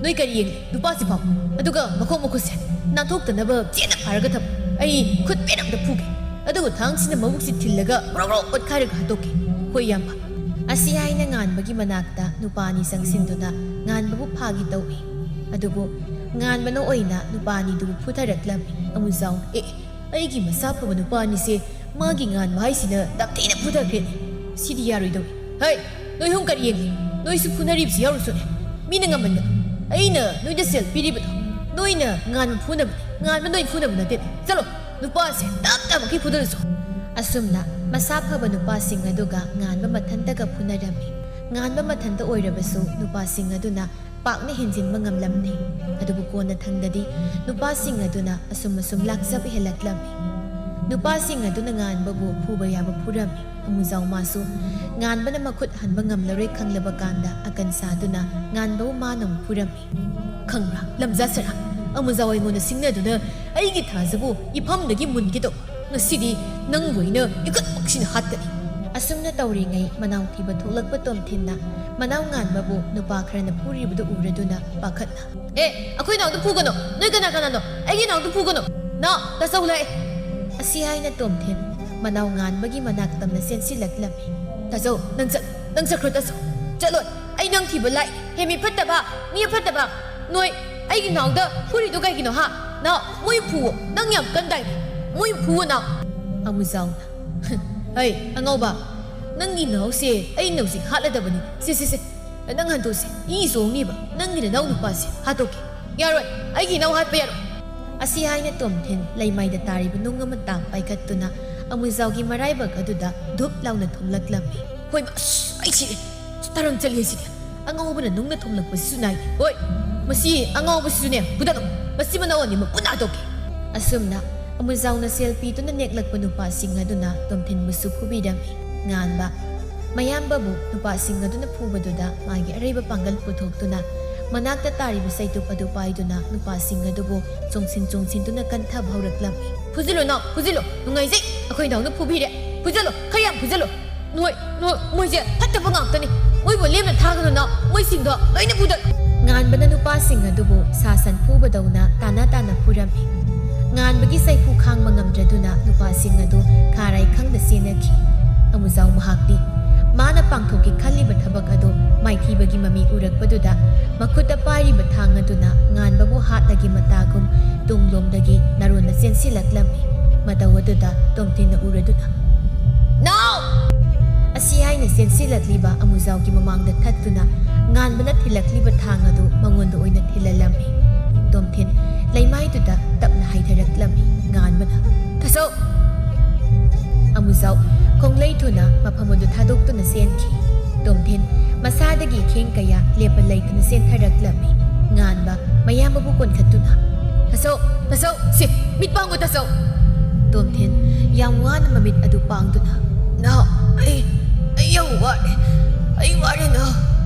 "ꯅꯣꯏ ꯀꯔꯤ ꯌꯦꯡꯂꯤ? ꯅꯨꯄꯥꯁꯤ ꯐꯥꯎ, ꯑꯗꯨꯒ ꯃꯈꯣꯡ ꯃꯈꯨꯠꯁꯦ!" ꯅꯥꯟꯊꯣꯛꯇꯅꯕ ꯆꯦꯠꯅ ꯐꯥꯔꯒ ꯊꯝꯃꯨ꯫ ꯑꯩ ꯈꯨꯠ ꯄꯦꯠ ꯑꯝꯇ ꯐꯨꯒꯦ, ꯑꯗꯨꯒ ꯊꯥꯡꯁꯤꯅ ꯃꯕꯨꯛꯁꯤ ꯊꯤꯜꯂꯒ ꯒ꯭ꯔꯣꯛ ꯒ꯭ꯔꯣꯛ ꯑꯣꯠꯈꯥꯏꯔꯒ ꯍꯥꯠꯇꯣꯛꯀꯦ꯫ ꯍꯣꯏ, ꯏꯌꯥꯝꯕ꯫ ꯑꯁꯤ ꯍꯥꯏꯅ ꯉꯥꯟꯕꯒꯤ ꯃꯅꯥꯛꯇ ꯅꯨꯄꯥ ꯑꯅꯤ ꯆꯪꯁꯤꯟꯗꯨꯅ ꯉꯥꯟꯕꯕꯨ ꯐꯥꯒꯦ ꯇꯧꯏ꯫ ꯑꯗꯨꯕꯨ ꯉꯥꯟꯕꯅ ꯑꯣꯏꯅ ꯅꯨꯄꯥ ꯑꯅꯤꯗꯨꯕꯨ ꯐꯨꯊꯔꯛꯂꯝꯃꯤ꯫ ꯑꯃꯨꯖꯥꯎ, "ꯑꯦ, ꯑꯩꯒꯤ ꯃꯁꯥ ꯐꯕ ꯅꯨꯄꯥ ꯑꯅꯤꯁꯦ ꯃꯥꯒꯤ ꯉꯥꯟꯕ ꯍꯥꯏꯁꯤꯅ ꯇꯝꯊꯤꯅ ꯐꯨꯊꯈ꯭ꯔꯦꯅꯦ꯫ ꯁꯤꯗꯤ ꯌꯥꯔꯣꯏꯗꯧꯔꯤ꯫ ꯍꯩ, ꯅꯣꯏ ꯑꯍꯨꯝ ꯀꯔꯤ ꯌꯦꯡꯂꯤ? ꯅꯣꯏꯁꯨ ꯐꯨꯅꯔꯤꯕꯁꯤ ꯌꯥꯎꯔꯨꯁꯨꯅꯦ꯫ ꯃꯤꯅ ꯉꯝꯃꯟꯗꯅ ꯑꯩꯅ ꯅꯣꯏꯗ ꯁꯦꯜ ꯄꯤꯔꯤꯕꯗꯣ ꯅꯣꯏꯅ ꯉꯥꯟꯕ ꯐꯨꯅꯕꯅꯤ, ꯉꯥꯟꯕ ꯅꯣꯏ ꯐꯨꯅꯕ ꯅꯠꯇꯦꯅꯦ꯫ ꯆꯠꯂꯣ, ꯅꯨꯄꯥꯁꯦ ꯇꯞ ꯇꯞꯃꯛꯀꯤ ꯐꯨꯗꯔꯁꯨ꯫" ꯑꯁꯨꯝꯅ ꯃꯁꯥ ꯐꯕ ꯅꯨꯄꯥꯁꯤꯡ ꯑꯗꯨꯒ ꯉꯥꯟꯕ ꯃꯊꯟꯇꯒ ꯐꯨꯅꯔꯝꯃꯤ꯫ ꯉꯥꯟꯕ ꯃꯊꯟꯇ ꯑꯣꯏꯔꯕꯁꯨ ꯅꯨꯄꯥꯁꯤꯡ ꯑꯗꯨꯅ ꯄꯥꯛꯅ ꯍꯦꯟꯖꯤꯟꯕ ꯉꯝꯂꯝꯗꯦ꯫ ꯑꯗꯨꯕꯨ ꯀꯣꯟꯅꯊꯪꯗꯗꯤ ꯅꯨꯄꯥꯁꯤꯡ ꯑꯗꯨꯅ ꯑꯁꯨꯝ ꯑꯁꯨꯝ ꯂꯥꯛꯆꯕ ꯍꯦꯜꯂꯛꯂꯝꯃꯤ꯫ ꯅꯨꯄꯥꯁꯤꯡ ꯑꯗꯨꯅ ꯉꯥꯟꯕꯕꯨ ꯐꯨꯕ ꯌꯥꯕ ꯐꯨꯔꯝꯃꯤ꯫ ꯑꯃꯨꯖꯥꯎ ꯃꯥꯁꯨ ꯉꯥꯟꯕꯅ ꯃꯈꯨꯠ ꯍꯟꯕ ꯉꯝꯂꯔꯣꯏ ꯈꯪꯂꯕ ꯀꯥꯟꯗ ꯑꯀꯟ ꯁꯥꯗꯨꯅ ꯉꯥꯟꯕꯕꯨ ꯃꯥꯅ ꯑꯃꯨꯛ ꯐꯨꯔꯝꯃꯤ꯫ "ꯈꯪꯕ꯭ꯔꯥ, ꯂꯝꯖꯥ ꯁꯔꯥ, ꯑꯃꯨꯖꯥꯎ ꯑꯩꯉꯣꯟꯗ ꯁꯤꯡꯅꯗꯨꯅ ꯑꯩꯒꯤ ꯊꯥꯖꯕꯨ ꯏꯐꯝꯗꯒꯤ ꯃꯨꯟꯒꯦ ꯇꯧꯕ꯫ ꯉꯁꯤꯗꯤ ꯅꯪꯕꯨ ꯑꯩꯅ ꯏꯀꯠꯃꯛꯁꯤꯅ ꯍꯥꯠꯀꯅꯤ꯫" ꯑꯁꯨꯝꯅ ꯇꯧꯔꯤꯉꯩ ꯃꯅꯥꯎ ꯊꯤꯕ ꯊꯣꯛꯂꯛꯄ ꯇꯣꯝꯊꯤꯟꯅ ꯃꯅꯥꯎ ꯉꯥꯟꯕꯕꯨ ꯅꯨꯄꯥ ꯈꯔꯅ ꯐꯨꯔꯤꯕꯗꯨ ꯎꯔꯗꯨꯅ ꯄꯥꯈꯠꯅ, "ꯑꯦ, ꯑꯩꯈꯣꯏ ꯅꯥꯎꯗꯨ ꯐꯨꯒꯅꯨ! ꯅꯣꯏ ꯀꯅꯥ ꯀꯅꯥꯅꯣ? ꯑꯩꯒꯤ ꯅꯥꯎꯗꯨ ꯐꯨꯒꯅꯨ! ꯅꯥꯎ, ꯇꯥꯆꯧ ꯂꯥꯛꯑꯦ!" ꯑꯁꯤ ꯍꯥꯏꯅ ꯇꯣꯝꯊꯤꯟ ꯃꯅꯥꯎ ꯉꯥꯟꯕꯒꯤ ꯃꯅꯥꯛ ꯇꯝꯅ ꯆꯦꯟꯁꯤꯜꯂꯛꯂꯝꯃꯤ꯫ "ꯇꯥꯆꯧ, ꯅꯪ ꯆꯠ-, ꯅꯪ ꯆꯠꯈ꯭ꯔꯣ, ꯇꯥꯆꯧ꯫ ꯆꯠꯂꯣꯏ! ꯑꯩ ꯅꯪ ꯊꯤꯕ ꯂꯥꯛꯏ꯫ ꯍꯦ, ꯃꯤ ꯐꯠꯇꯕ! ꯃꯤ ꯑꯐꯠꯇꯕ! ꯅꯣꯏ ꯑꯩꯒꯤ ꯅꯥꯎꯗ ꯐꯨꯔꯤꯗꯣ ꯀꯩꯒꯤꯅꯣ, ꯍꯥ? ꯅꯥꯎ, ꯃꯣꯏ ꯐꯨꯋꯣ꯫ ꯅꯪ ꯌꯥꯝ ꯀꯟꯗꯥꯏꯅꯦ꯫ ꯃꯣꯏ ꯐꯨꯋꯣ, ꯅꯥꯎ꯫" ꯑꯃꯨꯖꯥꯎꯅ, "ꯍꯩ, ꯑꯉꯥꯎꯕ! ꯅꯪꯒꯤ ꯅꯥꯎꯁꯦ ꯑꯩꯅ ꯍꯧꯖꯤꯛ ꯍꯥꯠꯂꯗꯕꯅꯤ꯫ ꯁꯦ, ꯁꯦ, ꯁꯦ꯫ ꯅꯪ ꯍꯟꯗꯣꯛꯁꯦ꯫ ꯏ ꯆꯣꯡꯅꯤꯕ꯫ ꯅꯪꯒꯤ ꯅꯅꯥꯎ ꯅꯨꯄꯥꯁꯦ ꯍꯥꯠꯇꯣꯛꯀꯦ꯫" "ꯌꯥꯔꯣꯏ! ꯑꯩꯒꯤ ꯏꯅꯥꯎ ꯍꯥꯠꯄ ꯌꯥꯔꯣꯏ!" ꯑꯁꯤ ꯍꯥꯏꯅ ꯇꯣꯝꯊꯤꯟ ꯂꯩꯃꯥꯏꯗ ꯇꯥꯔꯤꯕ ꯅꯨꯡ ꯑꯃ ꯇꯥ ꯄꯥꯏꯈꯠꯇꯨꯅ ꯑꯃꯨꯖꯥꯎꯒꯤ ꯃꯔꯥꯏꯕꯛ ꯑꯗꯨꯗ ꯙꯨꯞ ꯂꯥꯎꯅ ꯊꯣꯝꯂꯛꯂꯝꯃꯤ꯫ "ꯍꯣꯏ, ꯑꯁ, ꯑꯩ ꯁꯤꯔꯦ꯫ ꯇꯔꯪ ꯆꯠꯂꯦ ꯁꯤꯗꯤ꯫ ꯑꯉꯥꯎꯕꯅ ꯅꯨꯡꯅ ꯊꯣꯝꯂꯛꯄꯁꯤꯁꯨ ꯅꯥꯏ꯫ ꯍꯣꯏ, ꯃꯁꯤ ꯑꯉꯥꯎꯕꯁꯤꯁꯨꯅꯦ, ꯐꯨꯗꯠꯂꯣ꯫ ꯃꯁꯤ ꯃꯅꯥꯎ ꯑꯅꯤꯃꯛ ꯄꯨꯟꯅ ꯍꯥꯠꯇꯣꯛꯀꯦ꯫" ꯑꯁꯨꯝꯅ ꯑꯃꯨꯖꯥꯎꯅ ꯁꯦꯜ ꯄꯤꯗꯨꯅ ꯅꯦꯛꯂꯛꯄ ꯅꯨꯄꯥꯁꯤꯡ ꯑꯗꯨꯅ ꯇꯣꯝꯊꯤꯟꯕꯨꯁꯨ ꯐꯨꯕꯤꯔꯝꯃꯤ꯫ ꯉꯥꯟꯕ ꯃꯌꯥꯝꯕꯕꯨ ꯅꯨꯄꯥꯁꯤꯡ ꯑꯗꯨꯅ ꯐꯨꯕꯗꯨꯗ ꯃꯥꯒꯤ ꯑꯔꯩꯕ ꯄꯥꯡꯒꯜ ꯄꯨꯊꯣꯛꯇꯨꯅ ꯃꯅꯥꯛꯇ ꯇꯥꯔꯤꯕ ꯆꯩꯇꯨꯞ ꯑꯗꯨ ꯄꯥꯏꯗꯨꯅ ꯅꯨꯄꯥꯁꯤꯡ ꯑꯗꯨꯕꯨ ꯆꯣꯡꯁꯤꯟ ꯆꯣꯡꯁꯤꯟꯗꯨꯅ ꯀꯟꯊꯕ ꯍꯧꯔꯛꯂꯝꯃꯤ꯫ "ꯐꯨꯖꯤꯜꯂꯣ ꯅꯥꯎ, ꯐꯨꯖꯤꯜꯂꯣ꯫ ꯅꯨꯡꯉꯥꯏꯖꯩ, ꯑꯩꯈꯣꯏ ꯅꯥꯎꯅ ꯐꯨꯕꯤꯔꯦ꯫ ꯐꯨꯖꯤꯜꯂꯣ, ꯈꯔ ꯌꯥꯝ ꯐꯨꯖꯤꯜꯂꯣ꯫ ꯅꯣꯏ, ꯅꯣꯏ, ꯃꯣꯏꯁꯦ ꯐꯠꯇꯕ ꯉꯥꯛꯇꯅꯤ꯫ ꯃꯣꯏꯕꯨ ꯂꯦꯝꯅ ꯊꯥꯒꯅꯨ ꯅꯥꯎ, ꯃꯣꯏꯁꯤꯡꯗꯣ ꯂꯣꯏꯅ ꯐꯨꯗꯠꯂꯣ꯫" ꯉꯥꯟꯕꯅ ꯅꯨꯄꯥꯁꯤꯡ ꯑꯗꯨꯕꯨ ꯁꯥ ꯁꯟ ꯐꯨꯕꯗꯧꯅ ꯇꯥꯟꯅ ꯇꯥꯟꯅ ꯐꯨꯔꯝꯃꯤ꯫ ꯉꯥꯟꯕꯒꯤ ꯁꯥꯐꯨ ꯈꯥꯡꯕ ꯉꯝꯗ꯭ꯔꯗꯨꯅ ꯅꯨꯄꯥꯁꯤꯡ ꯑꯗꯨ ꯈꯥꯔꯥꯏ ꯈꯪꯗ ꯆꯦꯟꯅꯈꯤ꯫ ꯑꯃꯨꯖꯥꯎ ꯃꯍꯥꯛꯇꯤ ꯃꯥꯅ ꯄꯥꯡꯊꯣꯛꯀꯦ ꯈꯜꯂꯤꯕ ꯊꯕꯛ ꯑꯗꯨ ꯃꯥꯏꯊꯤꯕꯒꯤ ꯃꯃꯤ ꯎꯔꯛꯄꯗꯨꯗ ꯃꯈꯨꯠꯇ ꯄꯥꯏꯔꯤꯕ ꯊꯥꯡ ꯑꯗꯨꯅ ꯉꯥꯟꯕꯕꯨ ꯍꯥꯠꯂꯒꯦ ꯃꯇꯥꯒꯨꯝ ꯇꯨꯡꯂꯣꯝꯗꯒꯤ ꯅꯥꯔꯣꯟꯅ ꯆꯦꯟꯁꯤꯜꯂꯛꯂꯝꯃꯤ꯫ ꯃꯇꯧ ꯑꯗꯨꯗ ꯇꯣꯝꯊꯤꯟꯅ ꯎꯔꯗꯨꯅ, "ꯅꯥꯎ!" ꯑꯁꯤ ꯍꯥꯏꯅ ꯆꯦꯟꯁꯤꯜꯂꯛꯂꯤꯕ ꯑꯃꯨꯖꯥꯎꯒꯤ ꯃꯃꯥꯡꯗ ꯊꯠꯇꯨꯅ ꯉꯥꯟꯕꯅ ꯊꯤꯜꯂꯛꯂꯤꯕ ꯊꯥꯡ ꯑꯗꯨ ꯃꯉꯣꯟꯗ ꯑꯣꯏꯅ ꯊꯤꯜꯍꯜꯂꯝꯃꯤ꯫ ꯇꯣꯝꯊꯤꯟ ꯂꯩꯃꯥꯏꯗꯨꯗ ꯇꯞꯅ ꯍꯥꯏꯊꯔꯛꯂꯝꯃꯤ꯫ ꯉꯥꯟꯕꯅ, "ꯇꯥꯆꯧ!" ꯑꯃꯨꯖꯥꯎ ꯈꯣꯡꯂꯩ ꯊꯨꯅ ꯃꯐꯝ ꯑꯗꯨ ꯊꯥꯗꯣꯛꯇꯨꯅ ꯆꯦꯟꯈꯤ꯫ ꯇꯣꯝꯊꯤꯟ ꯃꯁꯥꯗꯒꯤ ꯈꯦꯡ ꯀꯌꯥ ꯂꯦꯞꯄ ꯂꯩꯇꯅ ꯆꯦꯟꯊꯔꯛꯂꯝꯃꯤ꯫ ꯉꯥꯟꯕ ꯃꯌꯥꯝꯕꯕꯨ ꯀꯣꯟꯈꯠꯇꯨꯅ, "ꯇꯥꯆꯧ! ꯇꯥꯆꯧ! ꯁꯤ, ꯃꯤꯠ ꯄꯥꯡꯉꯨ ꯇꯥꯆꯧ!" ꯇꯣꯝꯊꯤꯟ ꯌꯥꯝ ꯋꯥꯅ ꯃꯃꯤꯠ ꯑꯗꯨ ꯄꯥꯡꯗꯨꯅ, "ꯅꯥꯎ, ꯑꯩ, ꯑꯩ ꯌꯥꯝ ꯋꯥꯔꯦ꯫ ꯑꯩ ꯋꯥꯔꯦ ꯅꯥꯎ꯫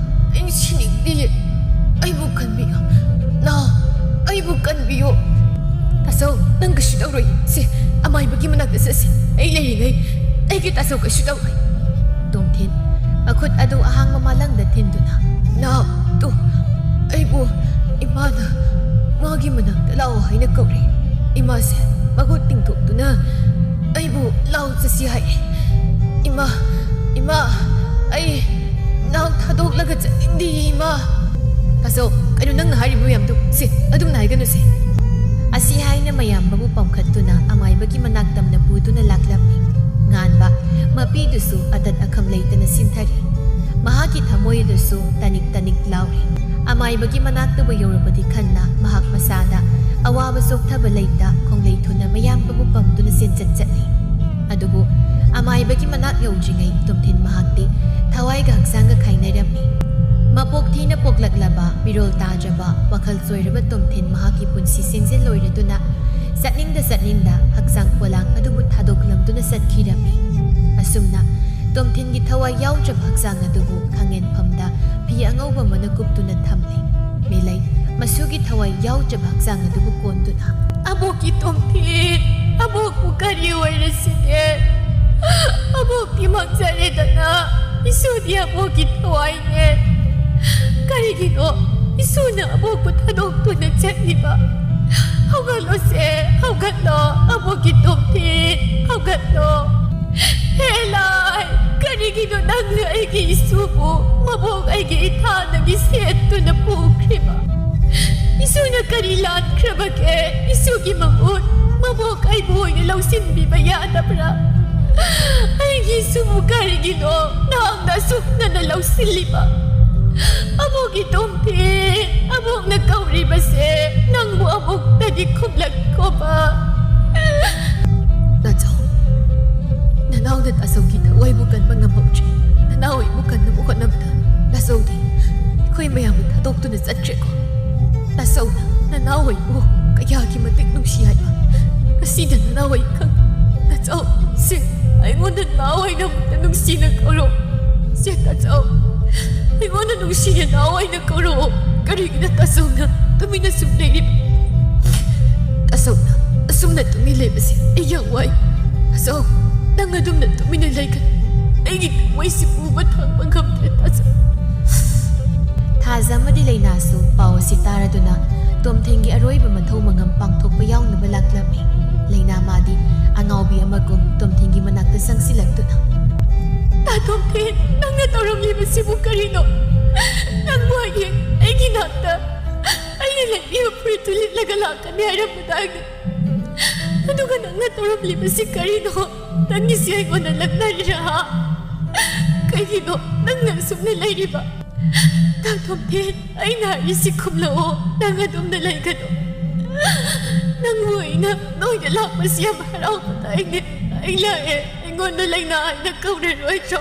ꯑꯩ ꯁꯤꯅꯤꯡꯗꯤꯌꯦ꯫ ꯑꯩꯕꯨ ꯀꯟꯕꯤꯌꯨ꯫ ꯅꯥꯎ, ꯑꯩꯕꯨ ꯀꯟꯕꯤꯌꯨ꯫ ꯇꯥꯆꯧ, ꯅꯪ ꯀꯩꯁꯨ ꯇꯧꯔꯣꯏ꯫ ꯁꯤ, ꯑꯃꯥꯏꯕꯒꯤ ꯃꯅꯥꯛꯇ ꯆꯠꯁꯤ꯫ ꯑꯩ ꯂꯩꯔꯤꯉꯩ ꯑꯩꯒꯤ ꯇꯥꯆꯧ ꯀꯩꯁꯨ ꯇꯧꯔꯣꯏ꯫" ꯇꯣꯝꯊꯤꯟ ꯃꯈꯨꯠ ꯑꯗꯨ ꯑꯍꯥꯡꯕ ꯃꯥꯂꯪꯗ ꯊꯤꯟꯗꯨꯅ, "ꯅꯥꯎ, ꯇꯨ, ꯑꯩꯕꯨ ꯏꯃꯥꯅ ꯃꯥꯒꯤ ꯃꯅꯥꯛꯇ ꯂꯥꯛꯑꯣ ꯍꯥꯏꯅ ꯀꯧꯔꯦ꯫ ꯏꯃꯥꯁꯦ ꯃꯈꯨꯠ ꯇꯤꯡꯊꯣꯛꯇꯨꯅ ꯑꯩꯕꯨ ꯂꯥꯛꯑꯣ ꯆꯠꯁꯤ ꯍꯥꯏ꯫ ꯏꯃꯥ, ꯏꯃꯥ, ꯑꯩ ꯅꯥꯎ ꯊꯥꯗꯣꯛꯂꯒ ꯆꯠꯅꯤꯡꯗꯦ ꯏꯃꯥ꯫" "ꯇꯥꯆꯧ, ꯀꯩꯅꯣ ꯅꯪꯅ ꯍꯥꯏꯔꯤꯕ ꯃꯌꯥꯝꯗꯨ? ꯁꯤ, ꯑꯗꯨꯝꯅ ꯍꯥꯏꯒꯅꯨꯁꯦ꯫" ꯑꯁꯤ ꯍꯥꯏꯅ ꯃꯌꯥꯝꯕꯕꯨ ꯄꯝꯈꯠꯇꯨꯅ ꯑꯃꯥꯏꯕꯒꯤ ꯃꯅꯥꯛ ꯇꯝꯅ ꯄꯨꯗꯨꯅ ꯂꯥꯛꯂꯝꯃꯤ꯫ ꯉꯥꯟꯕ ꯃꯄꯤꯗꯨꯁꯨ ꯑꯇꯠ ꯑꯈꯝ ꯂꯩꯇꯅ ꯁꯤꯟꯊꯔꯤ꯫ ꯃꯍꯥꯛꯀꯤ ꯊꯃꯣꯏ ꯑꯗꯨꯁꯨ ꯇꯅꯤꯛ ꯇꯅꯤꯛ ꯂꯥꯎꯔꯤ꯫ ꯑꯃꯥꯏꯕꯒꯤ ꯃꯅꯥꯛꯇꯕꯨ ꯌꯧꯔꯕꯗꯤ ꯈꯟꯅ ꯃꯍꯥꯛ ꯃꯁꯥꯗ ꯑꯋꯥꯕ ꯆꯣꯛꯊꯕ ꯂꯩꯇ ꯈꯣꯡꯂꯩ ꯊꯨꯅ ꯃꯌꯥꯝꯕꯕꯨ ꯄꯝꯗꯨꯅ ꯆꯦꯟꯆꯠ ꯆꯠꯂꯤ꯫ ꯑꯗꯨꯕꯨ ꯑꯃꯥꯏꯕꯒꯤ ꯃꯅꯥꯛ ꯌꯧꯗ꯭ꯔꯤꯉꯩ ꯇꯣꯝꯊꯤꯟ ꯃꯍꯥꯛꯇꯤ ꯊꯋꯥꯏꯒ ꯍꯛꯆꯥꯡꯒ ꯈꯥꯏꯅꯔꯝꯃꯤ꯫ ꯃꯄꯣꯛ ꯊꯤꯅ ꯄꯣꯛꯂꯛꯂꯕ, ꯃꯤꯔꯣꯜ ꯇꯥꯗ꯭ꯔꯕ, ꯋꯥꯈꯜ ꯆꯣꯏꯔꯕ ꯇꯣꯝꯊꯤꯟ ꯃꯍꯥꯛꯀꯤ ꯄꯨꯟꯁꯤ ꯁꯦꯝꯖꯤꯜꯂꯣꯏꯔꯗꯨꯅ ꯆꯠꯅꯤꯡꯗ ꯆꯠꯅꯤꯡꯗ ꯍꯛꯆꯥꯡ ꯄꯣꯂꯥꯡ ꯑꯗꯨꯕꯨ ꯊꯥꯗꯣꯛꯂꯝꯗꯨꯅ ꯆꯠꯈꯤꯔꯝꯃꯤ꯫ ꯑꯁꯨꯝꯅ ꯇꯣꯝꯊꯤꯟꯒꯤ ꯊꯋꯥꯏ ꯌꯥꯎꯗ꯭ꯔꯕ ꯍꯛꯆꯥꯡ ꯑꯗꯨꯕꯨ ꯈꯥꯡꯉꯦꯟꯐꯝꯗ ꯐꯤ ꯑꯉꯧꯕ ꯑꯃꯅ ꯀꯨꯞꯇꯨꯅ ꯊꯝꯂꯤ꯫ ꯃꯤꯂꯩ ꯃꯁꯨꯒꯤ ꯊꯋꯥꯏ ꯌꯥꯎꯗ꯭ꯔꯕ ꯍꯛꯆꯥꯡ ꯑꯗꯨꯕꯨ ꯀꯣꯟꯗꯨꯅ, "ꯑꯕꯣꯛꯀꯤ ꯇꯣꯝꯊꯤꯟ, ꯑꯕꯣꯛꯄꯨ ꯀꯔꯤ ꯑꯣꯏꯔꯁꯤꯒꯦ? ꯑꯕꯣꯛꯇꯤ ꯃꯥꯡꯖꯔꯦꯗꯅ, ꯏꯁꯨꯗꯤ ꯑꯕꯣꯛꯀꯤ ꯊꯋꯥꯏꯅꯦ꯫ ꯀꯔꯤꯒꯤꯅꯣ ꯏꯁꯨꯅ ꯑꯕꯣꯛꯄꯨ ꯊꯥꯗꯣꯛꯇꯨꯅ ꯆꯠꯂꯤꯕ꯫ ꯍꯧꯒꯠꯂꯣꯁꯦ, ꯍꯧꯒꯠꯂꯣ, ꯑꯕꯣꯛꯀꯤ ꯇꯣꯝꯊꯤꯟ, ꯍꯧꯒꯠꯂꯣ꯫ ꯍꯦ ꯂꯥꯏ, ꯀꯔꯤꯒꯤꯅꯣ ꯅꯪꯅ ꯑꯩꯒꯤ ꯏꯁꯨꯕꯨ ꯃꯕꯣꯛ ꯑꯩꯒꯤ ꯏꯊꯥꯗꯒꯤ ꯁꯦꯠꯇꯨꯅ ꯄꯨꯈ꯭ꯔꯤꯕ? ꯏꯁꯨꯅ ꯀꯔꯤ ꯂꯥꯟꯈ꯭ꯔꯕꯒꯦ? ꯏꯁꯨꯒꯤ ꯃꯍꯨꯠ ꯃꯕꯣꯛ ꯑꯩꯕꯨ ꯑꯣꯏꯅ ꯂꯧꯁꯤꯟꯕꯤꯕ ꯌꯥꯗꯕ꯭ꯔꯥ? ꯑꯩꯒꯤ ꯏꯁꯨꯕꯨ ꯀꯔꯤꯒꯤꯅꯣ ꯅꯍꯥꯛꯅ ꯑꯁꯨꯛ ꯅꯅ ꯂꯧꯁꯤꯜꯂꯤꯕ? ꯑꯕꯣꯛꯀꯤ ꯇꯣꯝꯊꯤꯟ, ꯑꯕꯣꯛꯅ ꯀꯧꯔꯤꯕꯁꯦ ꯅꯪꯕꯨ ꯑꯃꯨꯛꯇꯗꯤ ꯈꯨꯝꯂꯛꯀꯣꯕ꯫ ꯇꯥꯆꯧ, ꯅꯅꯥꯎꯅ ꯇꯥꯆꯧꯒꯤ ꯊꯋꯥꯏꯕꯨ ꯀꯟꯕ ꯉꯝꯍꯧꯗ꯭ꯔꯦ꯫ ꯅꯅꯥꯎ ꯑꯩꯕꯨ ꯀꯟꯅꯕ ꯍꯣꯠꯅꯕꯗ ꯇꯥꯆꯧꯗꯤ ꯑꯩꯈꯣꯏ ꯃꯌꯥꯝꯕꯨ ꯊꯥꯗꯣꯛꯇꯨꯅ ꯆꯠꯈ꯭ꯔꯦꯀꯣ꯫ ꯇꯥꯆꯧꯅ ꯅꯅꯥꯎ ꯑꯩꯕꯨ ꯀꯌꯥꯒꯤ ꯃꯇꯤꯛ ꯅꯨꯡꯁꯤ ꯍꯥꯏꯕ ꯉꯁꯤꯗ ꯅꯅꯥꯎ ꯑꯩ ꯈꯪ꯫ ꯇꯥꯆꯧ, ꯁꯦ, ꯑꯩꯉꯣꯟꯗ ꯅꯅꯥꯎ ꯑꯩꯅ ꯑꯃꯨꯛꯇ ꯅꯨꯡꯁꯤꯅ ꯀꯧꯔꯣ꯫ ꯁꯦ ꯇꯥꯆꯧ, ꯑꯩꯉꯣꯟꯗ ꯅꯨꯡꯁꯤꯅ ꯅꯅꯥꯎ ꯑꯩꯅ ꯀꯧꯔꯛꯑꯣ꯫ ꯀꯔꯤꯒꯤꯅ ꯇꯥꯆꯧꯅ ꯇꯨꯃꯤꯟꯅ ꯁꯨꯝ ꯂꯩꯔꯤꯕ? ꯇꯥꯆꯧꯅ ꯑꯁꯨꯝꯅ ꯇꯨꯃꯤꯟ ꯂꯩꯕꯁꯦ ꯑꯩ ꯌꯥꯝ ꯋꯥꯏ꯫ ꯇꯥꯆꯧ, ꯅꯪ ꯑꯗꯨꯝꯅ ꯇꯨꯃꯤꯟꯅ ꯂꯩꯒꯅꯨ꯫ ꯑꯩꯒꯤ ꯊꯃꯣꯏꯁꯤ ꯄꯨꯕ ꯊꯥꯡꯕ ꯉꯝꯗ꯭ꯔꯦ ꯇꯥꯆꯧ꯫ ꯊꯥꯖ ꯑꯃꯗꯤ ꯂꯩꯅꯥꯁꯨ ꯄꯥꯎ ꯑꯁꯤ ꯇꯥꯔꯗꯨꯅ ꯇꯣꯝꯊꯤꯟꯒꯤ ꯑꯔꯣꯏꯕ ꯃꯊꯧ ꯃꯉꯝ ꯄꯥꯡꯊꯣꯛꯄ ꯌꯥꯎꯅꯕ ꯂꯥꯛꯂꯝꯃꯤ꯫ ꯂꯩꯅꯥ ꯃꯥꯗꯤ ꯑꯉꯥꯎꯕꯤ ꯑꯃꯒꯨꯝ ꯇꯣꯝꯊꯤꯟꯒꯤ ꯃꯅꯥꯛꯇ ꯆꯪꯁꯤꯜꯂꯛꯇꯨꯅ, "ꯇꯥ ꯇꯣꯝꯊꯤꯟ, ꯅꯪꯅ ꯇꯧꯔꯝꯂꯤꯕꯁꯤꯕꯨ ꯀꯔꯤꯅꯣ? ꯅꯪꯕꯨ ꯍꯌꯦꯡ ꯑꯩꯒꯤ ꯅꯥꯛꯇ ꯑꯩꯅ ꯂꯩꯕꯤꯕ ꯐꯨꯔꯤꯠꯇꯨ ꯂꯤꯠꯂꯒ ꯂꯥꯛꯀꯅꯤ ꯍꯥꯏꯔꯝꯕꯗꯥꯏꯅꯦ꯫ ꯑꯗꯨꯒ ꯅꯪꯅ ꯇꯧꯔꯝꯂꯤꯕꯁꯤ ꯀꯔꯤꯅꯣ? ꯅꯪꯒꯤꯁꯤ ꯑꯩꯉꯣꯟꯗ ꯂꯛꯅꯔꯤꯔꯥ? ꯀꯩꯒꯤꯅꯣ ꯅꯪꯅ ꯑꯁꯨꯝꯅ ꯂꯩꯔꯤꯕ? ꯇꯥ ꯇꯣꯝꯊꯤꯟ, ꯑꯩꯅ ꯍꯥꯏꯔꯤꯁꯤ ꯈꯨꯝꯂꯛꯑꯣ꯫ ꯅꯪ ꯑꯗꯨꯝꯅ ꯂꯩꯒꯅꯨ꯫ ꯅꯪꯕꯨ ꯑꯩꯅ ꯅꯣꯏꯗ ꯂꯥꯛꯄꯁꯤ ꯌꯥꯝ ꯍꯔꯥꯎꯕꯗꯥꯏꯅꯦ꯫ ꯑꯩ ꯂꯥꯛꯑꯦ, ꯑꯩꯉꯣꯟꯗ ꯂꯩꯅꯥ ꯍꯥꯏꯅ ꯀꯧꯔꯔꯣꯏꯗ꯭ꯔꯣ?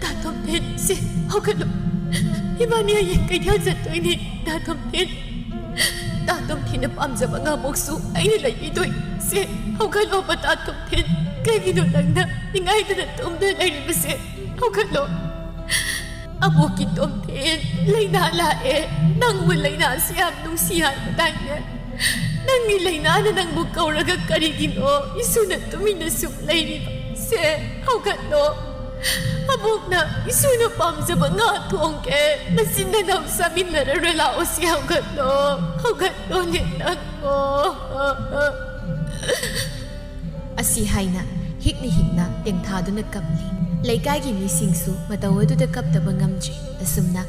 ꯇꯥ ꯇꯣꯝꯊꯤꯟ, ꯁꯦ, ꯍꯧꯒꯠꯂꯨ꯫ ꯏꯕꯥꯅꯤ ꯍꯌꯦꯡ ꯀꯩꯊꯦꯜ ꯆꯠꯇꯣꯏꯅꯤ꯫ ꯇꯥ ꯇꯣꯝꯊꯤꯟ, ꯇꯥ ꯇꯣꯝꯊꯤꯟꯅ ꯄꯥꯝꯖꯕ ꯉꯥꯃꯣꯛꯁꯨ ꯑꯩꯅ ꯂꯩꯕꯤꯗꯣꯏ꯫ ꯁꯦ, ꯍꯧꯒꯠꯂꯣꯕ ꯇꯥ ꯇꯣꯝꯊꯤꯟ꯫ ꯀꯩꯒꯤꯅꯣ ꯅꯪꯅ ꯅꯤꯡꯉꯥꯏꯗꯅ ꯇꯨꯝꯗꯨꯅ ꯂꯩꯔꯤꯕꯁꯦ? ꯍꯧꯒꯠꯂꯣ꯫ ꯑꯕꯣꯛꯀꯤ ꯇꯣꯝꯊꯤꯟ, ꯂꯩꯅꯥ ꯂꯥꯛꯑꯦ꯫ ꯅꯪꯕꯨ ꯂꯩꯅꯥꯁꯤ ꯌꯥꯝ ꯅꯨꯡꯁꯤ ꯍꯥꯏꯕꯗꯥꯏꯅꯦ? ꯅꯪꯒꯤ ꯂꯩꯅꯥꯅ ꯅꯪꯕꯨ ꯀꯧꯔꯒ ꯀꯔꯤꯒꯤꯅꯣ ꯏꯁꯨꯅ ꯇꯨꯃꯤꯟꯅ ꯁꯨꯝ ꯂꯩꯔꯤꯕ? ꯁꯦ, ꯍꯧꯒꯠꯂꯣ꯫ ꯑꯕꯣꯛꯅ ꯏꯁꯨꯅ ꯄꯥꯝꯖꯕ ꯉꯥ ꯊꯣꯡꯒꯦ꯫ ꯅꯆꯤꯟ ꯅꯅꯥꯎ ꯆꯥꯃꯤꯟꯅꯔꯔꯣꯏ꯫ ꯂꯥꯛꯑꯣ ꯁꯤ, ꯍꯧꯒꯠꯂꯣ꯫ ꯍꯧꯒꯠꯂꯣꯅꯦ ꯅꯪꯕꯣ꯫ ꯑꯁꯤ ꯍꯥꯏꯅ ꯍꯤꯛꯅ ꯍꯤꯛꯅ ꯇꯦꯡꯊꯥꯗꯨꯅ ꯀꯞꯂꯤ꯫ ꯂꯩꯀꯥꯏꯒꯤ ꯃꯤꯁꯤꯡꯁꯨ ꯃꯇꯧ ꯑꯗꯨꯗ ꯀꯞꯇꯕ ꯉꯝꯗ꯭ꯔꯤ꯫ ꯑꯁꯨꯝꯅ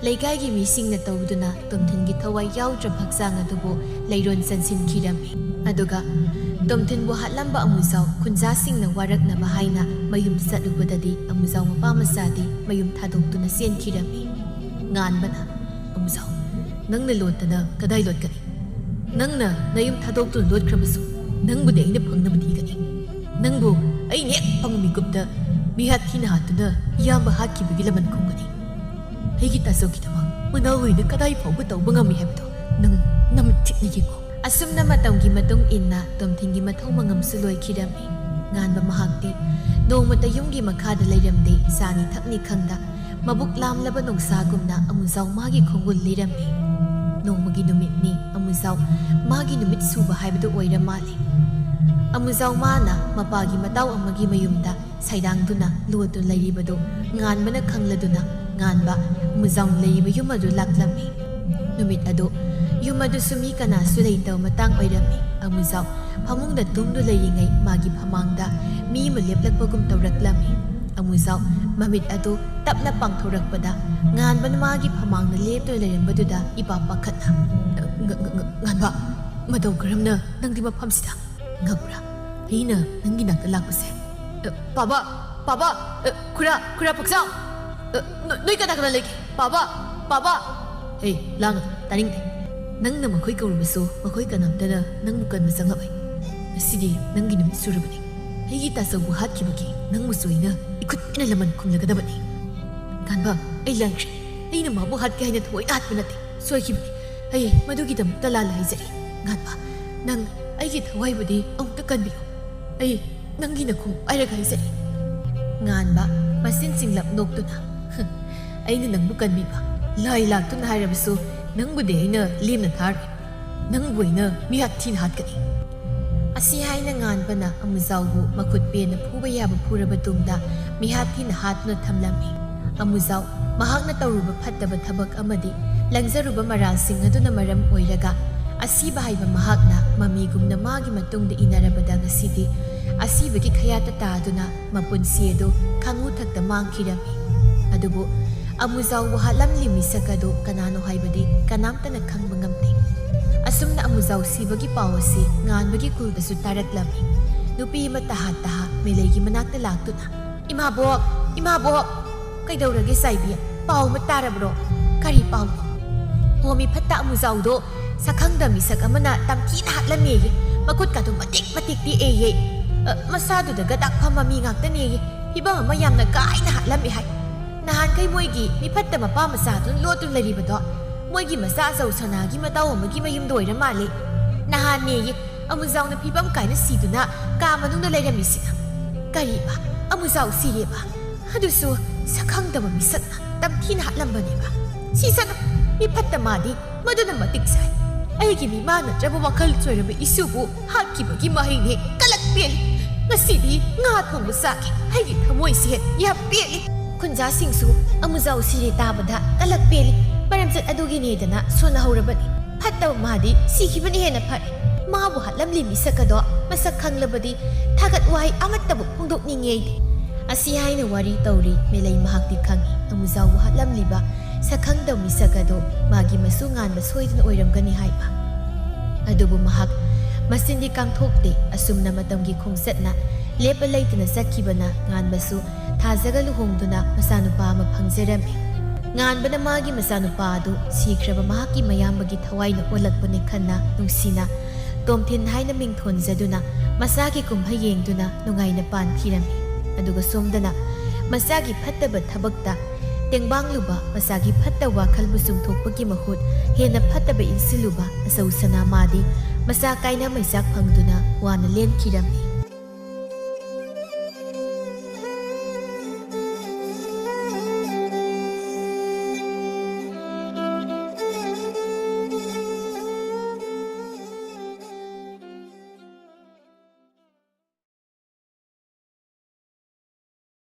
ꯂꯩꯀꯥꯏꯒꯤ ꯃꯤꯁꯤꯡꯅ ꯇꯧꯗꯨꯅ ꯇꯣꯝꯊꯤꯟꯒꯤ ꯊꯋꯥꯏ ꯌꯥꯎꯗ꯭ꯔꯕ ꯍꯛꯆꯥꯡ ꯑꯗꯨꯕꯨ ꯂꯩꯔꯣꯟ ꯆꯟꯁꯤꯟꯈꯤꯔꯝꯃꯤ꯫ ꯑꯗꯨꯒ ꯇꯣꯝꯊꯤꯟꯕꯨ ꯍꯥꯠꯂꯝꯕ ꯑꯃꯨꯖꯥꯎ ꯈꯨꯟꯖꯥꯁꯤꯡꯅ ꯋꯥꯔꯛꯅꯕ ꯍꯥꯏꯅ ꯃꯌꯨꯝ ꯆꯠꯂꯨꯕꯗꯗꯤ ꯑꯃꯨꯖꯥꯎ ꯃꯄꯥ ꯃꯆꯥꯗꯤ ꯃꯌꯨꯝ ꯊꯥꯗꯣꯛꯇꯨꯅ ꯆꯦꯟꯈꯤꯔꯝꯃꯤ꯫ ꯉꯥꯟꯕꯅ, "ꯑꯃꯨꯖꯥꯎ, ꯅꯪꯅ ꯂꯣꯠꯇꯅ ꯀꯗꯥꯏ ꯂꯣꯠꯀꯅꯤ? ꯅꯪꯅ ꯅꯌꯨꯝ ꯊꯥꯗꯣꯛꯇꯨꯅ ꯂꯣꯠꯈ꯭ꯔꯕꯁꯨ ꯅꯪꯕꯨꯗꯤ ꯑꯩꯅ ꯐꯪꯅꯕ ꯊꯤꯒꯅꯤ꯫ ꯅꯪꯕꯨ ꯑꯩꯅ ꯍꯦꯛ ꯐꯪꯕ ꯃꯤꯀꯨꯞꯇ ꯃꯤꯍꯥꯠ ꯊꯤꯅ ꯍꯥꯠꯇꯨꯅ ꯏꯌꯥꯝꯕ ꯍꯥꯠꯈꯤꯕꯒꯤ ꯂꯃꯟ ꯈꯨꯝꯒꯅꯤ꯫ ꯑꯩꯒꯤ ꯇꯥꯆꯧꯒꯤꯗꯃꯛ ꯃꯅꯥꯎꯍꯣꯏꯅ ꯀꯗꯥꯏ ꯐꯥꯎꯕ ꯇꯧꯕ ꯉꯝꯃꯤ ꯍꯥꯏꯕꯗꯣ ꯅꯪ ꯅꯃꯤꯠ ꯊꯤꯠꯅ ꯌꯦꯡꯉꯨ꯫" ꯑꯁꯨꯝꯅ ꯃꯇꯝꯒꯤ ꯃꯇꯨꯡ ꯏꯟꯅ ꯇꯣꯝꯊꯤꯟꯒꯤ ꯃꯊꯧ ꯃꯉꯝꯁꯨ ꯂꯣꯏꯈꯤꯔꯝꯃꯤ꯫ ꯉꯥꯟꯕ ꯃꯍꯥꯛꯇꯤ ꯅꯣꯡꯃꯇ ꯌꯨꯝꯒꯤ ꯃꯈꯥꯗ ꯂꯩꯔꯝꯗꯦ꯫ ꯆꯥꯅꯤ ꯊꯛꯅꯤ ꯈꯪꯗ ꯃꯕꯨꯛ ꯂꯥꯝꯂꯕ ꯅꯣꯡꯁꯥꯒꯨꯝꯅ ꯑꯃꯨꯖꯥꯎ ꯃꯥꯒꯤ ꯈꯣꯡꯒꯨꯜ ꯂꯤꯔꯝꯃꯤ꯫ ꯅꯣꯡꯃꯒꯤ ꯅꯨꯃꯤꯠꯅꯤ꯫ ꯑꯃꯨꯖꯥꯎ ꯃꯥꯒꯤ ꯅꯨꯃꯤꯠ ꯁꯨꯕ ꯍꯥꯏꯕꯗꯨ ꯑꯣꯏꯔ ꯃꯥꯜꯂꯤ꯫ ꯑꯃꯨꯖꯥꯎ ꯃꯥꯅ ꯃꯄꯥꯒꯤ ꯃꯇꯥꯎ ꯑꯃꯒꯤ ꯃꯌꯨꯝꯗ ꯁꯩꯗꯥꯡꯗꯨꯅ ꯂꯣꯠꯇꯨꯅ ꯂꯩꯔꯤꯕꯗꯨ ꯉꯥꯟꯕꯅ ꯈꯪꯂꯗꯨꯅ ꯉꯥꯟꯕ ꯑꯃꯨꯖꯥꯎꯅ ꯂꯩꯔꯤꯕ ꯌꯨꯝ ꯑꯗꯨ ꯂꯥꯛꯂꯝꯃꯤ꯫ ꯅꯨꯃꯤꯠ ꯑꯗꯨ ꯌꯨꯝ ꯑꯗꯨꯁꯨ ꯃꯤ ꯀꯅꯥꯁꯨ ꯂꯩꯇꯕ ꯃꯇꯥꯡ ꯑꯣꯏꯔꯝꯃꯤ꯫ ꯑꯃꯨꯖꯥꯎ ꯐꯃꯨꯡꯗ ꯇꯨꯝꯗꯨ ꯂꯩꯔꯤꯉꯩ ꯃꯥꯒꯤ ꯐꯃꯥꯡꯗ ꯃꯤ ꯑꯃ ꯂꯦꯞꯂꯛꯄꯒꯨꯝ ꯇꯧꯔꯛꯂꯝꯃꯤ꯫ ꯑꯃꯨꯖꯥꯎ ꯃꯃꯤꯠ ꯑꯗꯨ ꯇꯞꯅ ꯄꯥꯡꯊꯣꯔꯛꯄꯗ ꯉꯥꯟꯕꯅ ꯃꯥꯒꯤ ꯐꯃꯥꯡꯗ ꯂꯦꯞꯇꯨꯅ ꯂꯩꯔꯝꯕꯗꯨꯗ ꯏꯄꯥ ꯄꯥꯈꯠꯅ, "ꯉ-, ꯉ-, ꯉ-, ꯉꯥꯟꯕ, ꯃꯇꯧ ꯀꯔꯝꯅ ꯅꯪꯗꯤ ꯃꯐꯝꯁꯤꯗ?" "ꯉꯛꯄ꯭ꯔꯥ ꯑꯩꯅ ꯅꯪꯒꯤ ꯅꯥꯛꯇ ꯂꯥꯛꯄꯁꯦ?" "ꯑ, ꯄꯥꯕ, ꯄꯥꯕ, ꯑ, ꯈꯨꯔꯥ, ꯈꯨꯔꯥ ꯄꯨꯛꯆꯥꯎ, ꯑ, ꯅꯣ-, ꯅꯣꯏ ꯀꯅꯥ ꯀꯅꯥ ꯂꯩꯒꯦ? ꯄꯥꯕ, ꯄꯥꯕ!" "ꯍꯦ, ꯂꯥꯡꯒꯅꯨ, ꯇꯥꯅꯤꯡꯗꯦ꯫ ꯅꯪꯅ ꯃꯈꯣꯏ ꯀꯧꯔꯕꯁꯨ ꯃꯈꯣꯏ ꯀꯅꯥꯝꯇꯅ ꯅꯪꯕꯨ ꯀꯟꯕ ꯆꯪꯂꯛꯑꯣꯏ꯫ ꯉꯁꯤꯗꯤ ꯅꯪꯒꯤ ꯅꯨꯃꯤꯠ ꯁꯨꯔꯕꯅꯤ꯫ ꯑꯩꯒꯤ ꯇꯥꯆꯧꯕꯨ ꯍꯥꯠꯈꯤꯕꯒꯤ ꯅꯪꯕꯨꯁꯨ ꯑꯩꯅ ꯏꯈꯨꯠ ꯑꯣꯏꯅ ꯂꯃꯟ ꯈꯨꯝꯂꯒꯗꯕꯅꯤ꯫" "ꯉꯥꯟꯕ, ꯑꯩ ꯂꯥꯟꯈ꯭ꯔꯦ꯫ ꯑꯩꯅ ꯃꯥꯕꯨ ꯍꯥꯠꯀꯦ ꯍꯥꯏꯅ ꯊꯑꯣꯏꯅ ꯍꯥꯠꯄ ꯅꯠꯇꯦ꯫ ꯁꯣꯏꯈꯤꯕꯅꯤ꯫ ꯑꯩ ꯃꯗꯨꯒꯤꯗꯃꯛꯇ ꯂꯥꯜꯂꯦ ꯍꯥꯏꯖꯔꯤ꯫ ꯉꯥꯟꯕ, ꯅꯪ ꯑꯩꯒꯤ ꯊꯋꯥꯏꯕꯨꯗꯤ ꯑꯃꯨꯛꯇ ꯀꯟꯕꯤꯌꯨ꯫ ꯑꯩ ꯅꯪꯒꯤ ꯅꯈꯣꯡ ꯄꯥꯏꯔꯒ ꯍꯥꯏꯖꯔꯤ꯫" ꯉꯥꯟꯕ ꯃꯆꯤꯟ ꯆꯤꯡꯂꯞ ꯅꯣꯛꯇꯨꯅ, "ꯑꯩꯅ ꯅꯪꯕꯨ ꯀꯟꯕꯤꯕ, ꯂꯥꯏ ꯂꯥꯛꯇꯨꯅ ꯍꯥꯏꯔꯕꯁꯨ ꯅꯪꯕꯨꯗꯤ ꯑꯩꯅ ꯂꯦꯝꯅ ꯊꯥꯔꯣꯏ꯫ ꯅꯪꯕꯨ ꯑꯩꯅ ꯃꯤꯍꯥꯠ ꯊꯤꯅ ꯍꯥꯠꯀꯅꯤ꯫" ꯑꯁꯤ ꯍꯥꯏꯅ ꯉꯥꯟꯕꯅ ꯑꯃꯨꯖꯥꯎꯕꯨ ꯃꯈꯨꯠ ꯄꯦꯟꯅ ꯐꯨꯕ ꯌꯥꯕ ꯐꯨꯔꯕ ꯇꯨꯡꯗ ꯃꯤꯍꯥꯠ ꯊꯤꯅ ꯍꯥꯠꯇꯨꯅ ꯊꯝꯂꯝꯃꯤ꯫ ꯑꯃꯨꯖꯥꯎ ꯃꯍꯥꯛꯅ ꯇꯧꯔꯨꯕ ꯐꯠꯇꯕ ꯊꯕꯛ ꯑꯃꯗꯤ ꯂꯪꯖꯔꯨꯕ ꯃꯔꯥꯜꯁꯤꯡ ꯑꯗꯨꯅ ꯃꯔꯝ ꯑꯣꯏꯔꯒ ꯑꯁꯤꯕ ꯍꯥꯏꯕ ꯃꯍꯥꯛꯅ ꯃꯃꯤꯒꯨꯝꯅ ꯃꯥꯒꯤ ꯃꯇꯨꯡꯗ ꯏꯟꯅꯔꯕꯗ ꯉꯁꯤꯗꯤ ꯑꯁꯤꯕꯒꯤ ꯈꯌꯥꯠꯇ ꯇꯥꯗꯨꯅ ꯃꯄꯨꯟꯁꯤ ꯑꯗꯨ ꯈꯥꯉꯨ ꯊꯛꯇ ꯃꯥꯡꯈꯤꯔꯝꯃꯤ꯫ ꯑꯗꯨꯕꯨ ꯑꯃꯨꯖꯥꯎꯕꯨ ꯍꯥꯠꯂꯝꯂꯤ ꯃꯤꯁꯛ ꯑꯗꯨ ꯀꯅꯥꯅꯣ ꯍꯥꯏꯕꯗꯤ ꯀꯅꯥꯝꯇꯅ ꯈꯪꯕ ꯉꯝꯗꯦ꯫ ꯑꯁꯨꯝꯅ ꯑꯃꯨꯖꯥꯎ ꯁꯤꯕꯒꯤ ꯄꯥꯎ ꯑꯁꯤ ꯉꯥꯟꯕꯒꯤ ꯈꯨꯜꯗꯁꯨ ꯇꯥꯔꯛꯂꯝꯃꯤ꯫ ꯅꯨꯄꯤ ꯑꯃ ꯇꯍꯥ ꯇꯍꯥ ꯃꯦꯂꯩꯒꯤ ꯃꯅꯥꯛꯇ ꯂꯥꯛꯇꯨꯅ, "ꯏꯃꯥꯕꯣꯛ, ꯏꯃꯥꯕꯣꯛ!" "ꯀꯩꯗꯧꯔꯒꯦ ꯆꯥꯏꯕꯤ? ꯄꯥꯎ ꯑꯃ ꯇꯥꯔꯕ꯭ꯔꯣ?" "ꯀꯔꯤ ꯄꯥꯎꯅꯣ?" "ꯍꯣ, ꯃꯤ ꯐꯠꯇ ꯑꯃꯨꯖꯥꯎꯗꯣ ꯁꯛꯈꯪꯗ ꯃꯤꯁꯛ ꯑꯃꯅ ꯇꯝꯊꯤꯅ ꯍꯥꯠꯂꯝꯃꯦꯌꯦ꯫ ꯃꯈꯨꯠꯀꯗꯣ ꯃꯇꯤꯛ ꯃꯇꯤꯛ ꯇꯦꯛꯑꯦꯌꯦ꯫ ꯑ, ꯃꯁꯥꯗꯨꯗꯒ ꯗꯥꯛꯐꯝ ꯃꯃꯤ ꯉꯥꯛꯇꯅꯦꯌꯦ꯫ ꯐꯤꯕꯝ ꯑꯃ ꯌꯥꯝꯅ ꯀꯥꯏꯅ ꯍꯥꯠꯂꯝꯃꯦ ꯍꯥꯏ꯫ ꯅꯍꯥꯟꯈꯩ ꯃꯣꯏꯒꯤ ꯃꯤꯐꯠꯇ ꯃꯄꯥ ꯃꯆꯥꯗꯨꯅ ꯂꯣꯠꯇꯨꯅ ꯂꯩꯔꯤꯕꯗꯣ ꯃꯣꯏꯒꯤ ꯃꯆꯥ ꯑꯆꯧ ꯁꯅꯥꯒꯤ ꯃꯇꯥꯎ ꯑꯃꯒꯤ ꯃꯌꯨꯝꯗ ꯑꯣꯏꯔ ꯃꯥꯜꯂꯦ꯫ ꯅꯍꯥꯟꯅꯦꯌꯦ ꯑꯃꯨꯖꯥꯎꯅ ꯐꯤꯕꯝ ꯀꯥꯏꯅ ꯁꯤꯗꯨꯅ ꯀꯥ ꯃꯅꯨꯡꯗ ꯂꯩꯔꯝꯃꯤꯁꯤꯅ꯫ ꯀꯔꯤꯕ? ꯑꯃꯨꯖꯥꯎ ꯁꯤꯔꯦꯕ? ꯑꯗꯨꯁꯨ ꯁꯛꯈꯪꯗꯕ ꯃꯤꯁꯛꯅ ꯇꯝꯊꯤꯅ ꯍꯥꯠꯂꯝꯕꯅꯦꯕ꯫ ꯁꯤꯁꯅꯨ, ꯃꯤꯐꯠꯇ ꯃꯥꯗꯤ ꯃꯗꯨꯅ ꯃꯇꯤꯛ ꯆꯥꯏ꯫ ꯑꯩꯒꯤ ꯃꯤꯃꯥꯟꯅꯗ꯭ꯔꯕ ꯋꯥꯈꯜ ꯆꯣꯏꯔꯕ ꯏꯁꯨꯕꯨ ꯍꯥꯠꯈꯤꯕꯒꯤ ꯃꯍꯩꯅꯦ꯫ ꯀꯂꯛ ꯄꯦꯜꯂꯤ꯫ ꯉꯁꯤꯗꯤ ꯉꯥ ꯊꯣꯡꯕ ꯆꯥꯒꯦ꯫ ꯑꯩꯒꯤ ꯊꯃꯣꯏꯁꯦ ꯌꯥꯝ ꯄꯦꯜꯂꯤ꯫" ꯈꯨꯟꯖꯥꯁꯤꯡꯁꯨ ꯑꯃꯨꯖꯥꯎ ꯁꯤꯔꯦ ꯇꯥꯕꯗ ꯀꯂꯛ ꯄꯦꯜꯂꯤ꯫ ꯃꯔꯝꯆꯠ ꯑꯗꯨꯒꯤꯅꯦꯗꯅ ꯁꯣꯟꯅꯍꯧꯔꯕꯅꯤ꯫ ꯐꯠꯇꯕ ꯃꯥꯗꯤ ꯁꯤꯈꯤꯕꯅ ꯍꯦꯟꯅ ꯐꯔꯦ꯫ ꯃꯥꯕꯨ ꯍꯥꯠꯂꯝꯂꯤ ꯃꯤꯁꯛ ꯑꯗꯣ ꯃꯁꯛ ꯈꯪꯂꯕꯗꯤ ꯊꯥꯒꯠ ꯋꯥꯍꯩ ꯑꯃꯠꯇꯕꯨ ꯐꯣꯡꯗꯣꯛꯅꯤꯡꯉꯦ ꯑꯩꯗꯤ꯫ ꯑꯁꯤ ꯍꯥꯏꯅ ꯋꯥꯔꯤ ꯇꯧꯔꯤ ꯃꯦꯂꯩ ꯃꯍꯥꯛꯇꯤ ꯈꯪꯏ ꯑꯃꯨꯖꯥꯎꯕꯨ ꯍꯥꯠꯂꯝꯂꯤꯕ ꯁꯛꯈꯪꯗꯕ ꯃꯤꯁꯛ ꯑꯗꯣ ꯃꯥꯒꯤ ꯃꯁꯨ ꯉꯥꯟꯕ ꯁꯣꯏꯗꯅ ꯑꯣꯏꯔꯝꯒꯅꯤ ꯍꯥꯏꯕ꯫ ꯑꯗꯨꯕꯨ ꯃꯍꯥꯛ ꯃꯆꯤꯟꯗꯤ ꯀꯥꯡꯊꯣꯛꯇꯦ꯫ ꯑꯁꯨꯝꯅ ꯃꯇꯝꯒꯤ ꯈꯣꯡꯆꯠꯅ ꯂꯦꯞꯄ ꯂꯩꯇꯅ ꯆꯠꯈꯤꯕꯅ ꯉꯥꯟꯕꯁꯨ ꯊꯥꯖꯒ ꯂꯨꯍꯣꯡꯗꯨꯅ ꯃꯆꯥꯅꯨꯄꯥ ꯑꯃ ꯐꯪꯖꯔꯝꯃꯤ꯫ ꯉꯥꯟꯕꯅ ꯃꯥꯒꯤ ꯃꯆꯥꯅꯨꯄꯥ ꯑꯗꯨ ꯁꯤꯈ꯭ꯔꯕ ꯃꯍꯥꯛꯀꯤ ꯃꯌꯥꯝꯕꯒꯤ ꯊꯋꯥꯏꯅ ꯑꯣꯜꯂꯛꯄꯅꯤ ꯈꯟꯅ ꯅꯨꯡꯁꯤꯅ ꯇꯣꯝꯊꯤꯟ ꯍꯥꯏꯅ ꯃꯤꯡ ꯊꯣꯟꯖꯗꯨꯅ ꯃꯆꯥꯒꯤ ꯀꯨꯝꯍꯩ ꯌꯦꯡꯗꯨꯅ ꯅꯨꯡꯉꯥꯏꯅ ꯄꯥꯟꯈꯤꯔꯝꯃꯤ꯫ ꯑꯗꯨꯒ ꯁꯣꯝꯗꯅ ꯃꯆꯥꯒꯤ ꯐꯠꯇꯕ ꯊꯕꯛꯇ ꯇꯦꯡꯕꯥꯡꯂꯨꯕ ꯃꯆꯥꯒꯤ ꯐꯠꯇ ꯋꯥꯈꯜꯕꯨ ꯆꯨꯝꯊꯣꯛꯄꯒꯤ ꯃꯍꯨꯠ ꯍꯦꯟꯅ ꯐꯠꯇꯕ ꯏꯟꯁꯤꯜꯂꯨꯕ ꯑꯆꯧ ꯁꯅꯥ ꯃꯥꯗꯤ ꯃꯆꯥ ꯀꯥꯏꯅ ꯃꯩꯆꯥꯛ ꯐꯪꯗꯨꯅ ꯋꯥꯅ ꯂꯦꯟꯈꯤꯔꯝꯃꯤ꯫